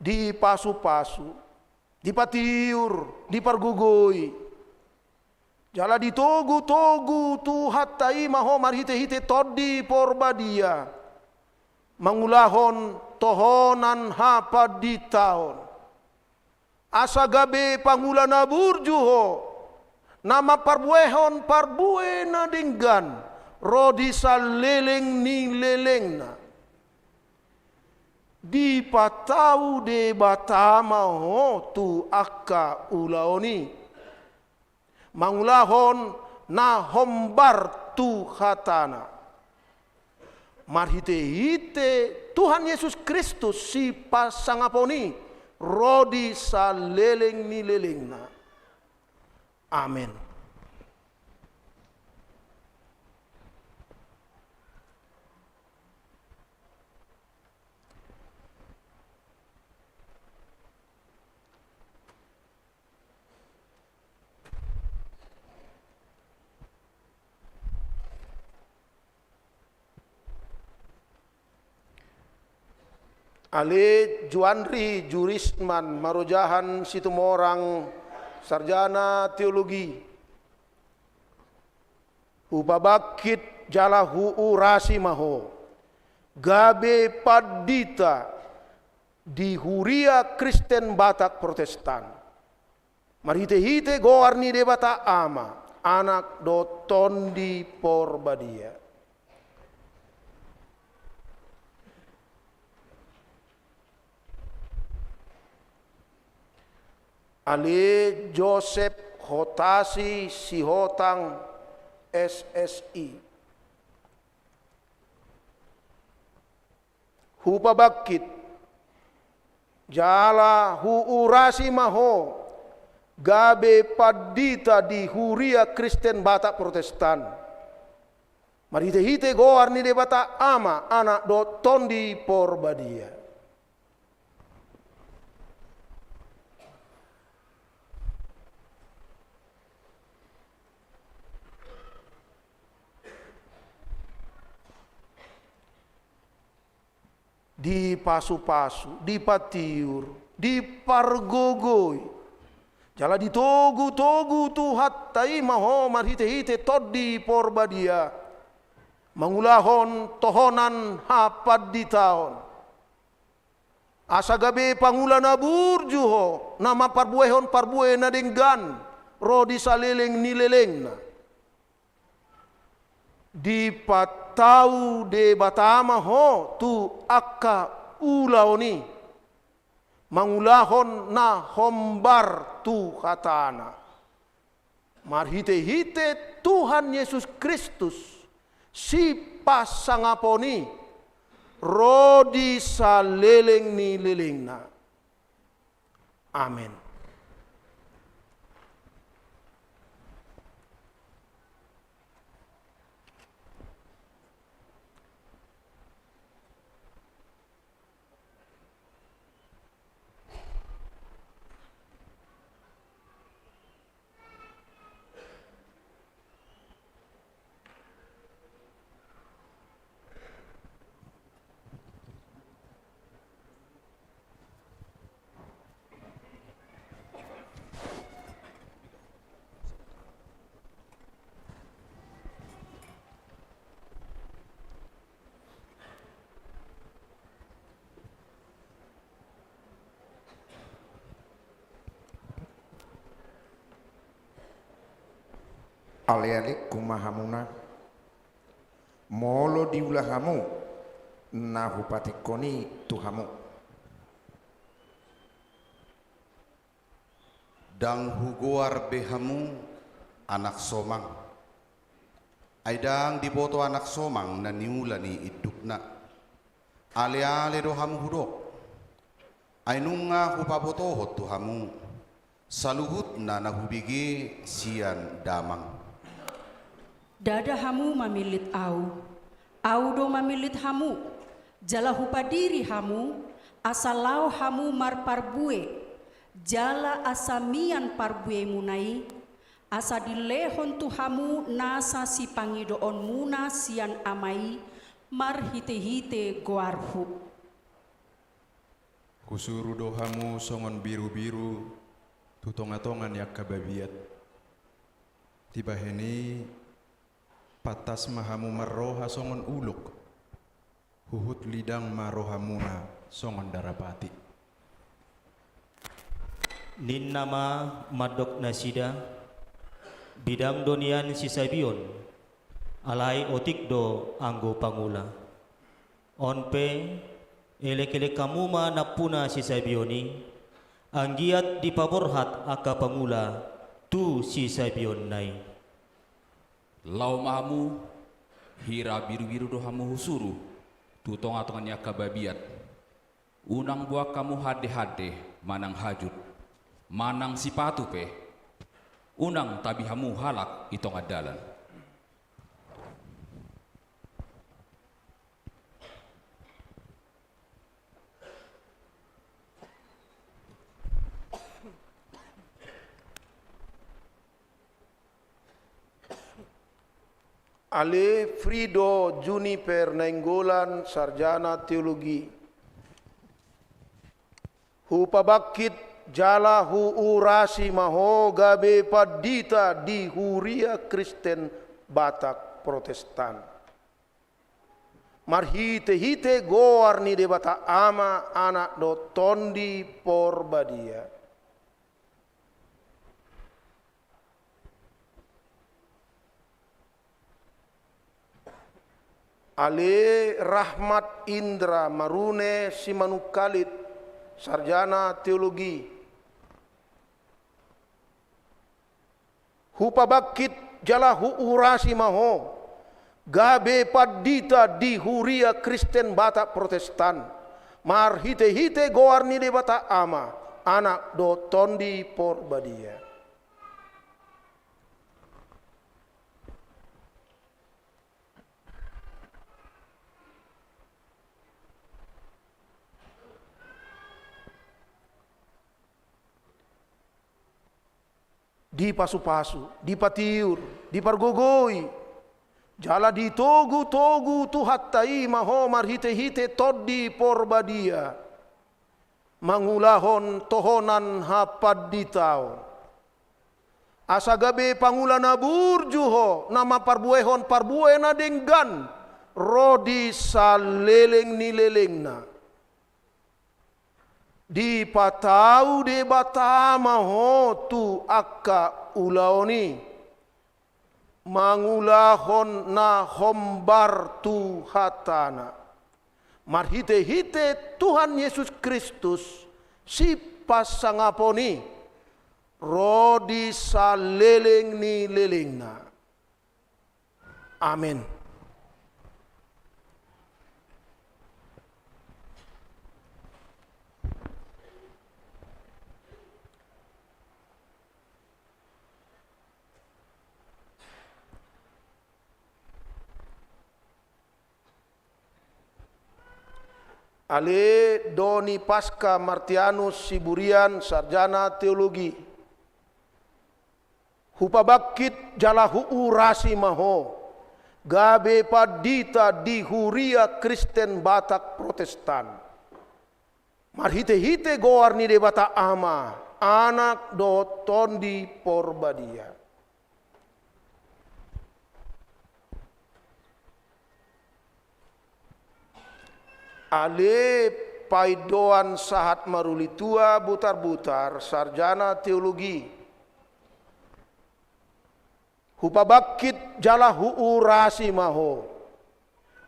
Dipasupasu, dipatiur, dipargogoi. Jala ditogutogu Tuhanta i ma ho marhitehite Tondi Porbadia, mangulahon tohonan hapanditaon. Asa gabe pangula na burju ho, na mamparbuehon parbue na denggan, ro di saleleng ni lelengna. Dipatau Debata ma ho tu angka ulaon i, mangulahon na hombar tu hatana. Marhitehite Tuhan Yesus Kristus sipasangapon i, ro di saleleng ni lelengna. Amen. Ale Juandri Jurisman Marojahan Situmorang, sarjana teologi, hupabangkit jala huurasi ma ho gabe pandita di Huria Kristen Batak Protestan. Marhitehite goar ni Debata Ama, Anak dohot Tondi Porbadia. Ale Josep Hotasi Sihotang, S S I. Hupabangkit jala huurasi ma ho gabe pandita di Huria Kristen Batak Protestan. Marhitehite goar ni Debata Ama, Anak dohot Tondi Porbadia. Dipasupasu, dipatiur, dipargogoi, jala ditogutogu Tuhanta i ma ho marhitehite Tondi Porbadia, mangulahon tohonan hapanditaon. Asa gabe pangula na burju ho, na mamparbuehon parbue na denggan ro di saleleng ni lelengna. Dipatau Debata ma ho tu angka ulaon i, mangulahon na hombar tu hatana. Marhitehite Tuhan Yesus Kristus, sipasangapon i, ro di saleleng ni lelengna. Amen. Alealengku ma hamuna, molo diula hamu na hupatingkon i tu hamu. Ndang hugoar be hamu anak somang. Ai ndang diboto anak somang na niula ni indukna. Aleale do hamu hudok. Ai nunga hupabotohon tu hamu saluhutna na hubege sian damang. Ndada hamu mamillit ahu, ahu do mamillit hamu, jala hupadiri hamu, asa laho hamu marparbue, jala asa mian parbuemuna i, asa dilehon tu hamu nasa sipangidoonmuna sian Ama i marhitehite goarhu. Husuru do hamu songon birubiru tu tongatonga ni angka babiat. Dibahen i, pantas ma hamu marroha songon ulok, huhut lidang ma rohamuna songon darapati. Ninna ma mandok nasida, bidang do nian sisabion, alai otik do anggo pangula. On pe, Elekelek hamu ma nampuna sisabion i, anggiat dipaborhat angka pangula tu sisabionna i. Laho ma hamu, hira birubiru do hamu husuru tu tongatonga ni angka babiat. Unang boan hamu handehande manang hajut, manang sipatu pe. Unang tabi hamu halak i tonga dalan. Ale Frido Juniper Nainggolan, sarjana teologi. Hupabangkit jala huurasi ma ho gabe pandita di Huria Kristen Batak Protestan. Marhitehite goar ni Debata Ama, Anak dohot Tondi Porbadia. Ale Rahmat Indra Marune Simanungkalit, sarjana teologi. Hupabangkit jala huurasi ma ho gabe pandita di Huria Kristen Batak Protestan, marhitehite goar ni Debata Ama, Anak dohot Tondi Porbadia. Dipasupasu, dipatiur, dipargogoi, jala ditogutogu Tuhanta i ma ho marhitehite Tondi Porbadia, mangulahon tohonan hapanditaon. Asa gabe pangula na burju ho, na mamparbuehon parbue na denggan ro di saleleng ni lelengna. Dipatau Debata ma ho tu angka ulaon i, mangulahon na hombar tu hatana. Marhitehite Tuhan Jesus Kristus, sipansangapon i, ro di saleleng ni lelengna. Amen. Ale Doni Paska Martianus Siburian, sarjana teologi. Hupabangkit jala huurasi ma ho gabe pandita di Huria Kristen Batak Protestan, marhitehite goar ni Debata Ama, Anak dohot Tondi Porbadia. Ale Paindoan Sahat Maruli Tua Butarbutar, sarjana teologi. Hupabangkit jala huurasi ma ho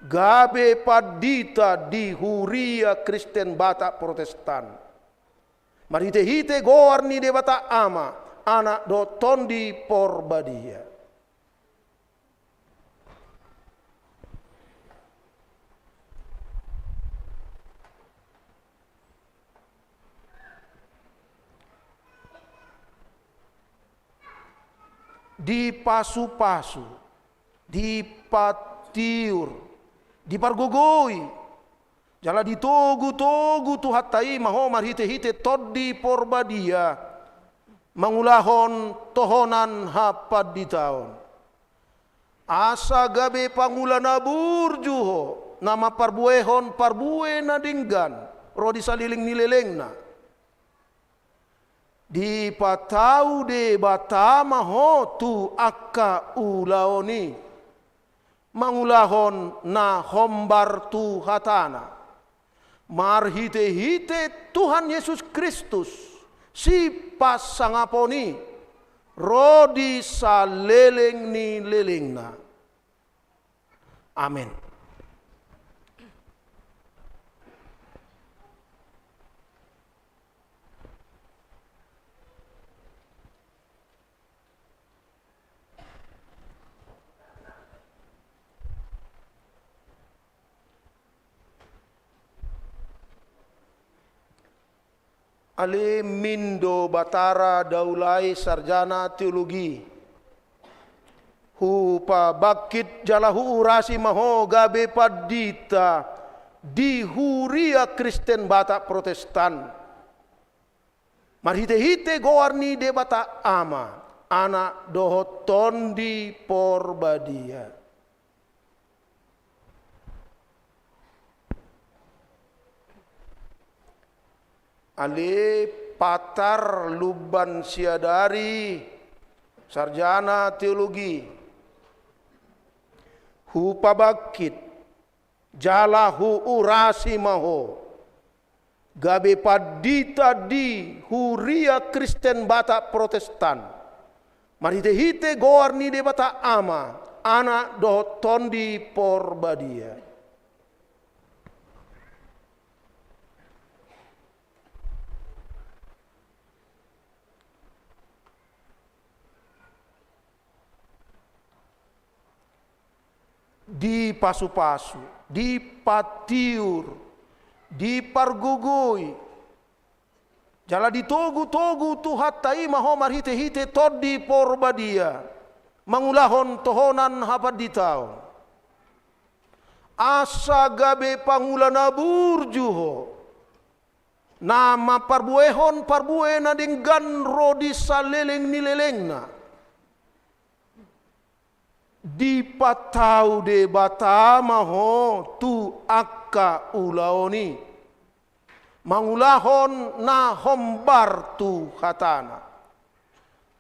gabe pandita di Huria Kristen Batak Protestan, marhitehite goar ni Debata Ama, Anak dohot Tondi Porbadia. Dipasupasu, dipatiur, dipargogoi, jala ditogutogu Tuhanta i ma ho marhitehite Tondi Porbadia, mangulahon tohonan hapanditaon. Asa gabe pangula na burju ho, na mamparbuehon parbue na denggan ro di saleleng ni lelengna. Dipatau Debata ma ho tu angka ulaon i, mangulahon na hombar tu hatana. Marhitehite Tuhan Jesus Kristus, sipansangapon i, ro di saleleng ni lelengna. Amen. Ale Mindo Batara Daulai, sarjana teologi. Hupabangkit jala huurasi ma ho gabe pandita di Huria Kristen Batak Protestan. Marhite-hite goar ni Debata Ama, Anak dohot Tondi Porbadia. Ale Patar Lumban Siadari, sarjana teologi. Hupabangkit jala huurasi ma ho gabe pandita di Huria Kristen Batak Protestan, marhite-hite goar ni Debata Ama, Anak dohot Tondi Porbadia. Dipasu-pasu, dipatiur, dipargogoi, jala ditogu-togu Tuhanta i ma ho marhite-hite Tondi Porbadia, mangulahon tohonan hapanditaon. Asa gabe pangula na burju ho, na mamparbuehon parbue na denggan ro di saleleng ni lelengna. Dipatau Debata ma ho tu angka ulaon i, mangulahon na hombar tu hatana.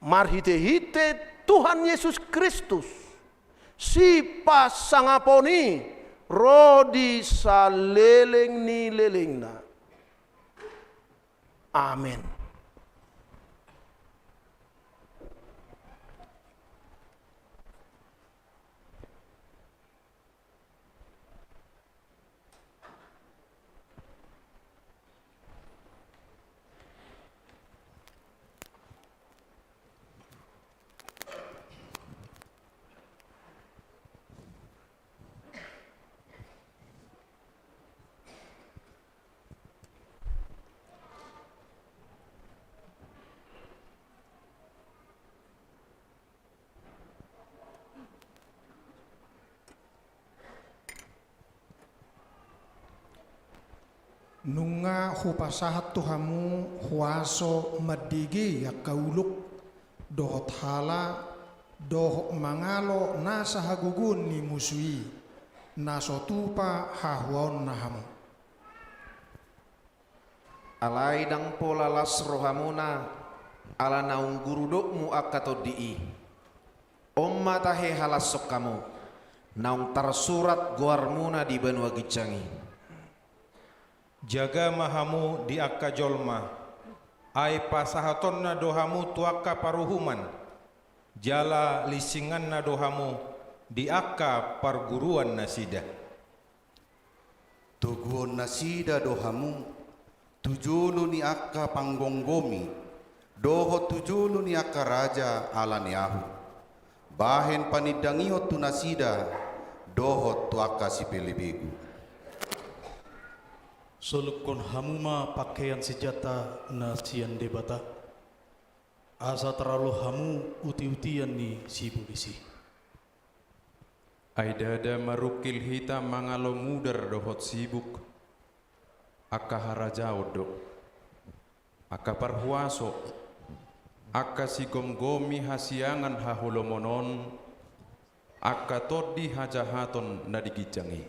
Marhite-hite Tuhan Yesus Kristus, sipasangapon i ro di saleleng ni lelengna. Amen. Nunga hupasahat tu hamu huaso mandegei angka ulok dohot hala dohot mangalo nasa hagogoon ni musu i, na so tupa hahuaonna hamu. Alai ndang pola las rohamuna ala naung gurudokmu angka tondi i. On ma tahe halashon hamu, naung tarsurat goarmuna di banua ginjang i. Jaga ma hamu di angka jolma, ai pasahatonna do hamu tu angka paruhuman, jala linsinganna do hamu di angka parguruan nasida. Toguon nasida do hamu tu jolo ni angka panggomgomi dohot tu jolo ni angka raja ala ni ahu. Bahen panindangihon tu nasida dohot tu angka sipelebegu. Solukkon hamu ma pangkean sinjata na sian Debata, asa taralo hamu uti-utian ni sibolis i. Ai ndada marungkil hita mangalo mudar dohot sibuk, angka harajaon do. Angka parhuaso, angka sigomgomi hasiangan haholomon on, angka tondi hajahaton na di ginjang i.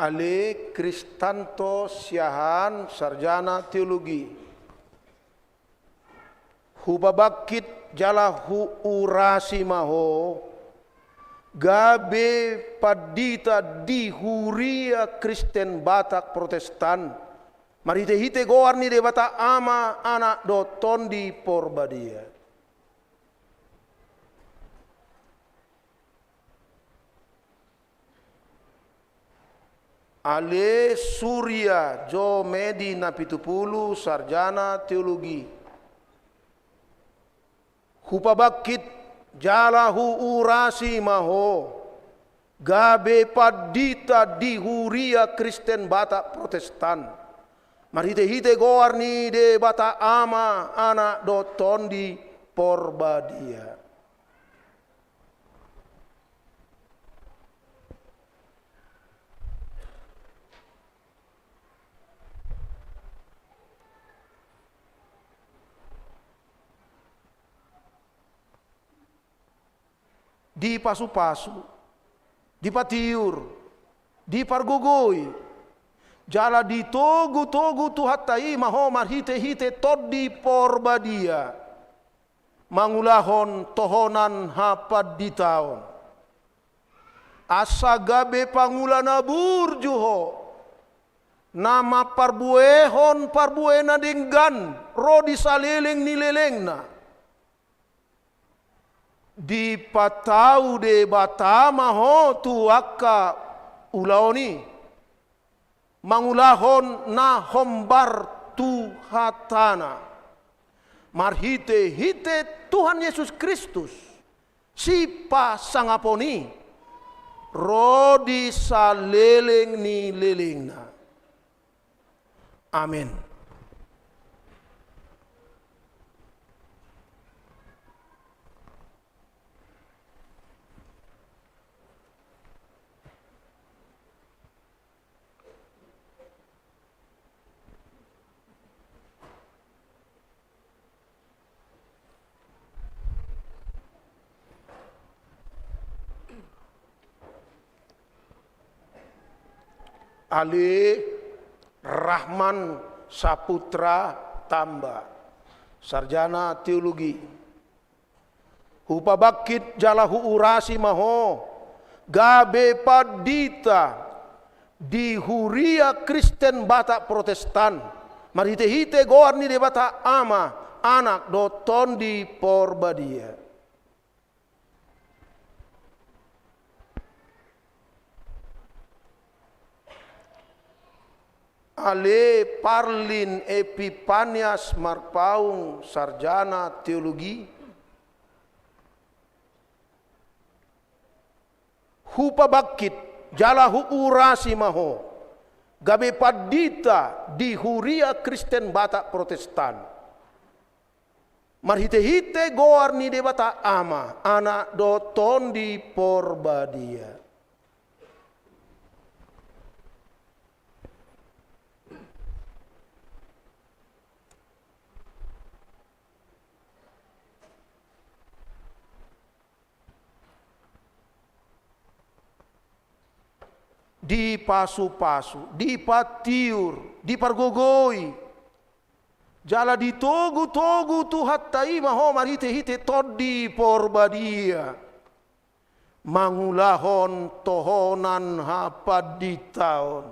Ale Kristanto Siahaan, sarjana teologi. Hupabangkit jala huurasi ma ho gabe pandita di Huria Kristen Batak Protestan, marhite-hite goar ni Debata Ama, Anak dohot Tondi Porbadia. Ale Surya Jomedi Napitupulu, sarjana teologi. Hupabangkit jala huurasi ma ho gabe pandita di Huria Kristen Batak Protestan, marhitehite goar ni Debata Ama, Anak dohot Tondi Porbadia. Dipasupasu, dipatiur, dipargogoi, jala ditogutogu Tuhanta i ma ho marhitehite Tondi Porbadia, mangulahon tohonan hapanditaon, asa gabe pangula na burju ho, na mamparbuehon parbue na denggan ro di saleleng ni lelengna. Dipatau Debata ma ho tu angka ulaon i, mangulahon na hombar tu hatana, marhitehite Tuhan Yesus Kristus, sipasangapon i, ro di saleleng ni lelengna. Amen. Ale Rahman Saputra Tamba, sarjana teologi. Hupabangkit jala huurasi ma ho gabe pandita di Huria Kristen Batak Protestan, marhitehite goar ni Debata Ama, Anak dohot Tondi Porbadia. Ale Parlin Epipanias Marpaung, sarjana teologi. Hupabangkit jala huurasi ma ho gabe pandita di Huria Kristen Batak Protestan, marhitehite goar ni Debata Ama, Anak dohot Tondi Porbadia. Dipasupasu, dipatiur, dipargogoi, jala ditogutogu Tuhanta i ma ho marhitehite Tondi Porbadia, mangulahon tohonan hapanditaon,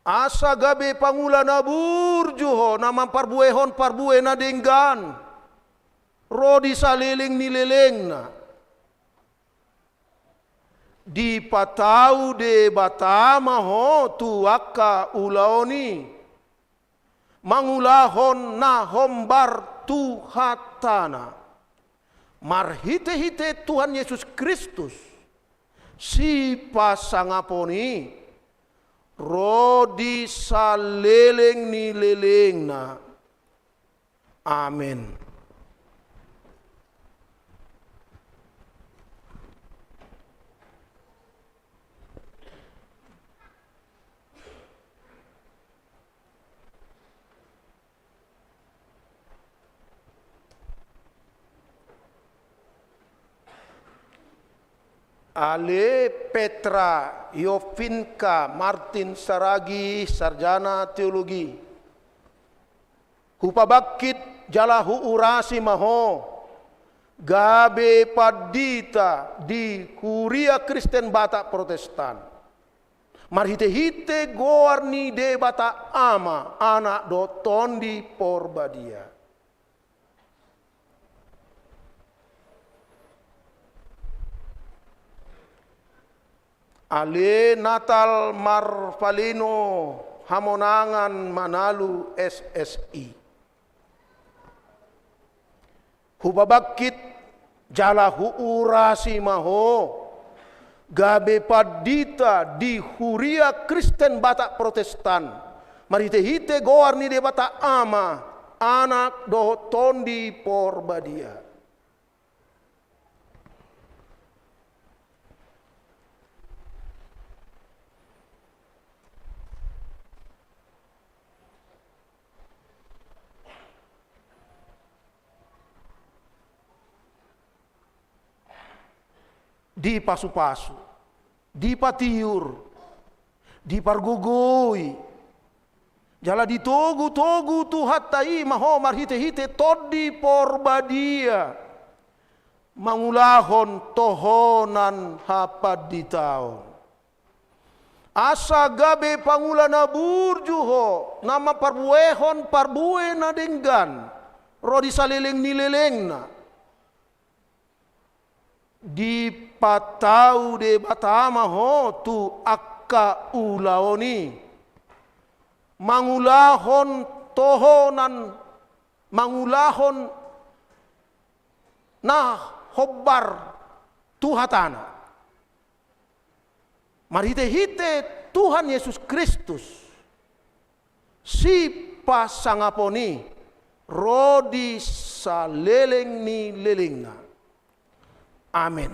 asa gabe pangula na burju ho, na mamparbuehon parbue na denggan ro di saleleng ni lelengna. Dipatau Debata ma ho tu angka ulaon i, mangulahon na hombar tu hatana, marhitehite Tuhan Yesus Kristus, sipasangapon i, ro di saleleng ni lelengna. Amen. Ale Petra Yovinka Martin Saragi, sarjana teologi. Hupabangkit jala huurasi ma ho gabe pandita di Huria Kristen Batak Protestan, marhitehite goar ni Debata Ama, Anak dohot Tondi Porbadia. Ale Natal marpalino hamonangan manalu S S I. Hupabangkit jala huurasi ma ho, gabe pandita di Huria Kristen Batak Protestan, marhitehite goar ni Debata Ama, Anak dohot Tondi Porbadia. Dipasupasu, dipatiur, dipargogoi, jala ditogutogu Tuhanta i ma ho marhitehite Tondi Porbadia, mangulahon tohonan hapanditaon. Asa gabe pangula na burju ho, na mamparbuehon parbue na denggan, ro di saleleng ni lelengna. Dipatau Debata ma ho tu angka ulaon i, mangulahon tohonan, mangulahon na hombar tu hatana. Marhitehite Tuhan Yesus Kristus, sipasangapon i ro di saleleng ni lelengna. Amen.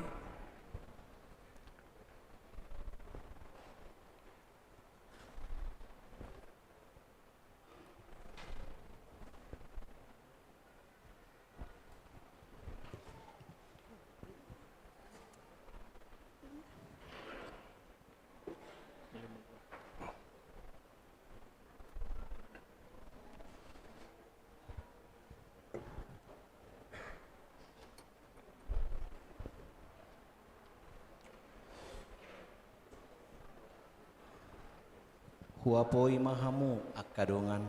Huapoi ma hamu angka dongan.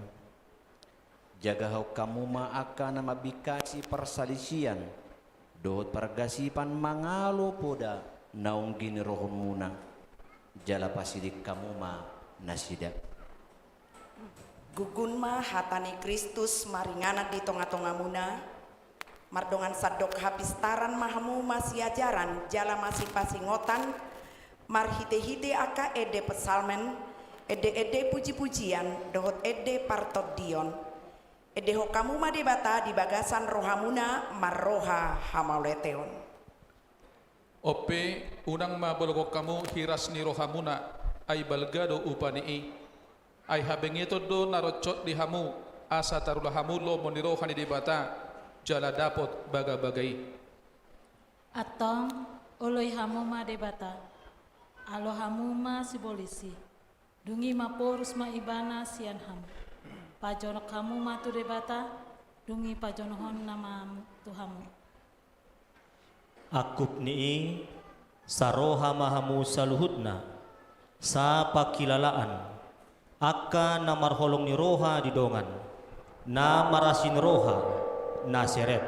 Jagahon hamu ma angka na mambingkasi parsalisian dohot pargasipan mangalo poda na onggi ni rohamuna, jala pasiding hamu ma nasida. Gunggun ma hata ni Kristus maringanan di tongatongamuna, mardongan sandok hapistaran ma hamu masiajaran jala masipasingotan, marhitehite angka ende psalmen, endeende pujipujian dohot ende partondion. Endehon hamu ma Debata di bagasan rohamuna marroha hamauliateon. Onpe, unang ma bolongon hamu hiras ni rohamuna, ai balga do upa ni i. Ai habengeton do na roncot di hamu, asa tarula hamu lomo ni roha ni Debata, jala dapot bagabaga i. Antong, oloi hamu ma Debata, alo hamu ma sibolis i, dung i maporus ma Ibana sian hamu. Pajonok hamu ma tu Debata, dung i pajonohonna ma hamu tu hamu. Angkup ni i, saroha ma hamu saluhutna, sapangkilalaan, angka na marholong ni roha di dongan, na marasi ni roha, na serep.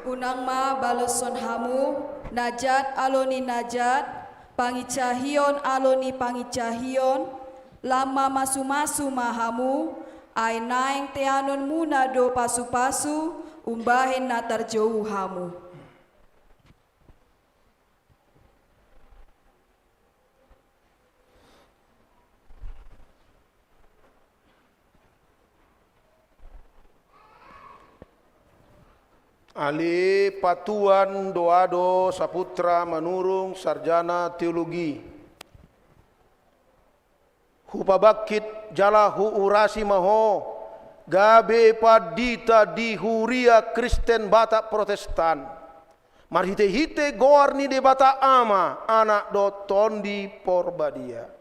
Unang ma baloshon hamu, na jat alo ni na jat, pangincahion alo ni pangincahion, lam mamasumasu ma hamu, ai naeng teanonmuna do pasupasu, umbahen na tarjou hamu. Ale Patuan Doado Saputra Manurung, sarjana teologi. Hupabangkit jala huurasi ma ho, gabe pandita di Huria Kristen Batak Protestan, marhitehite goar ni Debata Ama, Anak dohot Tondi Porbadia.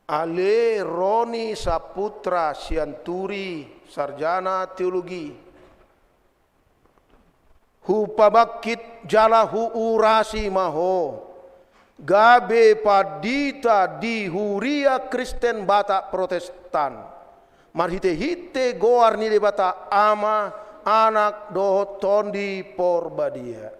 Ale Roni Saputra Sianturi, sarjana teologi. Hupabangkit jala huurasi ma ho, gabe pandita di Huria Kristen Batak Protestan, marhitehite goar ni Debata Ama, Anak dohot Tondi Porbadia.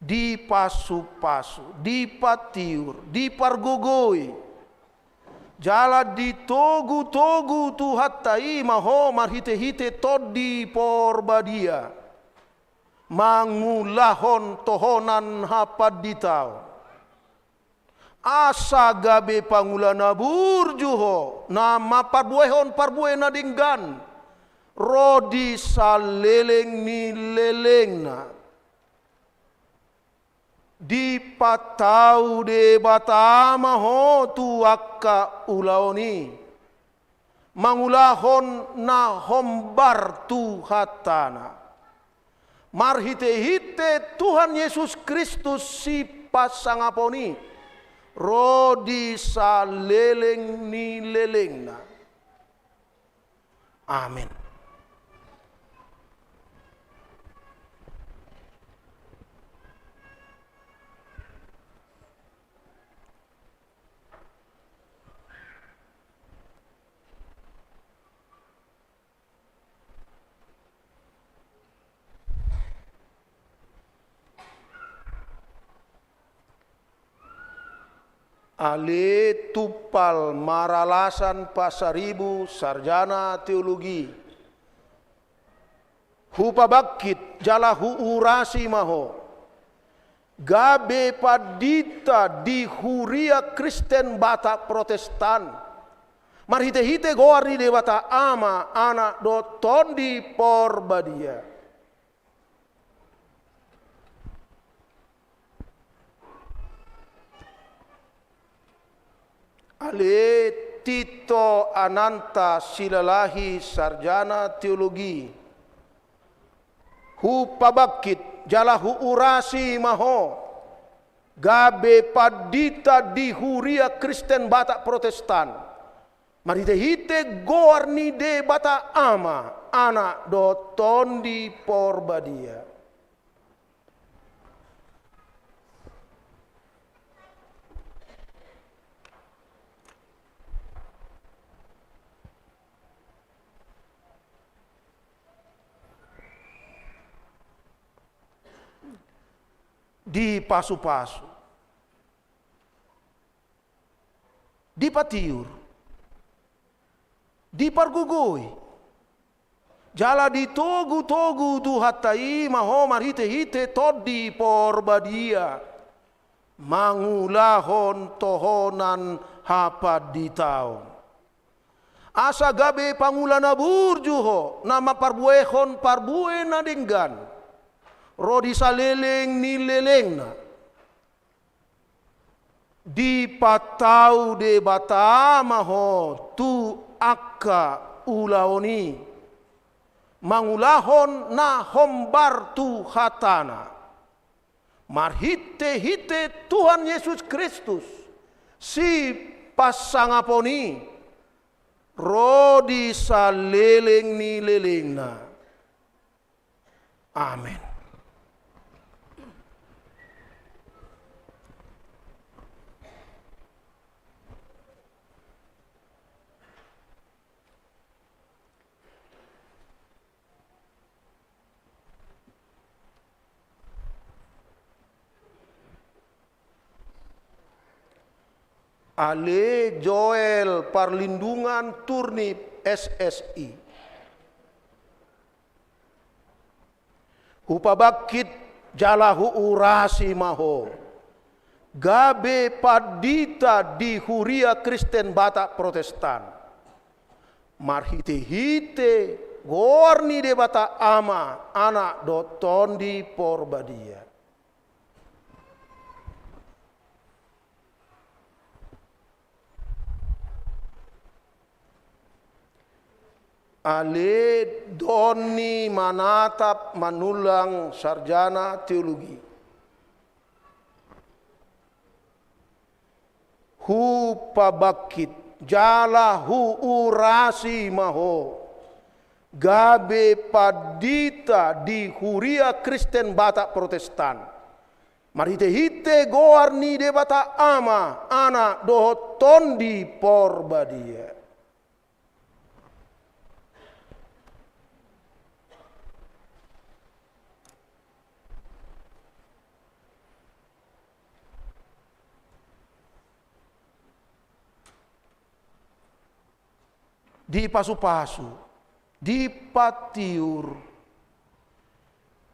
Dipasupasu, dipatiur, dipargogoi, jala ditogutogu Tuhanta i ma ho marhitehite Tondi Porbadia, mangulahon tohonan hapanditaon. Asa gabe pangula na burju ho, na mamparbuehon parbue na denggan, ro di saleleng ni lelengna. Dipatau Debata ma ho tu angka ulaon i, mangulahon na hombar tu hatana. Marhitehite Tuhan Yesus Kristus sipasangapon i, ro di saleleng ni lelengna. Amen. Ale Tumpal Maralasan Pasaribu, sarjana teologi. Hupabangkit jala huurasi ma ho gabe pandita di Huria Kristen Batak Protestan, marhitehite goar ni Debata Ama, Anak dohot Tondi Porbadia. Ale Tito Ananta Silalahi, sarjana teologi. Hupabangkit jala huurasi ma ho gabe pandita di Huria Kristen Batak Protestan, marhitehite goar ni Debata Ama, Anak dohot Tondi Porbadia. Dipasupasu, dipatiur, dipargogoi, jala ditogutogu Tuhanta i ma ho marhitehite Tondi Porbadia, mangulahon tohonan hapanditaon. Asa gabe pangula na burju ho, na mamparbuehon parbue na denggan, ro di saleleng ni lelengna. Dipatau Debata ma ho tu angka ulaon i, mangulahon na hombar tu hatana. Marhitehite Tuhan Yesus Kristus, sipasangapon i, ro di saleleng ni lelengna. Amen. Ale Joel Parlindungan, Turnip, S S I. Hupabangkit jala huurasi ma ho gabe pandita di Huria Kristen Batak Protestan, marhitehite goar ni Debata Ama, Anak dohot Tondi Porbadia. Ale Doni Manatap Manullang, sarjana teologi. Hupabangkit jala huurasi ma ho gabe pandita di Huria Kristen Batak Protestan. Marhite-hite goar ni Debata Ama, Anak dohot Tondi Porbadia. Dipasupasu, dipatiur,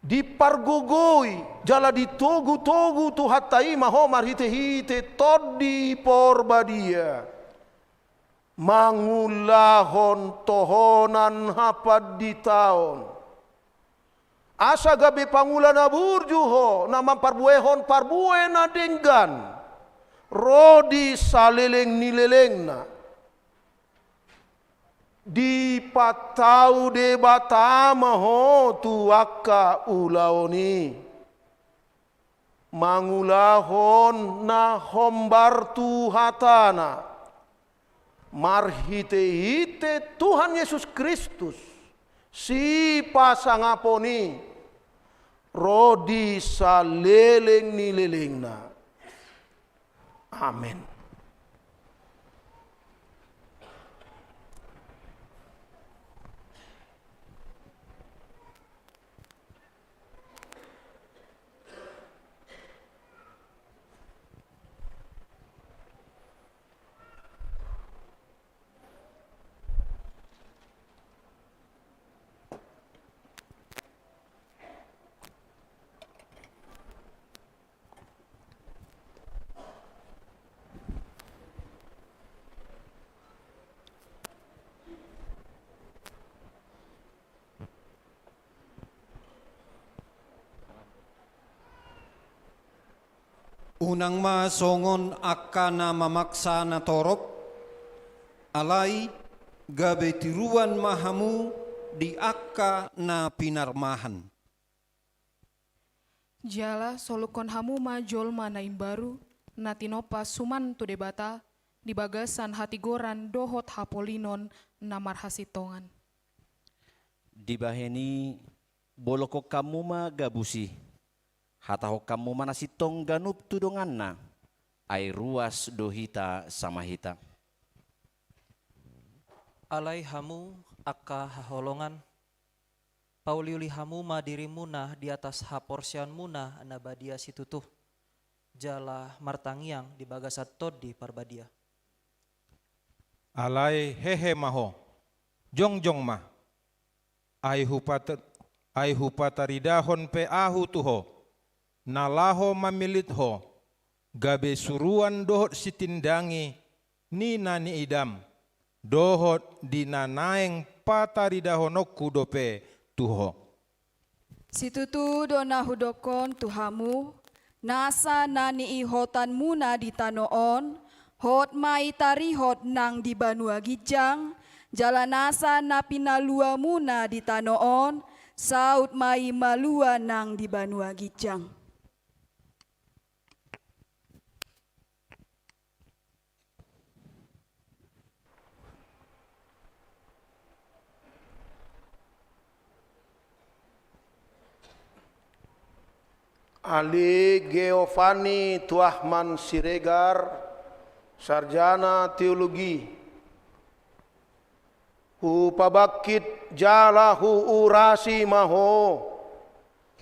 dipargogoi jala ditogutogu Tuhanta i ma ho marhite-hite Tondi Porbadia, mangulahon tohonan hapanditaon, asa gabe pangula na burju ho na mamparbuehon parbue na denggan ro di saleleng ni lelengna. Dipatau Debata ma ho tu angka ulaon i, mangulahon na hombar tu hatana, marhite-hite Tuhan Yesus Kristus, sipasangapon i, ro di saleleng ni lelengna. Amen. Unang ma songon angka na mamaksa na torop, alai gabe tiruan ma hamu di angka na pinarmahan. Jala solukkon hamu ma jolma na imbaru, na tinompa suman tu Debata, di bagasan hatigoran dohot hapolinon na marhasintongan. Dibahen i, bolokkon hamu ma gabus i, hatahon hamu ma na sintong ganup tu donganna, ai ruas do hita sama hita. Alai hamu angka haholongan, pauliuli hamu ma dirimuna di atas haporseaonmuna na badia situtu, jala martangiang di bagasan Tondi Parbadia. Alai hehe ma ho, jongjong ma, ai hupat-, ai hupataridahon pe ahu tu ho, na laho mamillit ho, gabe suruan dohot sitindangi ni na niidam, dohot di na naeng pataridahononku dope tu ho. Situtu do na hudokkon tu hamu, nasa na niihotanmuna di tano on, hot ma i tarihot nang di banua ginjang, jala nasa na pinaluamuna di tano on, saut ma i malua nang di banua ginjang. Ale Geovani Tuahman Siregar, sarjana teologi, hupabangkit jala huurasi ma ho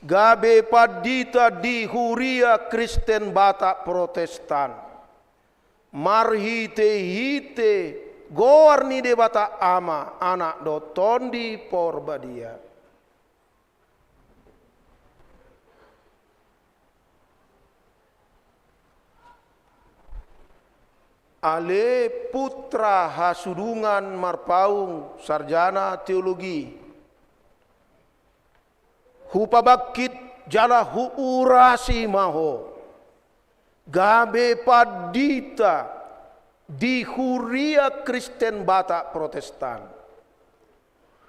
gabe pandita di Huria Kristen Batak Protestan, marhitehite goar ni Debata Ama, Anak dohot Tondi Porbadia. Ale putra hasudungan Marpaung, sarjana teologi, hupabangkit jala huurasi ma ho gabe pandita di Huria Kristen Batak Protestan,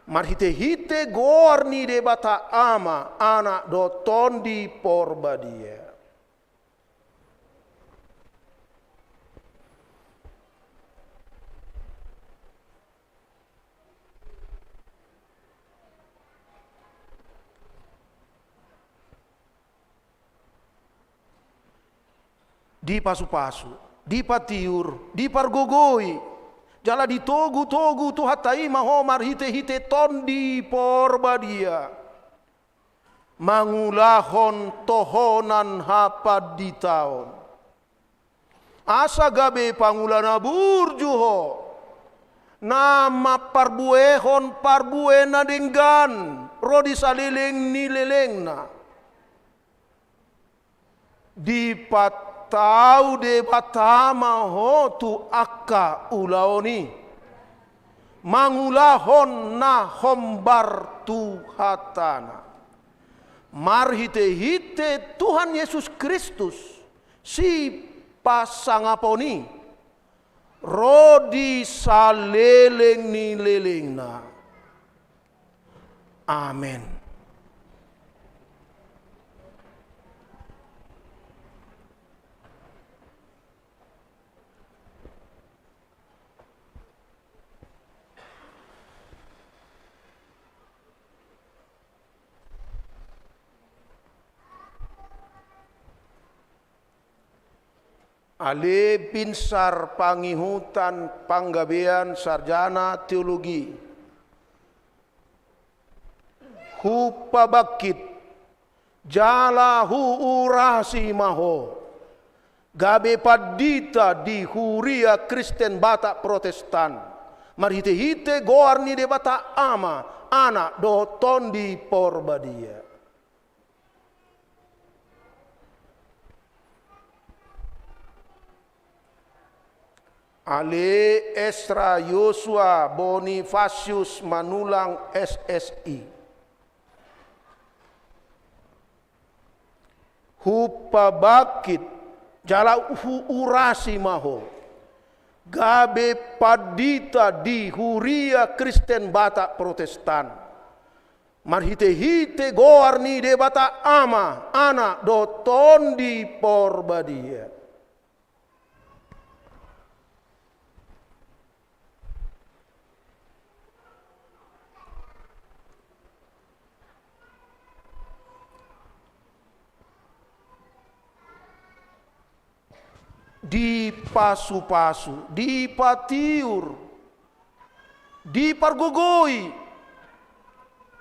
marhitehite goar ni Debata Ama, Anak dohot Tondi Porbadia. Dipasupasu, dipatiur, dipargogoi, jala ditogutogu Tuhanta i ma ho marhitehite Tondi Porbadia, mangulahon tohonan hapanditaon. Asa gabe pangula na burju ho, na mamparbuehon parbue na denggan ro di saleleng ni lelengna. Dipatau Debata ma ho tu angka ulaon i, mangulahon na hombar tu hatana. Marhitehite Tuhan Yesus Kristus, sipasangapon i, ro di saleleng ni lelengna. Amen. Ale pinsar pangihutan panggabean sarjana teologi, hupabangkit jala huurasi ma ho gabe pandita di Huria Kristen Batak Protestan, marhitehite goar ni Debata Ama, Anak dohot Tondi Porbadia. Ale Esra Yosua Bonifasius Manulang, S S I, hupabangkit jala huurasi ma ho gabe pandita di Huria Kristen Batak Protestan, marhitehite goar ni Debata Ama, Anak dohot Tondi Porbadia. Dipasupasu, dipatiur, dipargogoi,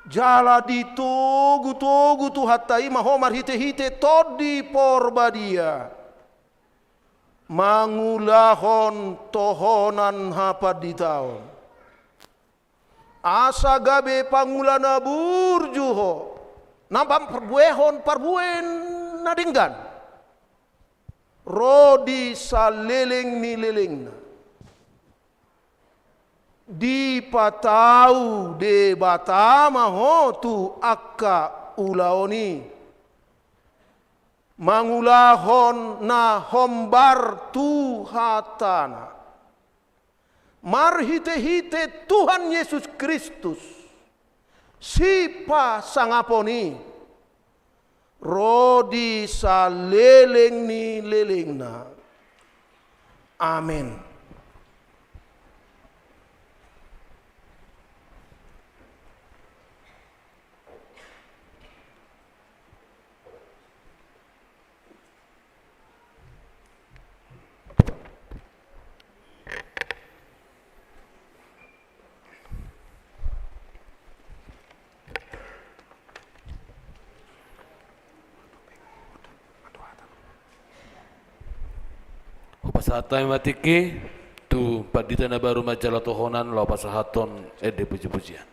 jala ditogutogu Tuhanta i ma ho marhitehite Tondi Porbadia, mangulahon tohonan hapanditaon. Asa gabe pangula na burju ho, na mamparbuehon parbue na denggan ro di saleleng ni lelengna. Dipatau Debata ma ho tu angka ulaon i, mangulahon na hombar tu hatana. Marhitehite Tuhan Yesus Kristus, sipasangapon i, ro di saleleng ni lelengna. Amen. Hupasahat hami ma tingki tu pandita na baru manjalo tohonan laho pasahathon ende pujipujian.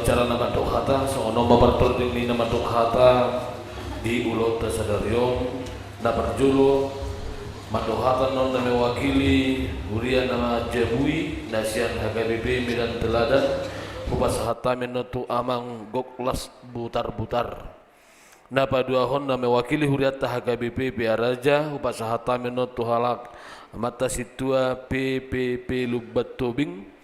Acara na mandok hata, songon on ma partording ni na mandok hata di ulaonta sadari on. Na parjolo, mandok hata annon na mewakili huria na majabui na sian H K B P Medan Teladan, hupasahat hami annon tu Amang Goklas Butar-butar. Na paduahon, na mewakili hurianta H K B P Pearaja, hupasahat hami annon tu halak amanta sintua P P P Lumban Tobing.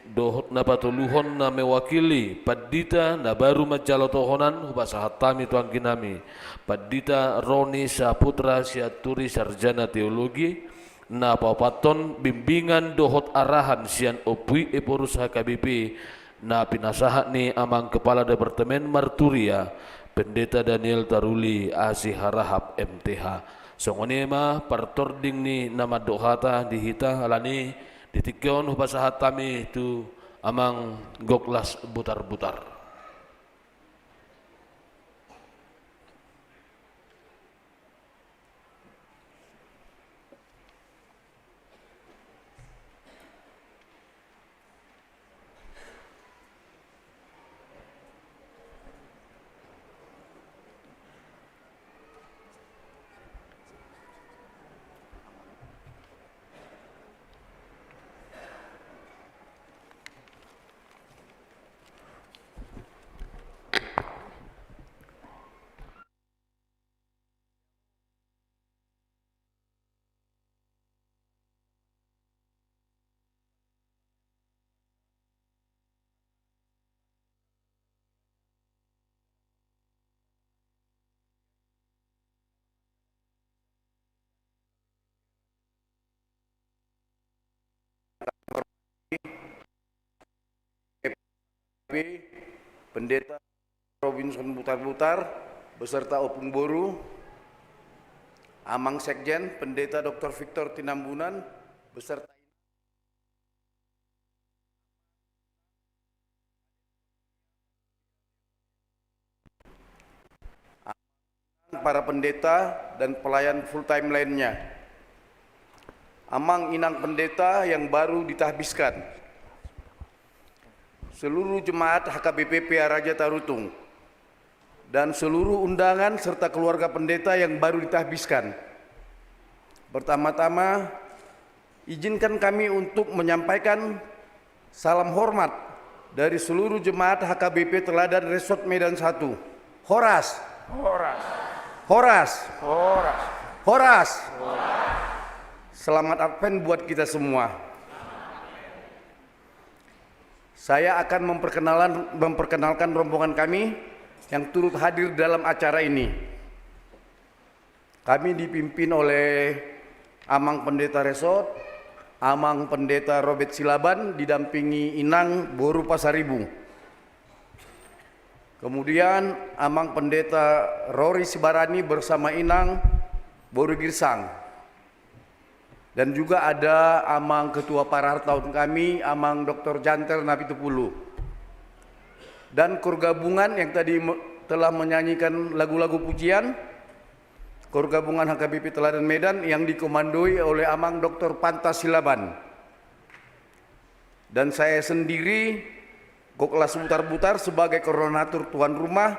Dohot na patoluhon, na mewakili pandita na baru manjalo tohonan, hupasahat hami tu anggi nami Pandita Roni Saputra Sianturi, sarjana teologi. Na paopathon, bimbingan dohot arahan sian Ompu I Ephorus H K B P, na pinasahat ni Amang Kepala Departemen Marturia, Pendeta Daniel Taruli Asi Harahap, M T H. Songon i ma partording ni na mandok hata di hita, alani di tingki on hupasahat hami tu Amang Goklas Butar-butar. Pendeta Robinson Butar-butar beserta Opung Boru, Amang Sekjen Pendeta Doktor Victor Tinambunan beserta para pendeta dan pelayan full time lainnya. Amang inang pendeta yang baru ditahbiskan. Seluruh jemaat H K B P Pearaja Tarutung. Dan seluruh undangan serta keluarga pendeta yang baru ditahbiskan. Pertama-tama, izinkan kami untuk menyampaikan salam hormat dari seluruh jemaat H K B P Teladan Resort Medan satu. Horas. Horas. Horas. Horas. Horas. Selamat Advent buat kita semua. Saya akan memperkenalan, memperkenalkan rombongan kami yang turut hadir dalam acara ini. Kami dipimpin oleh Amang Pendeta Resort, Amang Pendeta Robert Silaban, didampingi Inang Boru Pasaribu. Kemudian Amang Pendeta Rori Sibarani bersama Inang Boru Girsang. Dan juga ada Amang Ketua Parhartaon kami, Amang Doktor Janter Napitupulu. Dan kor gabungan yang tadi me-, telah menyanyikan lagu-lagu pujian, kor gabungan H K B P Teladan Medan yang dikomandoi oleh Amang Doktor Pantas Silaban. Dan saya sendiri, Goklas Butar-butar, sebagai koordinator tuan rumah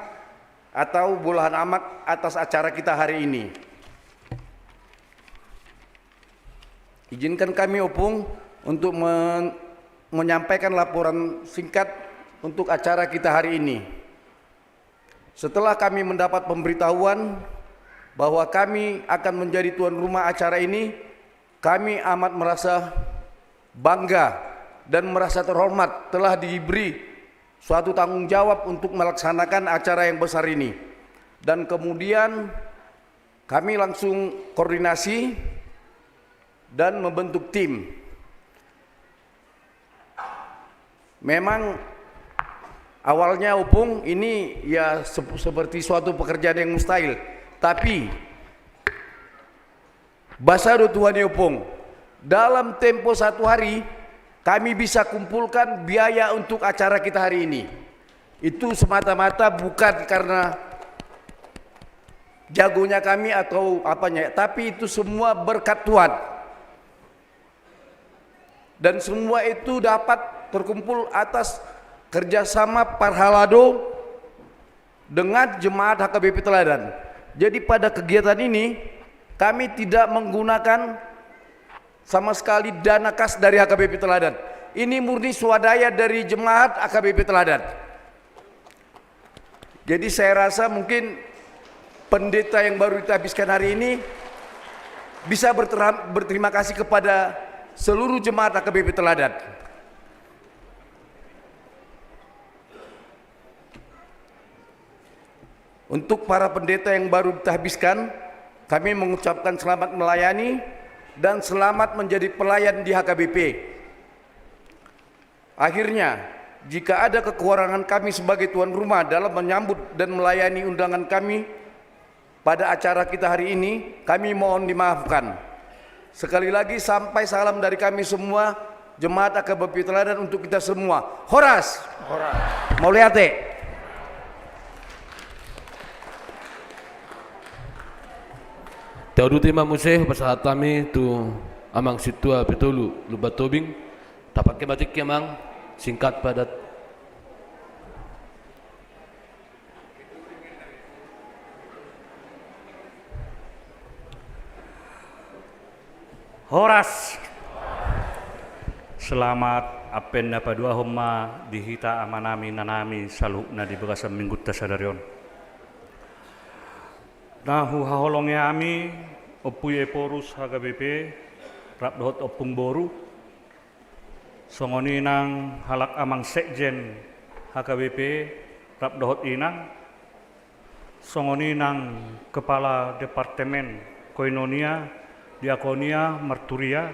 atau bolahan amak atas acara kita hari ini. Izinkan kami, Opung, untuk men-, menyampaikan laporan singkat untuk acara kita hari ini. Setelah kami mendapat pemberitahuan bahwa kami akan menjadi tuan rumah acara ini, kami amat merasa bangga dan merasa terhormat telah diberi suatu tanggung jawab untuk melaksanakan acara yang besar ini. Dan kemudian kami langsung koordinasi dan membentuk tim. Memang awalnya, Opung, ini ya sep-, seperti suatu pekerjaan yang mustahil. Tapi basa do Tuhan i, Opung, dalam tempo satu hari kami bisa kumpulkan biaya untuk acara kita hari ini. Itu semata-mata bukan karena jagonya kami atau apanya, tapi itu semua berkat Tuhan. Dan semua itu dapat terkumpul atas kerjasama parhalado dengan jemaat H K B P Teladan. Jadi, pada kegiatan ini kami tidak menggunakan sama sekali dana kas dari H K B P Teladan. Ini murni swadaya dari jemaat H K B P Teladan. Jadi, saya rasa mungkin pendeta yang baru kita habiskan hari ini bisa bertera-, berterima kasih kepada seluruh jemaat H K B P Teladan. Untuk para pendeta yang baru kita habiskan, kami mengucapkan selamat melayani dan selamat menjadi pelayan di H K B P. Akhirnya, jika ada kekurangan kami sebagai tuan rumah dalam menyambut dan melayani undangan kami pada acara kita hari ini, kami mohon dimaafkan. Sekali lagi, sampai salam dari kami semua, jemaat H K B P Teladan, untuk kita semua. Horas! Horas. Mauliate. Tauduti ma muse, pasahat hami tu Amang Sintua Petolu Lumban Tobing. Tapake ma tingki, Amang, singkat padat. Horas. Selamat Advent na paduahon ma di hita amanami inanami saluhutna di bagasan minggunta sadari on. Na huhaholongi hami Ompu Ephorus H K B P rap dohot ompung boru, songon i nang halak amang sekjen H K B P rap dohot inang, songon i nang kepala departemen koinonia, diakonia, marturia,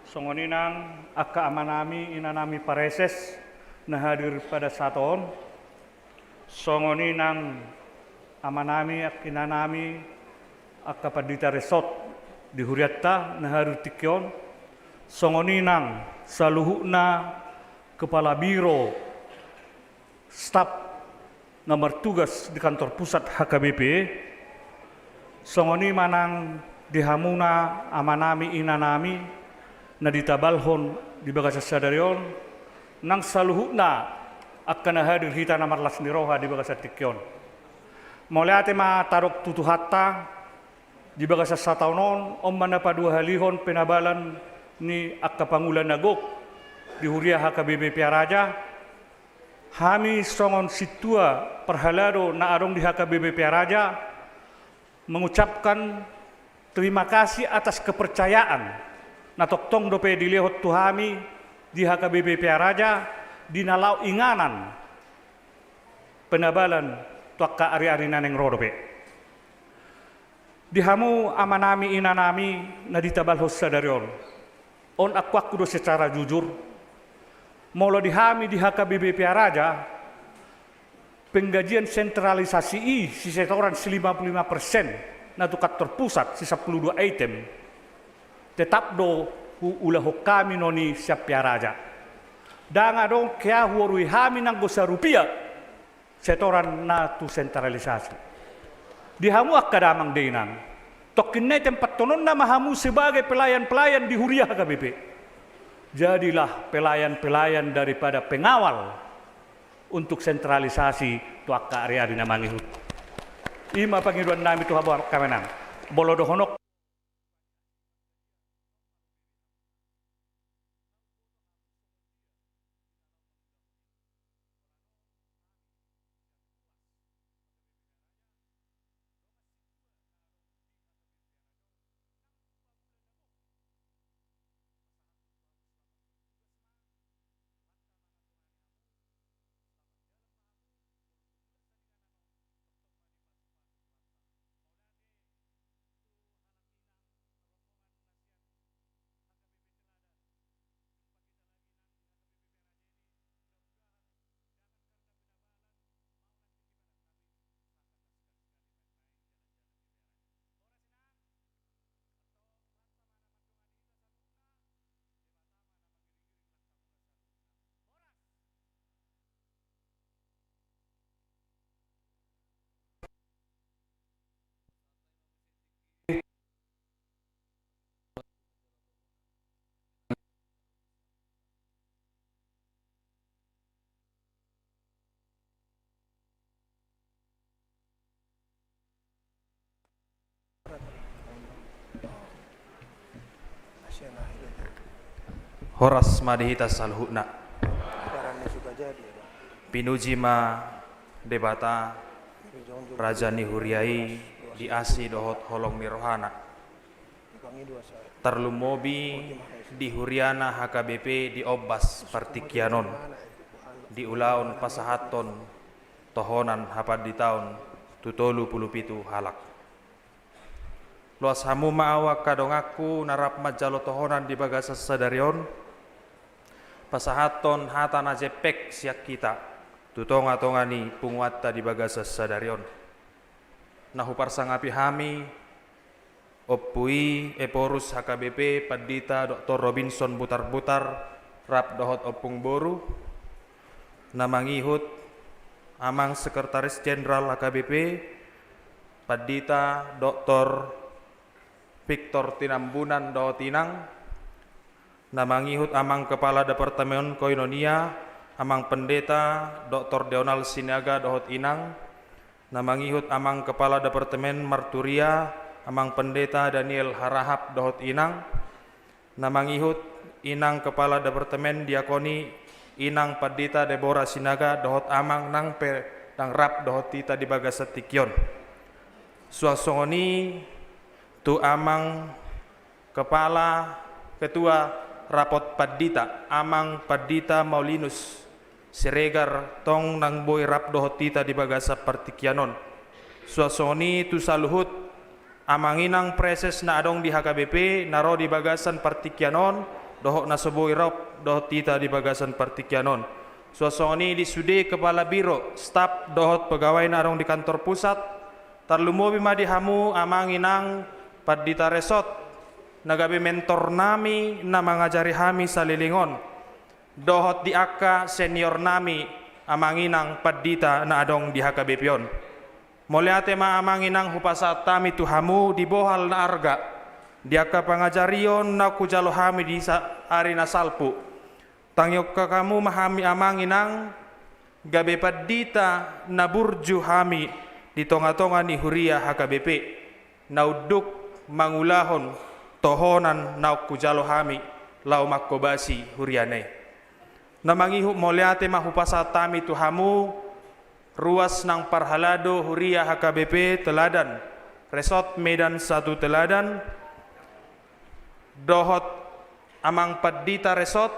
songon i nang angka amanami inanami pareses na hadir pada saat on, songon i nang amanami, angka inanami, angka pandita resort di hurianta na hadir tingki on, songon i nang saluhutna kepala biro, staf na martugas di kantor pusat H K B P, songon i ma nang di hamuna amanami inanami na ditabalhon di bagasan sadari on, nang saluhutna angka na hadir hita na marlas ni roha di bagasan tingki on. Mauliate ma tadok tu Tuhanta di bagasan sataon on, on ma na paduahalihon penabalan ni angka pangula na gok di huria H K B P Pearaja. Hami songon sintua parhalado na adong di H K B P Pearaja mengucapkan terima kasih atas kepercayaan na tongtong dope dilehon tu hami di H K B P Pearaja di na laho inganan penabalan tu angka ariari na naeng ro dope. Di hamu amanami inanami na ditabalhon sadari on, on akuanku do secara jujur, molo di hami di H K B P Pearaja, penggajian sentralisasi i sisetoran silima pulu lima persen na tu kantor pusat sisampulu dua item, tetap do huulahon hami non i sian Pearaja. Ndang adong hea huorui hami nanggo sarupiah setoran na tu sentralisasi. Di hamu angka damang dainang, tongkin nai tempathononna ma hamu sebagai pelayan-pelayan di huria H K B P. Jadilah pelayan-pelayan daripada pengawal untuk sentralisasi tu angka ariari na mangihut. I ma pangidoan nami tu hamu angka damang. Molo dohonon Horas ma di hita saluhutna. Pinuji ma Debata, Raja ni huria i, di asi dohot holong ni rohana. Tarlumobi di huriana H K B P di ombas partingkian on, di ulaon pasahathon tohonan hapanditaon tu tolu pulu pitu halak. Loas hamu ma ahu angka donganku na rap manjalo tohonan di bagasan sadari on, pasahathon hata na jempek sian hita tu tongatonga ni punguanta di bagasan sadari on. Na huparsangapi hami, Ompu i Ephorus H K B P, Pandita Doktor Robinson Butarbutar, rap dohot ompung boru, na mangihut Amang Sekretaris Jenderal H K B P, Pandita Doktor Victor Tinambunan dohot inang, na mangihut Amang Kepala Departemen Koinonia, Amang Pendeta Doktor Deonal Sinaga dohot inang, na mangihut Amang Kepala Departemen Marturia, Amang Pendeta Daniel Harahap dohot inang, na mangihut Inang Kepala Departemen Diakoni, Inang Pandita Debora Sinaga dohot Amang nang pe ndang rap dohot hita di bagasan tingki on. Suang songon i tu Amang Kepala, Ketua Rapot Pandita, Amang Pandita Maulinus Siregar, tong nang boi rap dohot hita di bagasan partingkian on. Suang songon i tu saluhut Amang Inang Praeses na adong di H K B P, na ro di bagasan partingkian on, dohot na so boi rap dohot hita di bagasan partingkian on. Suang songon i di sude Kepala Biro, staf dohot pegawai na adong di kantor pusat, tarlumobi ma di hamu Amang Inang Pandita Resot, na gabe mentor nami na mangajari hami saleleng on, dohot di angka senior nami Amang Inang Pandita na adong di H K B P on. Mauliate ma Amang Inang hupasahat hami tu hamu di bohal na arga, di angka pangajarion naung hujalo hami di sa-, ari na salpu. Tangihon hamu ma hami Amang Inang, gabe pandita na burju hami di tongatonga ni huria H K B P, na unduk mangulahon tohonan naung hujalo hami laho manghobasi huriana i. Na mangihut mauliate ma hupasahat hami tu hamu, ruas nang parhalado huria H K B P Teladan, Resot Medan Satu Teladan, dohot Amang Pandita Resot,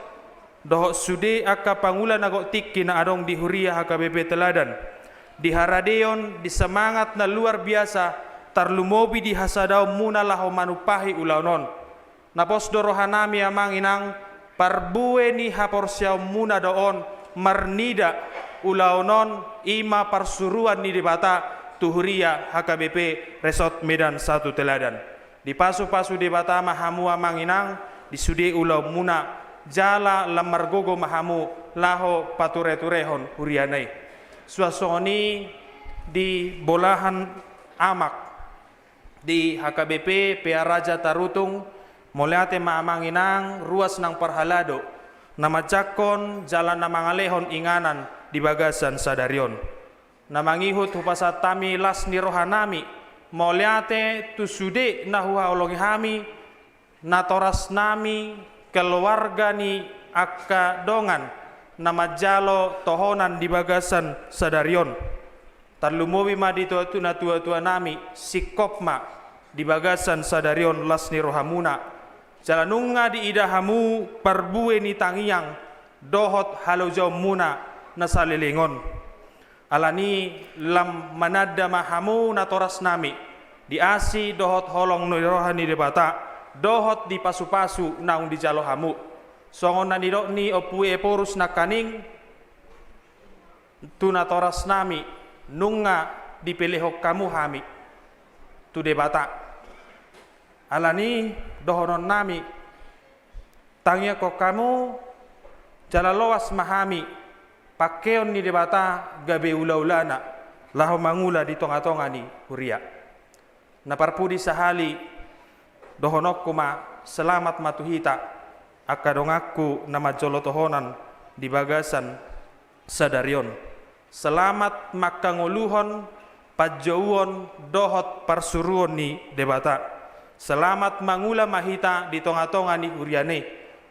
dohot sude angka pangula na gok tingki na adong di huria H K B P Teladan, di haradeon, di semangat na luar biasa, tarlumobi di hasadaonmuna laho manumpahi ulaon on. Na pos do rohanami Amang Inang, parbue ni haporseaonmuna do on marnida ulaon on, i ma parsuruan ni Debata tu huria H K B P Resot Medan Satu Teladan. Dipasupasu Debata ma hamu Amang Inang di sude ulaonmuna, jala lam margogo ma hamu laho patureturehon huriana i. Suang songon i di bolahan amak di H K B P Pearaja Tarutung, mauliate ma Amang Inang, ruas nang parhalado na manjangkon jala na mangalehon inganan di bagasan sadari on. Na mangihut hupasahat hami las ni rohanami mauliate tu sude na huhaholongi hami, natorasnami, keluarga ni angka dongan na manjalo tohonan di bagasan sadari on. Tarlumobi ma di tua-, tu-, natuatuanami, singkop ma di bagasan sadari on las ni rohamuna. Jala nunga diida hamu parbue ni tangiang dohot halojaonmuna na saleleng on. Alani lam mananda ma hamu natorasnami di asi dohot holong ni roha ni Debata, dohot di pasupasu naung dijalo hamu. Songon na nidok ni Ompu Ephorus nangkaning, tu natorasnami, nunga dipelehon hamu hami tu Debata. Alani dohononnami, tangiangkon hamu, jala loas ma hami pangkeon ni Debata gabe ulaulana laho mangula di tongatonga ni huria. Na parpudi sahali, dohononku ma, selamat ma tu hita angka donganku na manjolo tohonan di bagasan sadari on. Selamat mangkangoluhon panjouon dohot parsuruon ni Debata. Selamat mangula ma hita di tonga-tonga ni huriaNi,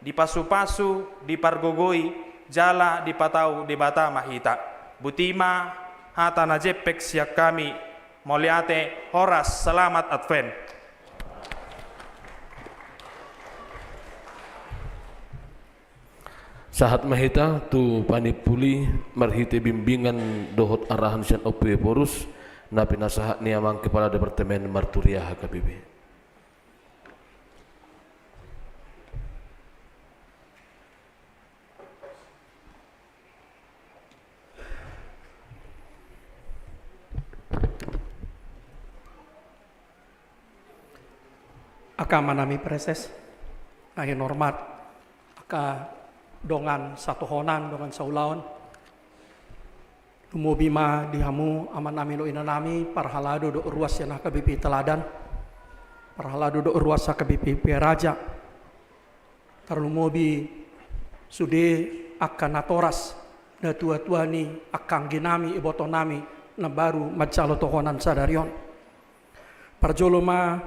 dipasupasu, dipargogoi, jala dipatau Debata ma hita. Botima hata na jempek sian hami, mauliate, horas, selamat Advent. Sahat ma hita tu panimpuli marhite bimbingan dohot arahan sian Ompu Ephorus, na pinasahat ni Amang Kepala Departemen Marturia H K B P. Angka amanami praeses, na hinormat, angka dongan satohonan, dongan saulaon, lumobi ma di hamu amanami dohot inanami, parhalado dohot ruas sian H K B P Teladan, parhalado dohot ruas H K B P Pia Raja, tarlumobi sude angka natoras, natuatua ni angka angginami, ibotonami, na baru manjalo tohonan sadari on. Parjolo ma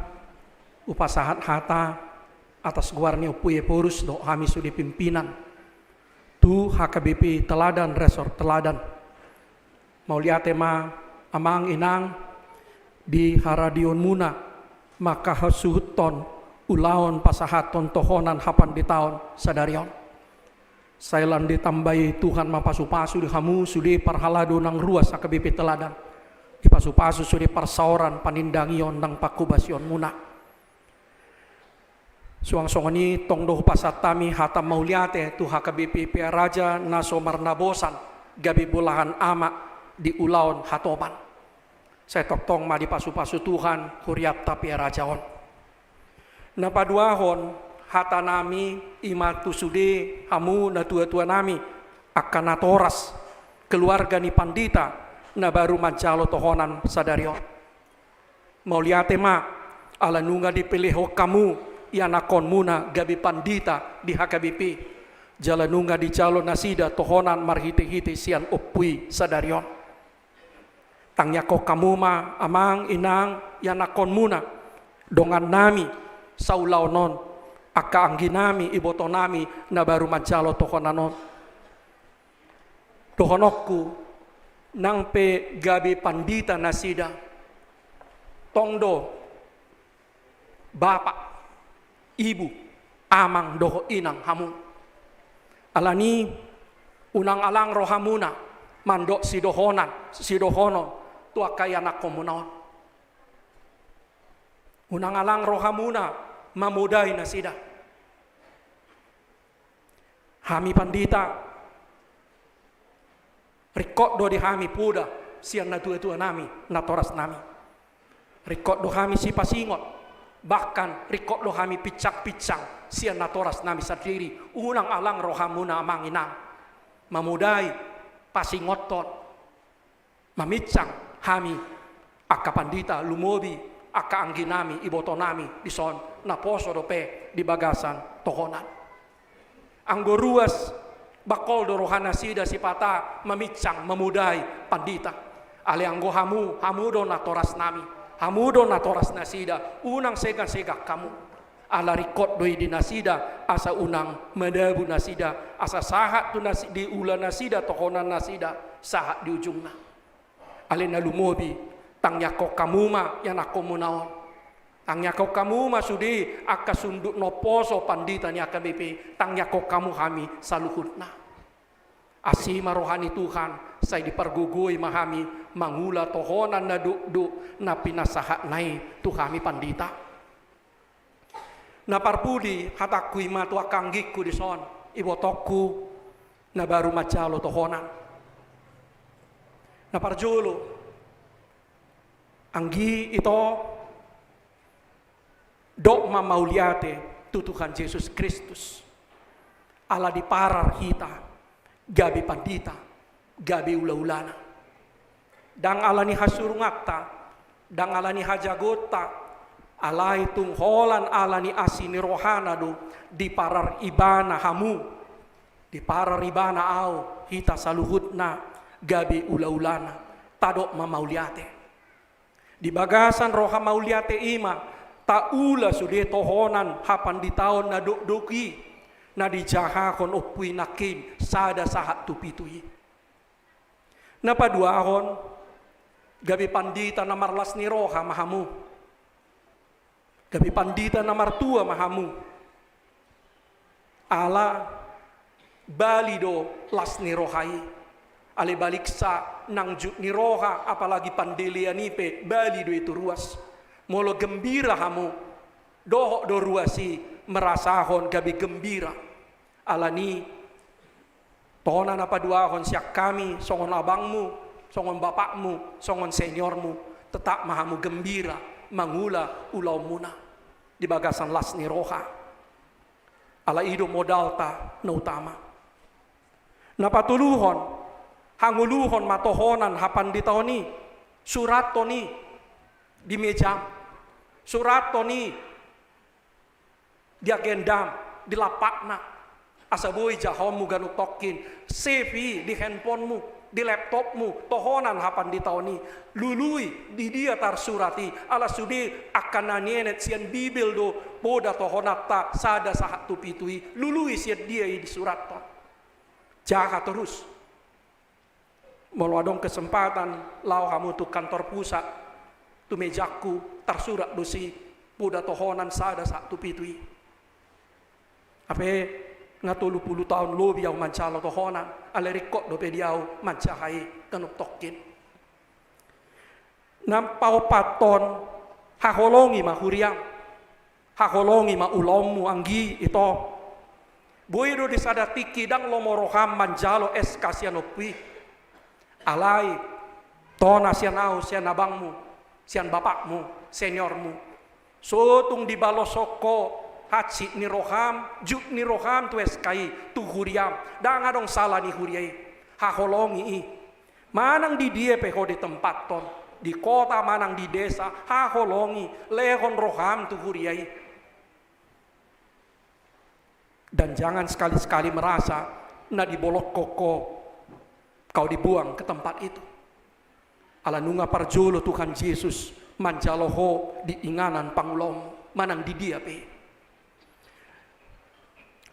hupasahat hata atas goar ni Ompu Ephorus dohot hami sude pimpinan tu H K B P Teladan, Resort Teladan. Mauliate ma, Amang, Inang, di haradionmuna mangkasuhuthon ulaon pasahathon tohonan hapanditaon sadari on. Sai lam ditambai Tuhan ma pasupasu di hamu sude parhalado nang ruas H K B P Teladan. Dipasupasu sude parsaoran, panindangion nang pangkobasionmuna. Suang songon i tong do hupasahat hami hata mauliate tu H K B P Pia Raja na so marnabosan gabe bolahan ama di ulaon hatopan. Sai tongtong ma dipasupasu Tuhan hurianta Pia Raja on. Na paduahon hatanami i ma tu sude hamu natuatuanami, angka natoras, keluarga ni pandita na baru manjalo tohonan sadari on. Mauliate ma, ala nunga dipilihon hamu ianakhonmuna gabe pandita di H K B P, jala nunga dijalo nasida tohonan marhitehite sian ompu i sadari on. Tangiangkon hamu ma, Amang, Inang, ianakhonmuna, dongannami saulaon on, angka angginami, ibotonami na baru manjalo tohonan on. Dohononku, nang pe gabe pandita nasida, tong do bapa, ibu, amang dohot inang hamu. Alani, unang alang rohamuna mandok sidohonan, sidohonon tu angka ianakhonmuna on. Unang alang rohamuna mamodai nasida. Hami pandita, ringkot do di hami poda sian natuatuanami, natorasnami. Ringkot do hami sipasingot, bahkan ringkot do hami pinsangpinsang sian natorasnami sandiri. Unang alang rohamuna, Amang, Inang, mamodai, pasingothon, maminsang hami angka pandita, lumobi angka angginami, ibotonami dison, naposo dope di bagasan tohonan. Anggo ruas, bangkol do rohanasida sipata maminsang, mamodai pandita. Alai anggo hamu, hamu do natorasnami, hamu do natorasnasida, unang segansega hamu. Ala ringkot do i di nasida, asa unang madabu nasida, asa sahat tu nasi-, di ulanasida, tohonannasida, sahat di ujungna. Alai na lumobi, tangiangkon hamu ma ianakhonmuna on. Tangiangkon hamu ma sude angka sundut naposo pandita ni H K B P, tangiangkon hamu hami saluhutna. Asi ma roha ni Tuhan, sai dipargogoi ma hami mangula tohonan na dokdok na pinasahatna i tu hami pandita. Na parpudi, hatangku i ma tu angka anggingku dison, ibotongku na baru manjalo tohonan. Na parjolo, anggi, ito, dok ma mauliate tu Tuhan Jesus Kristus, ala diparar hita gabe pandita, gabe ulaulana. Ndang ala ni hasurunganta, ndang ala ni hajagonta, alai tung holan ala ni asi ni rohana do diparar ibana hamu, diparar ibana au, hita saluhutna gabe ulaulana. Tadok ma mauliate. Di bagasan roha mauliate i ma, taula sude tohonan hapanditaon na dokdok i, na dijahahon ompu i nangkin sada sahat tu pitu i. Na paduahon, gabe pandita na marlas ni roha ma hamu. Gabe pandita na martua ma hamu. Ala bali do las ni roha i. Alai baliksa nang jut ni roha, apalagi pandelean i pe bali do i tu ruas. Molo gembira hamu, dohot do ruas i merasahon gabe gembira. Alani, tohonan na paduahon sian hami, songon abangmu, songon bapakmu, songon seniormu, tetap ma hamu gembira mangula ulaonmuna di bagasan las ni roha. Ala i do modalta na utama. Na patoluhon, hangoluhon ma tohonan hapanditaon i, surathon i di mejam, surathon i di agendam, di lampakna. Asa boi jahaonmu ganup tongkin, save i di handphonemu, di laptopmu, tohonan hapanditaon i. Lului di dia tarsurat i, ala sude angka na nienet sian Bibel do poda tohonanta sada sahat tu pitu i, lului sian dia i disurathon. Jaha torus. Molo adong kesempatan, laho hamu tu kantor pusat, tu mejangku, tarsurat do i poda tohonan sada sahat tu pitu i. Hape nga tolu pulu taon lobi ahu manjalo tohonan, alai ringkot dope di ahu manjaha i ganup tongkin. Na paopathon, haholongi ma huriam, haholongi ma ulaonmu anggi ito. Boi do di sada tingki ndang lomo roham manjalo S K sian ompu i. Alai tona sian ahu, sian abangmu, sian bapakmu, seniormu. So tung dibaloshon ho hansit ni roham, jut ni roham tu S K i, tu huriam. Ndang adong sala ni huria i. Haholongi i. Manang di dia pe ho ditempathon, di kota manang di desa, haholongi, lehon roham tu huria i. Dan jangan sekali-sekali merasa na dibolongkon ho, kau dibuang ke tempat itu. Ala nunga parjolo Tuhan Jesus manjalo ho di inganan pangulaonmu, manang di dia pe.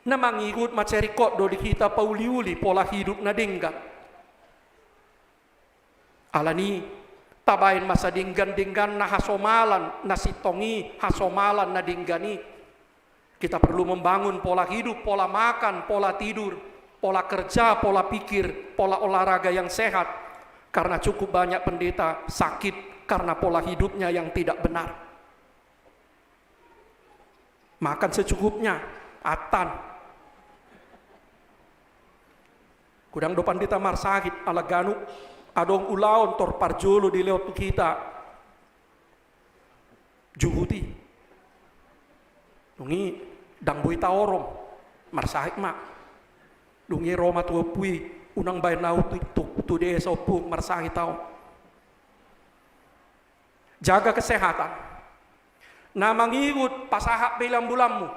Na mangihut mansai ringkot do di hita pauli-uli pola hidup na denggan. Alani, tabaen ma sadenggan-dengganna hasomalan na sintong i, hasomalan na denggan i. Kita perlu membangun pola hidup, pola makan, pola tidur, pola kerja, pola pikir, pola olahraga yang sehat. Karena cukup banyak pendeta sakit karena pola hidupnya yang tidak benar. Makan secukupnya, attan. Godang do pandita marsahit, ala ganup adong ulaon tor parjolo dilehon tu hita juhut i. Dung i ndang boi taorom, marsahit ma. Dung i ro ma tu ompu i, unang baen ahu tu, tu, tu desa ompu, marsahit ahu. Jaga kesehatan. Na mangihut pasahat pelean bulanmu.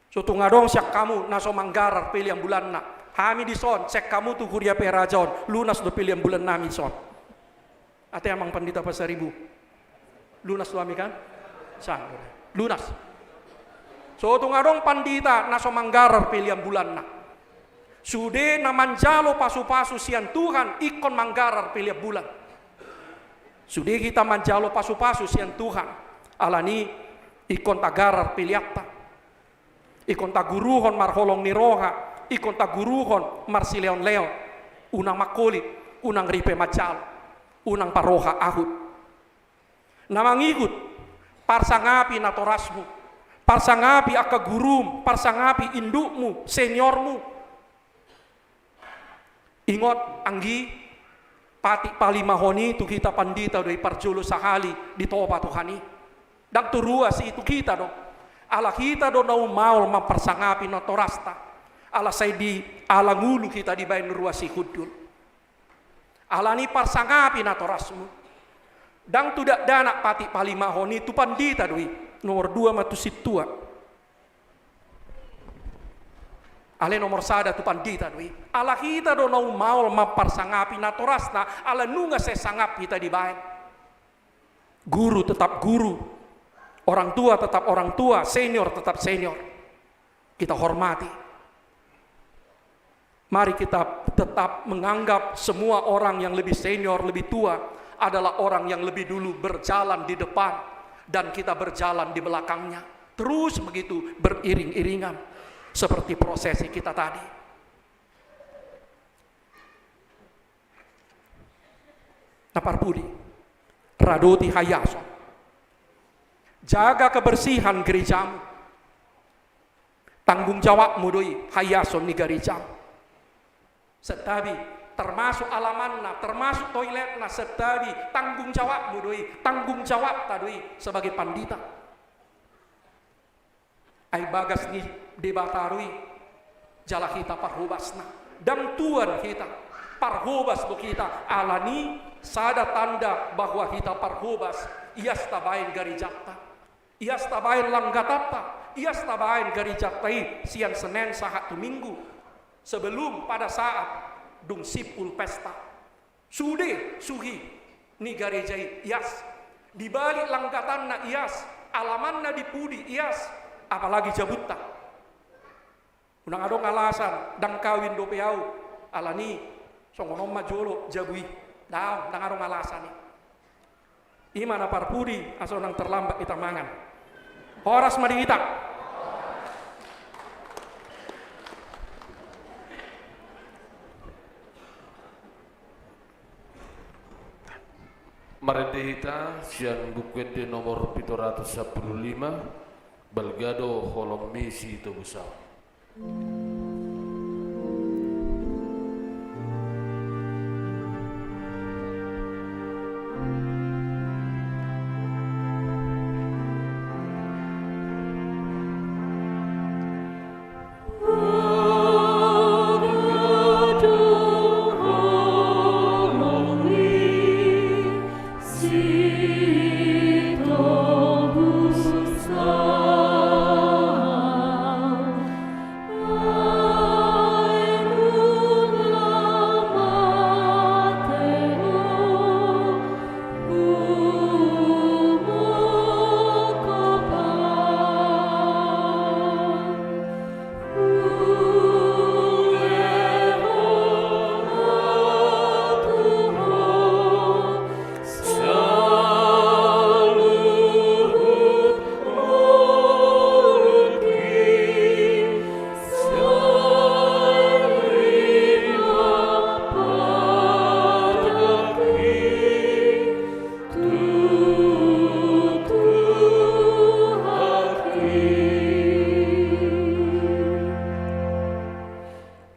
So tung adong sian hamu na so manggarar pelean bulanna. Hami dison, sian hamu tu Huria Peraja on, lunas do pelean bulannami dison. Ate Amang Pandita Pasaribu. Lunas do hami kan? Sanggur. Lunas. So tung adong pandita na so manggarar pelean bulanna. Sude na manjalo pasu-pasu sian Tuhan ingkon manggarar pelean bulan. Sude hita manjalo pasu-pasu sian Tuhan, alani ingkon tagarar peleanta. Ingkon taguruhon marholong ni roha, ingkon taguruhon marsilehon-lehon. Unang mangkolit, unang ripe manjalo, unang parroha ahut. Na mangihut, parsangapi natorasmu, parsangapi angka gurum, parsangapi indukmu, seniormu. Ingot, anggi, patik palimahon i tu hita pandita do i parjolo sahali ditopa Tuhan i. Ndang tu ruas i, tu hita do. Ala hita do na ummaol mamparsangapi natorasta. Ala sai diala ngolu hita dibaen ruas i hundul. Alani parsangapi natorasmu. Ndang tu dakdanak patik palimahon i, tu pandita do i. Nomor dua ma tu sintua. Alai nomor sada tu pandita do i. Ala hita do na ummaol mamparsangapi natorasta, ala nunga sai sangap hita dibaen. Guru tetap guru. Orang tua tetap orang tua, senior tetap senior. Kita hormati. Mari kita tetap menganggap semua orang yang lebih senior, lebih tua adalah orang yang lebih dulu berjalan di depan dan kita berjalan di belakangnya. Terus begitu beriring-iringan seperti prosesi kita tadi. Na parpudi, radoti haiason. Jaga kebersihan gerejamu. Tanggung jawabmu do i haiason ni gerejamu. Santabi, termasuk alamanna, termasuk toiletna, santabi, tanggung jawabmu do i, tanggung jawabta do i sebagai pandita. Ai bagas ni Debata do i, jala hita parhobasna. Ndang tuan hita, parhobas do hita, alani sada tanda bahwa hita parhobas, ias tabaen garejanta, ias tabaen langgatanta, ias tabaen garejanta i sian Senen sahat tu Minggu. Sebelum, pada saat, dung simpul pesta. Sude suhi ni gareja i ias. Di balik langgatanna ias, alamanna di pudi ias, apalagi jabunta. Unang adong alasan, ndang kawin dope au, alani songon on ma jolo jabu i. Daong, ndang adong alasan i. I ma na parpudi, asa unang terlambat hita mangan. Horas ma di hita. Marende hita sian Buku Ende nomor pitu ratus sampulu lima, balga do holongmi sitobus au.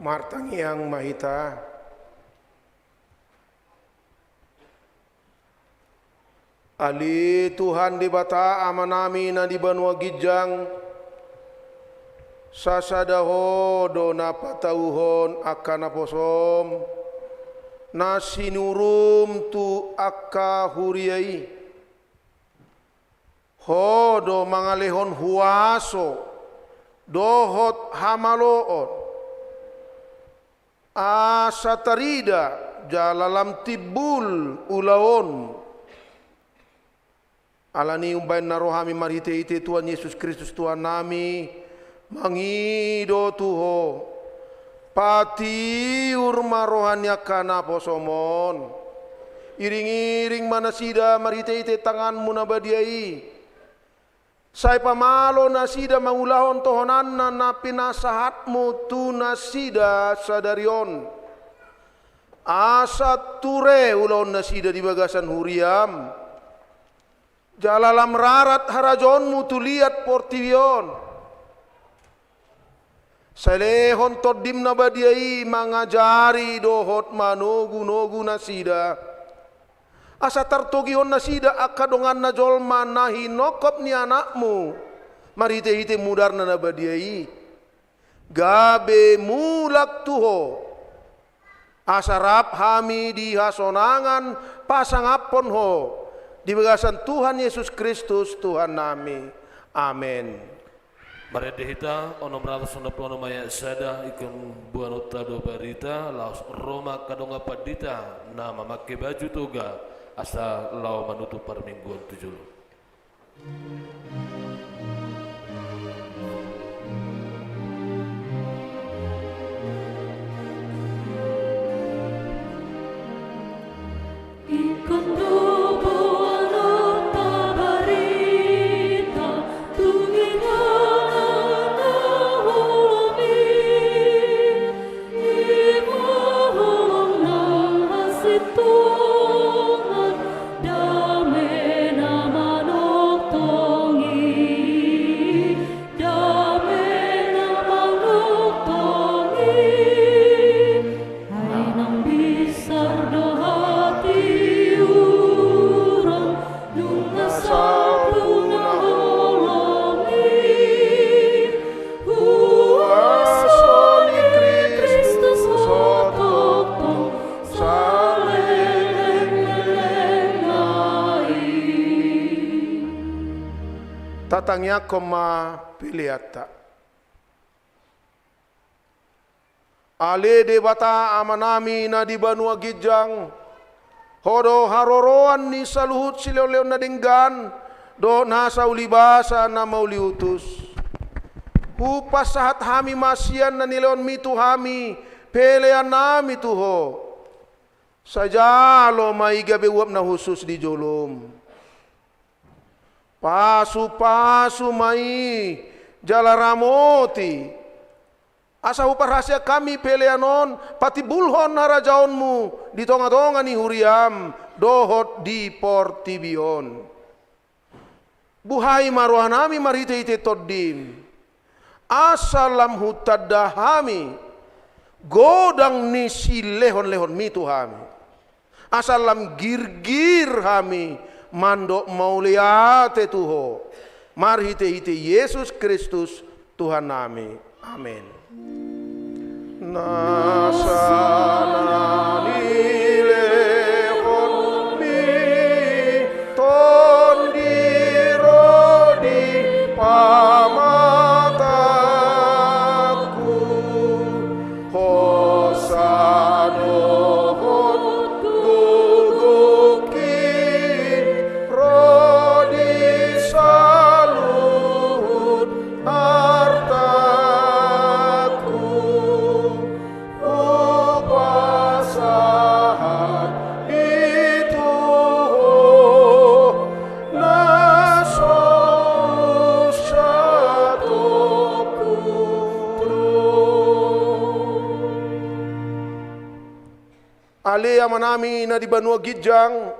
Martangiang ma hita. Ale Tuhan Debata Amanami na di banua ginjang, sasada Ho do na patauhon angka naposoM, na sinuruM tu angka huria i. Ho do mangalehon huaso dohot hamaloon, asa tarida jala lam timbul ulaon. Alani umbahen na ro hami marhitehite Tuhan Jesus Kristus Tuhannami, mangido tu Ho, patiur ma roha ni angka naposoM on. Iringiring ma nasida marhitehite tanganMu na badia i. Sai pamalo nasida mangulahon tohonanna na pinasahatMu tu nasida sadari on. Asa ture ulaon nasida di bagasan huriaM. Jala lam rarat harajaonMu tu liat portibi on. Sai lehon TondiM na badia i mangajari dohot manogunogu nasida. Asa tartogihon nasida angka donganna jolma na hinongkop ni AnakMu, marhitehite mudarNa na badia i. Gabe mulak tu Ho. Asa rap hami di hasonangan pasangaphon Ho, di bagasan Tuhan Jesus Kristus Tuhannami. Amen. Marende hita onom ratus onom pulu onom ayat sada, ingkon boanonta do barita, laos ro ma angka dongan pandita na mamangke baju toga, asa laho manutup parmingguon tu jolo. Tatangiangkon ma peleanta. Ale Debata Amanami na di banua ginjang, Ho do haroroan ni saluhut silehonlehon na denggan, dohot nasa ulibasa na mauliutus. Hupasahat hami ma sian na nilehonMi tu hami, peleannami tu Ho. Sai jalo ma i gabe uap na hushus di jolom. Pasupasu ma i, jala ramoti. Asa huparhaseang hami pelean on patimbulhon harajaonMu di tongatonga ni huriaM dohot di portibi on. Buhai ma rohanami marhitehite TondiM. Asa lam hutanda hami godang ni silehonlehonMi tu hami. Asa lam girgir hami mandok mauliate tu Ho. Marhitehite Jesus Kristus Tuhannami. Amen. Nasa na nilehonMi, Tondi ro di pamatangku. Hosa dohot gogongki ro di saluhut artangku. Hupasahat i tu Ho, na so satongkin do. Ale Amanami na di banua ginjang,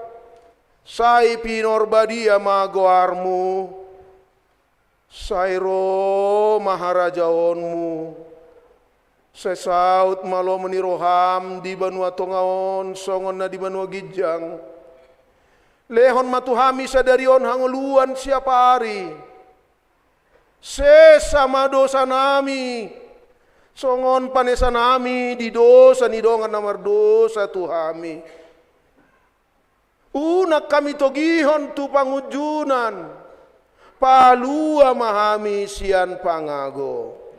sai pinarbadia ma goarMu. Sai ro ma harajaonMu. Sai saut ma lomo ni rohaM di banua tonga on songon na di banua ginjang. Lehon ma tu hami sadari on hangoluan siapari. Sesa ma dosanami, songon panesanami di dosa ni dongan na mardosa tu hami. Unang hami togihon tu pangunjunan, palua ma hami sian pangago.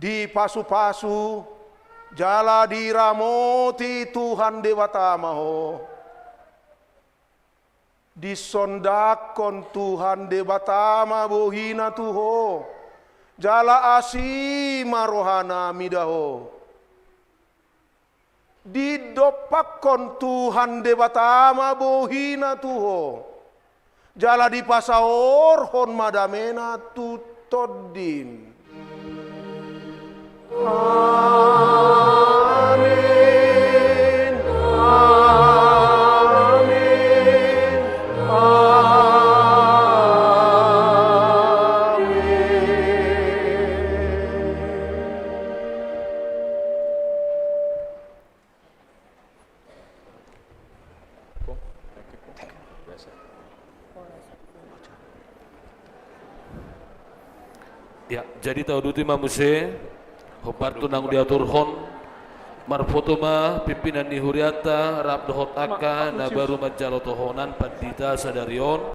Dipasupasu jala diramoti Tuhan Debata ma ho. Disondangkon Tuhan Debata ma bohiNa tu ho, jala asi ma rohaNa mida ho. Didompakkon Tuhan Debata ma bohiNa tu ho, jala dipasaorhon ma dameNa tu tondim. Amin. Amin. Amin. Ya, jadi tauduti ma muse, hombar tu naung diaturhon, marfoto ma pimpinan ni hurianta, rap dohot angka na baru manjalo tohonan pandita sadari on,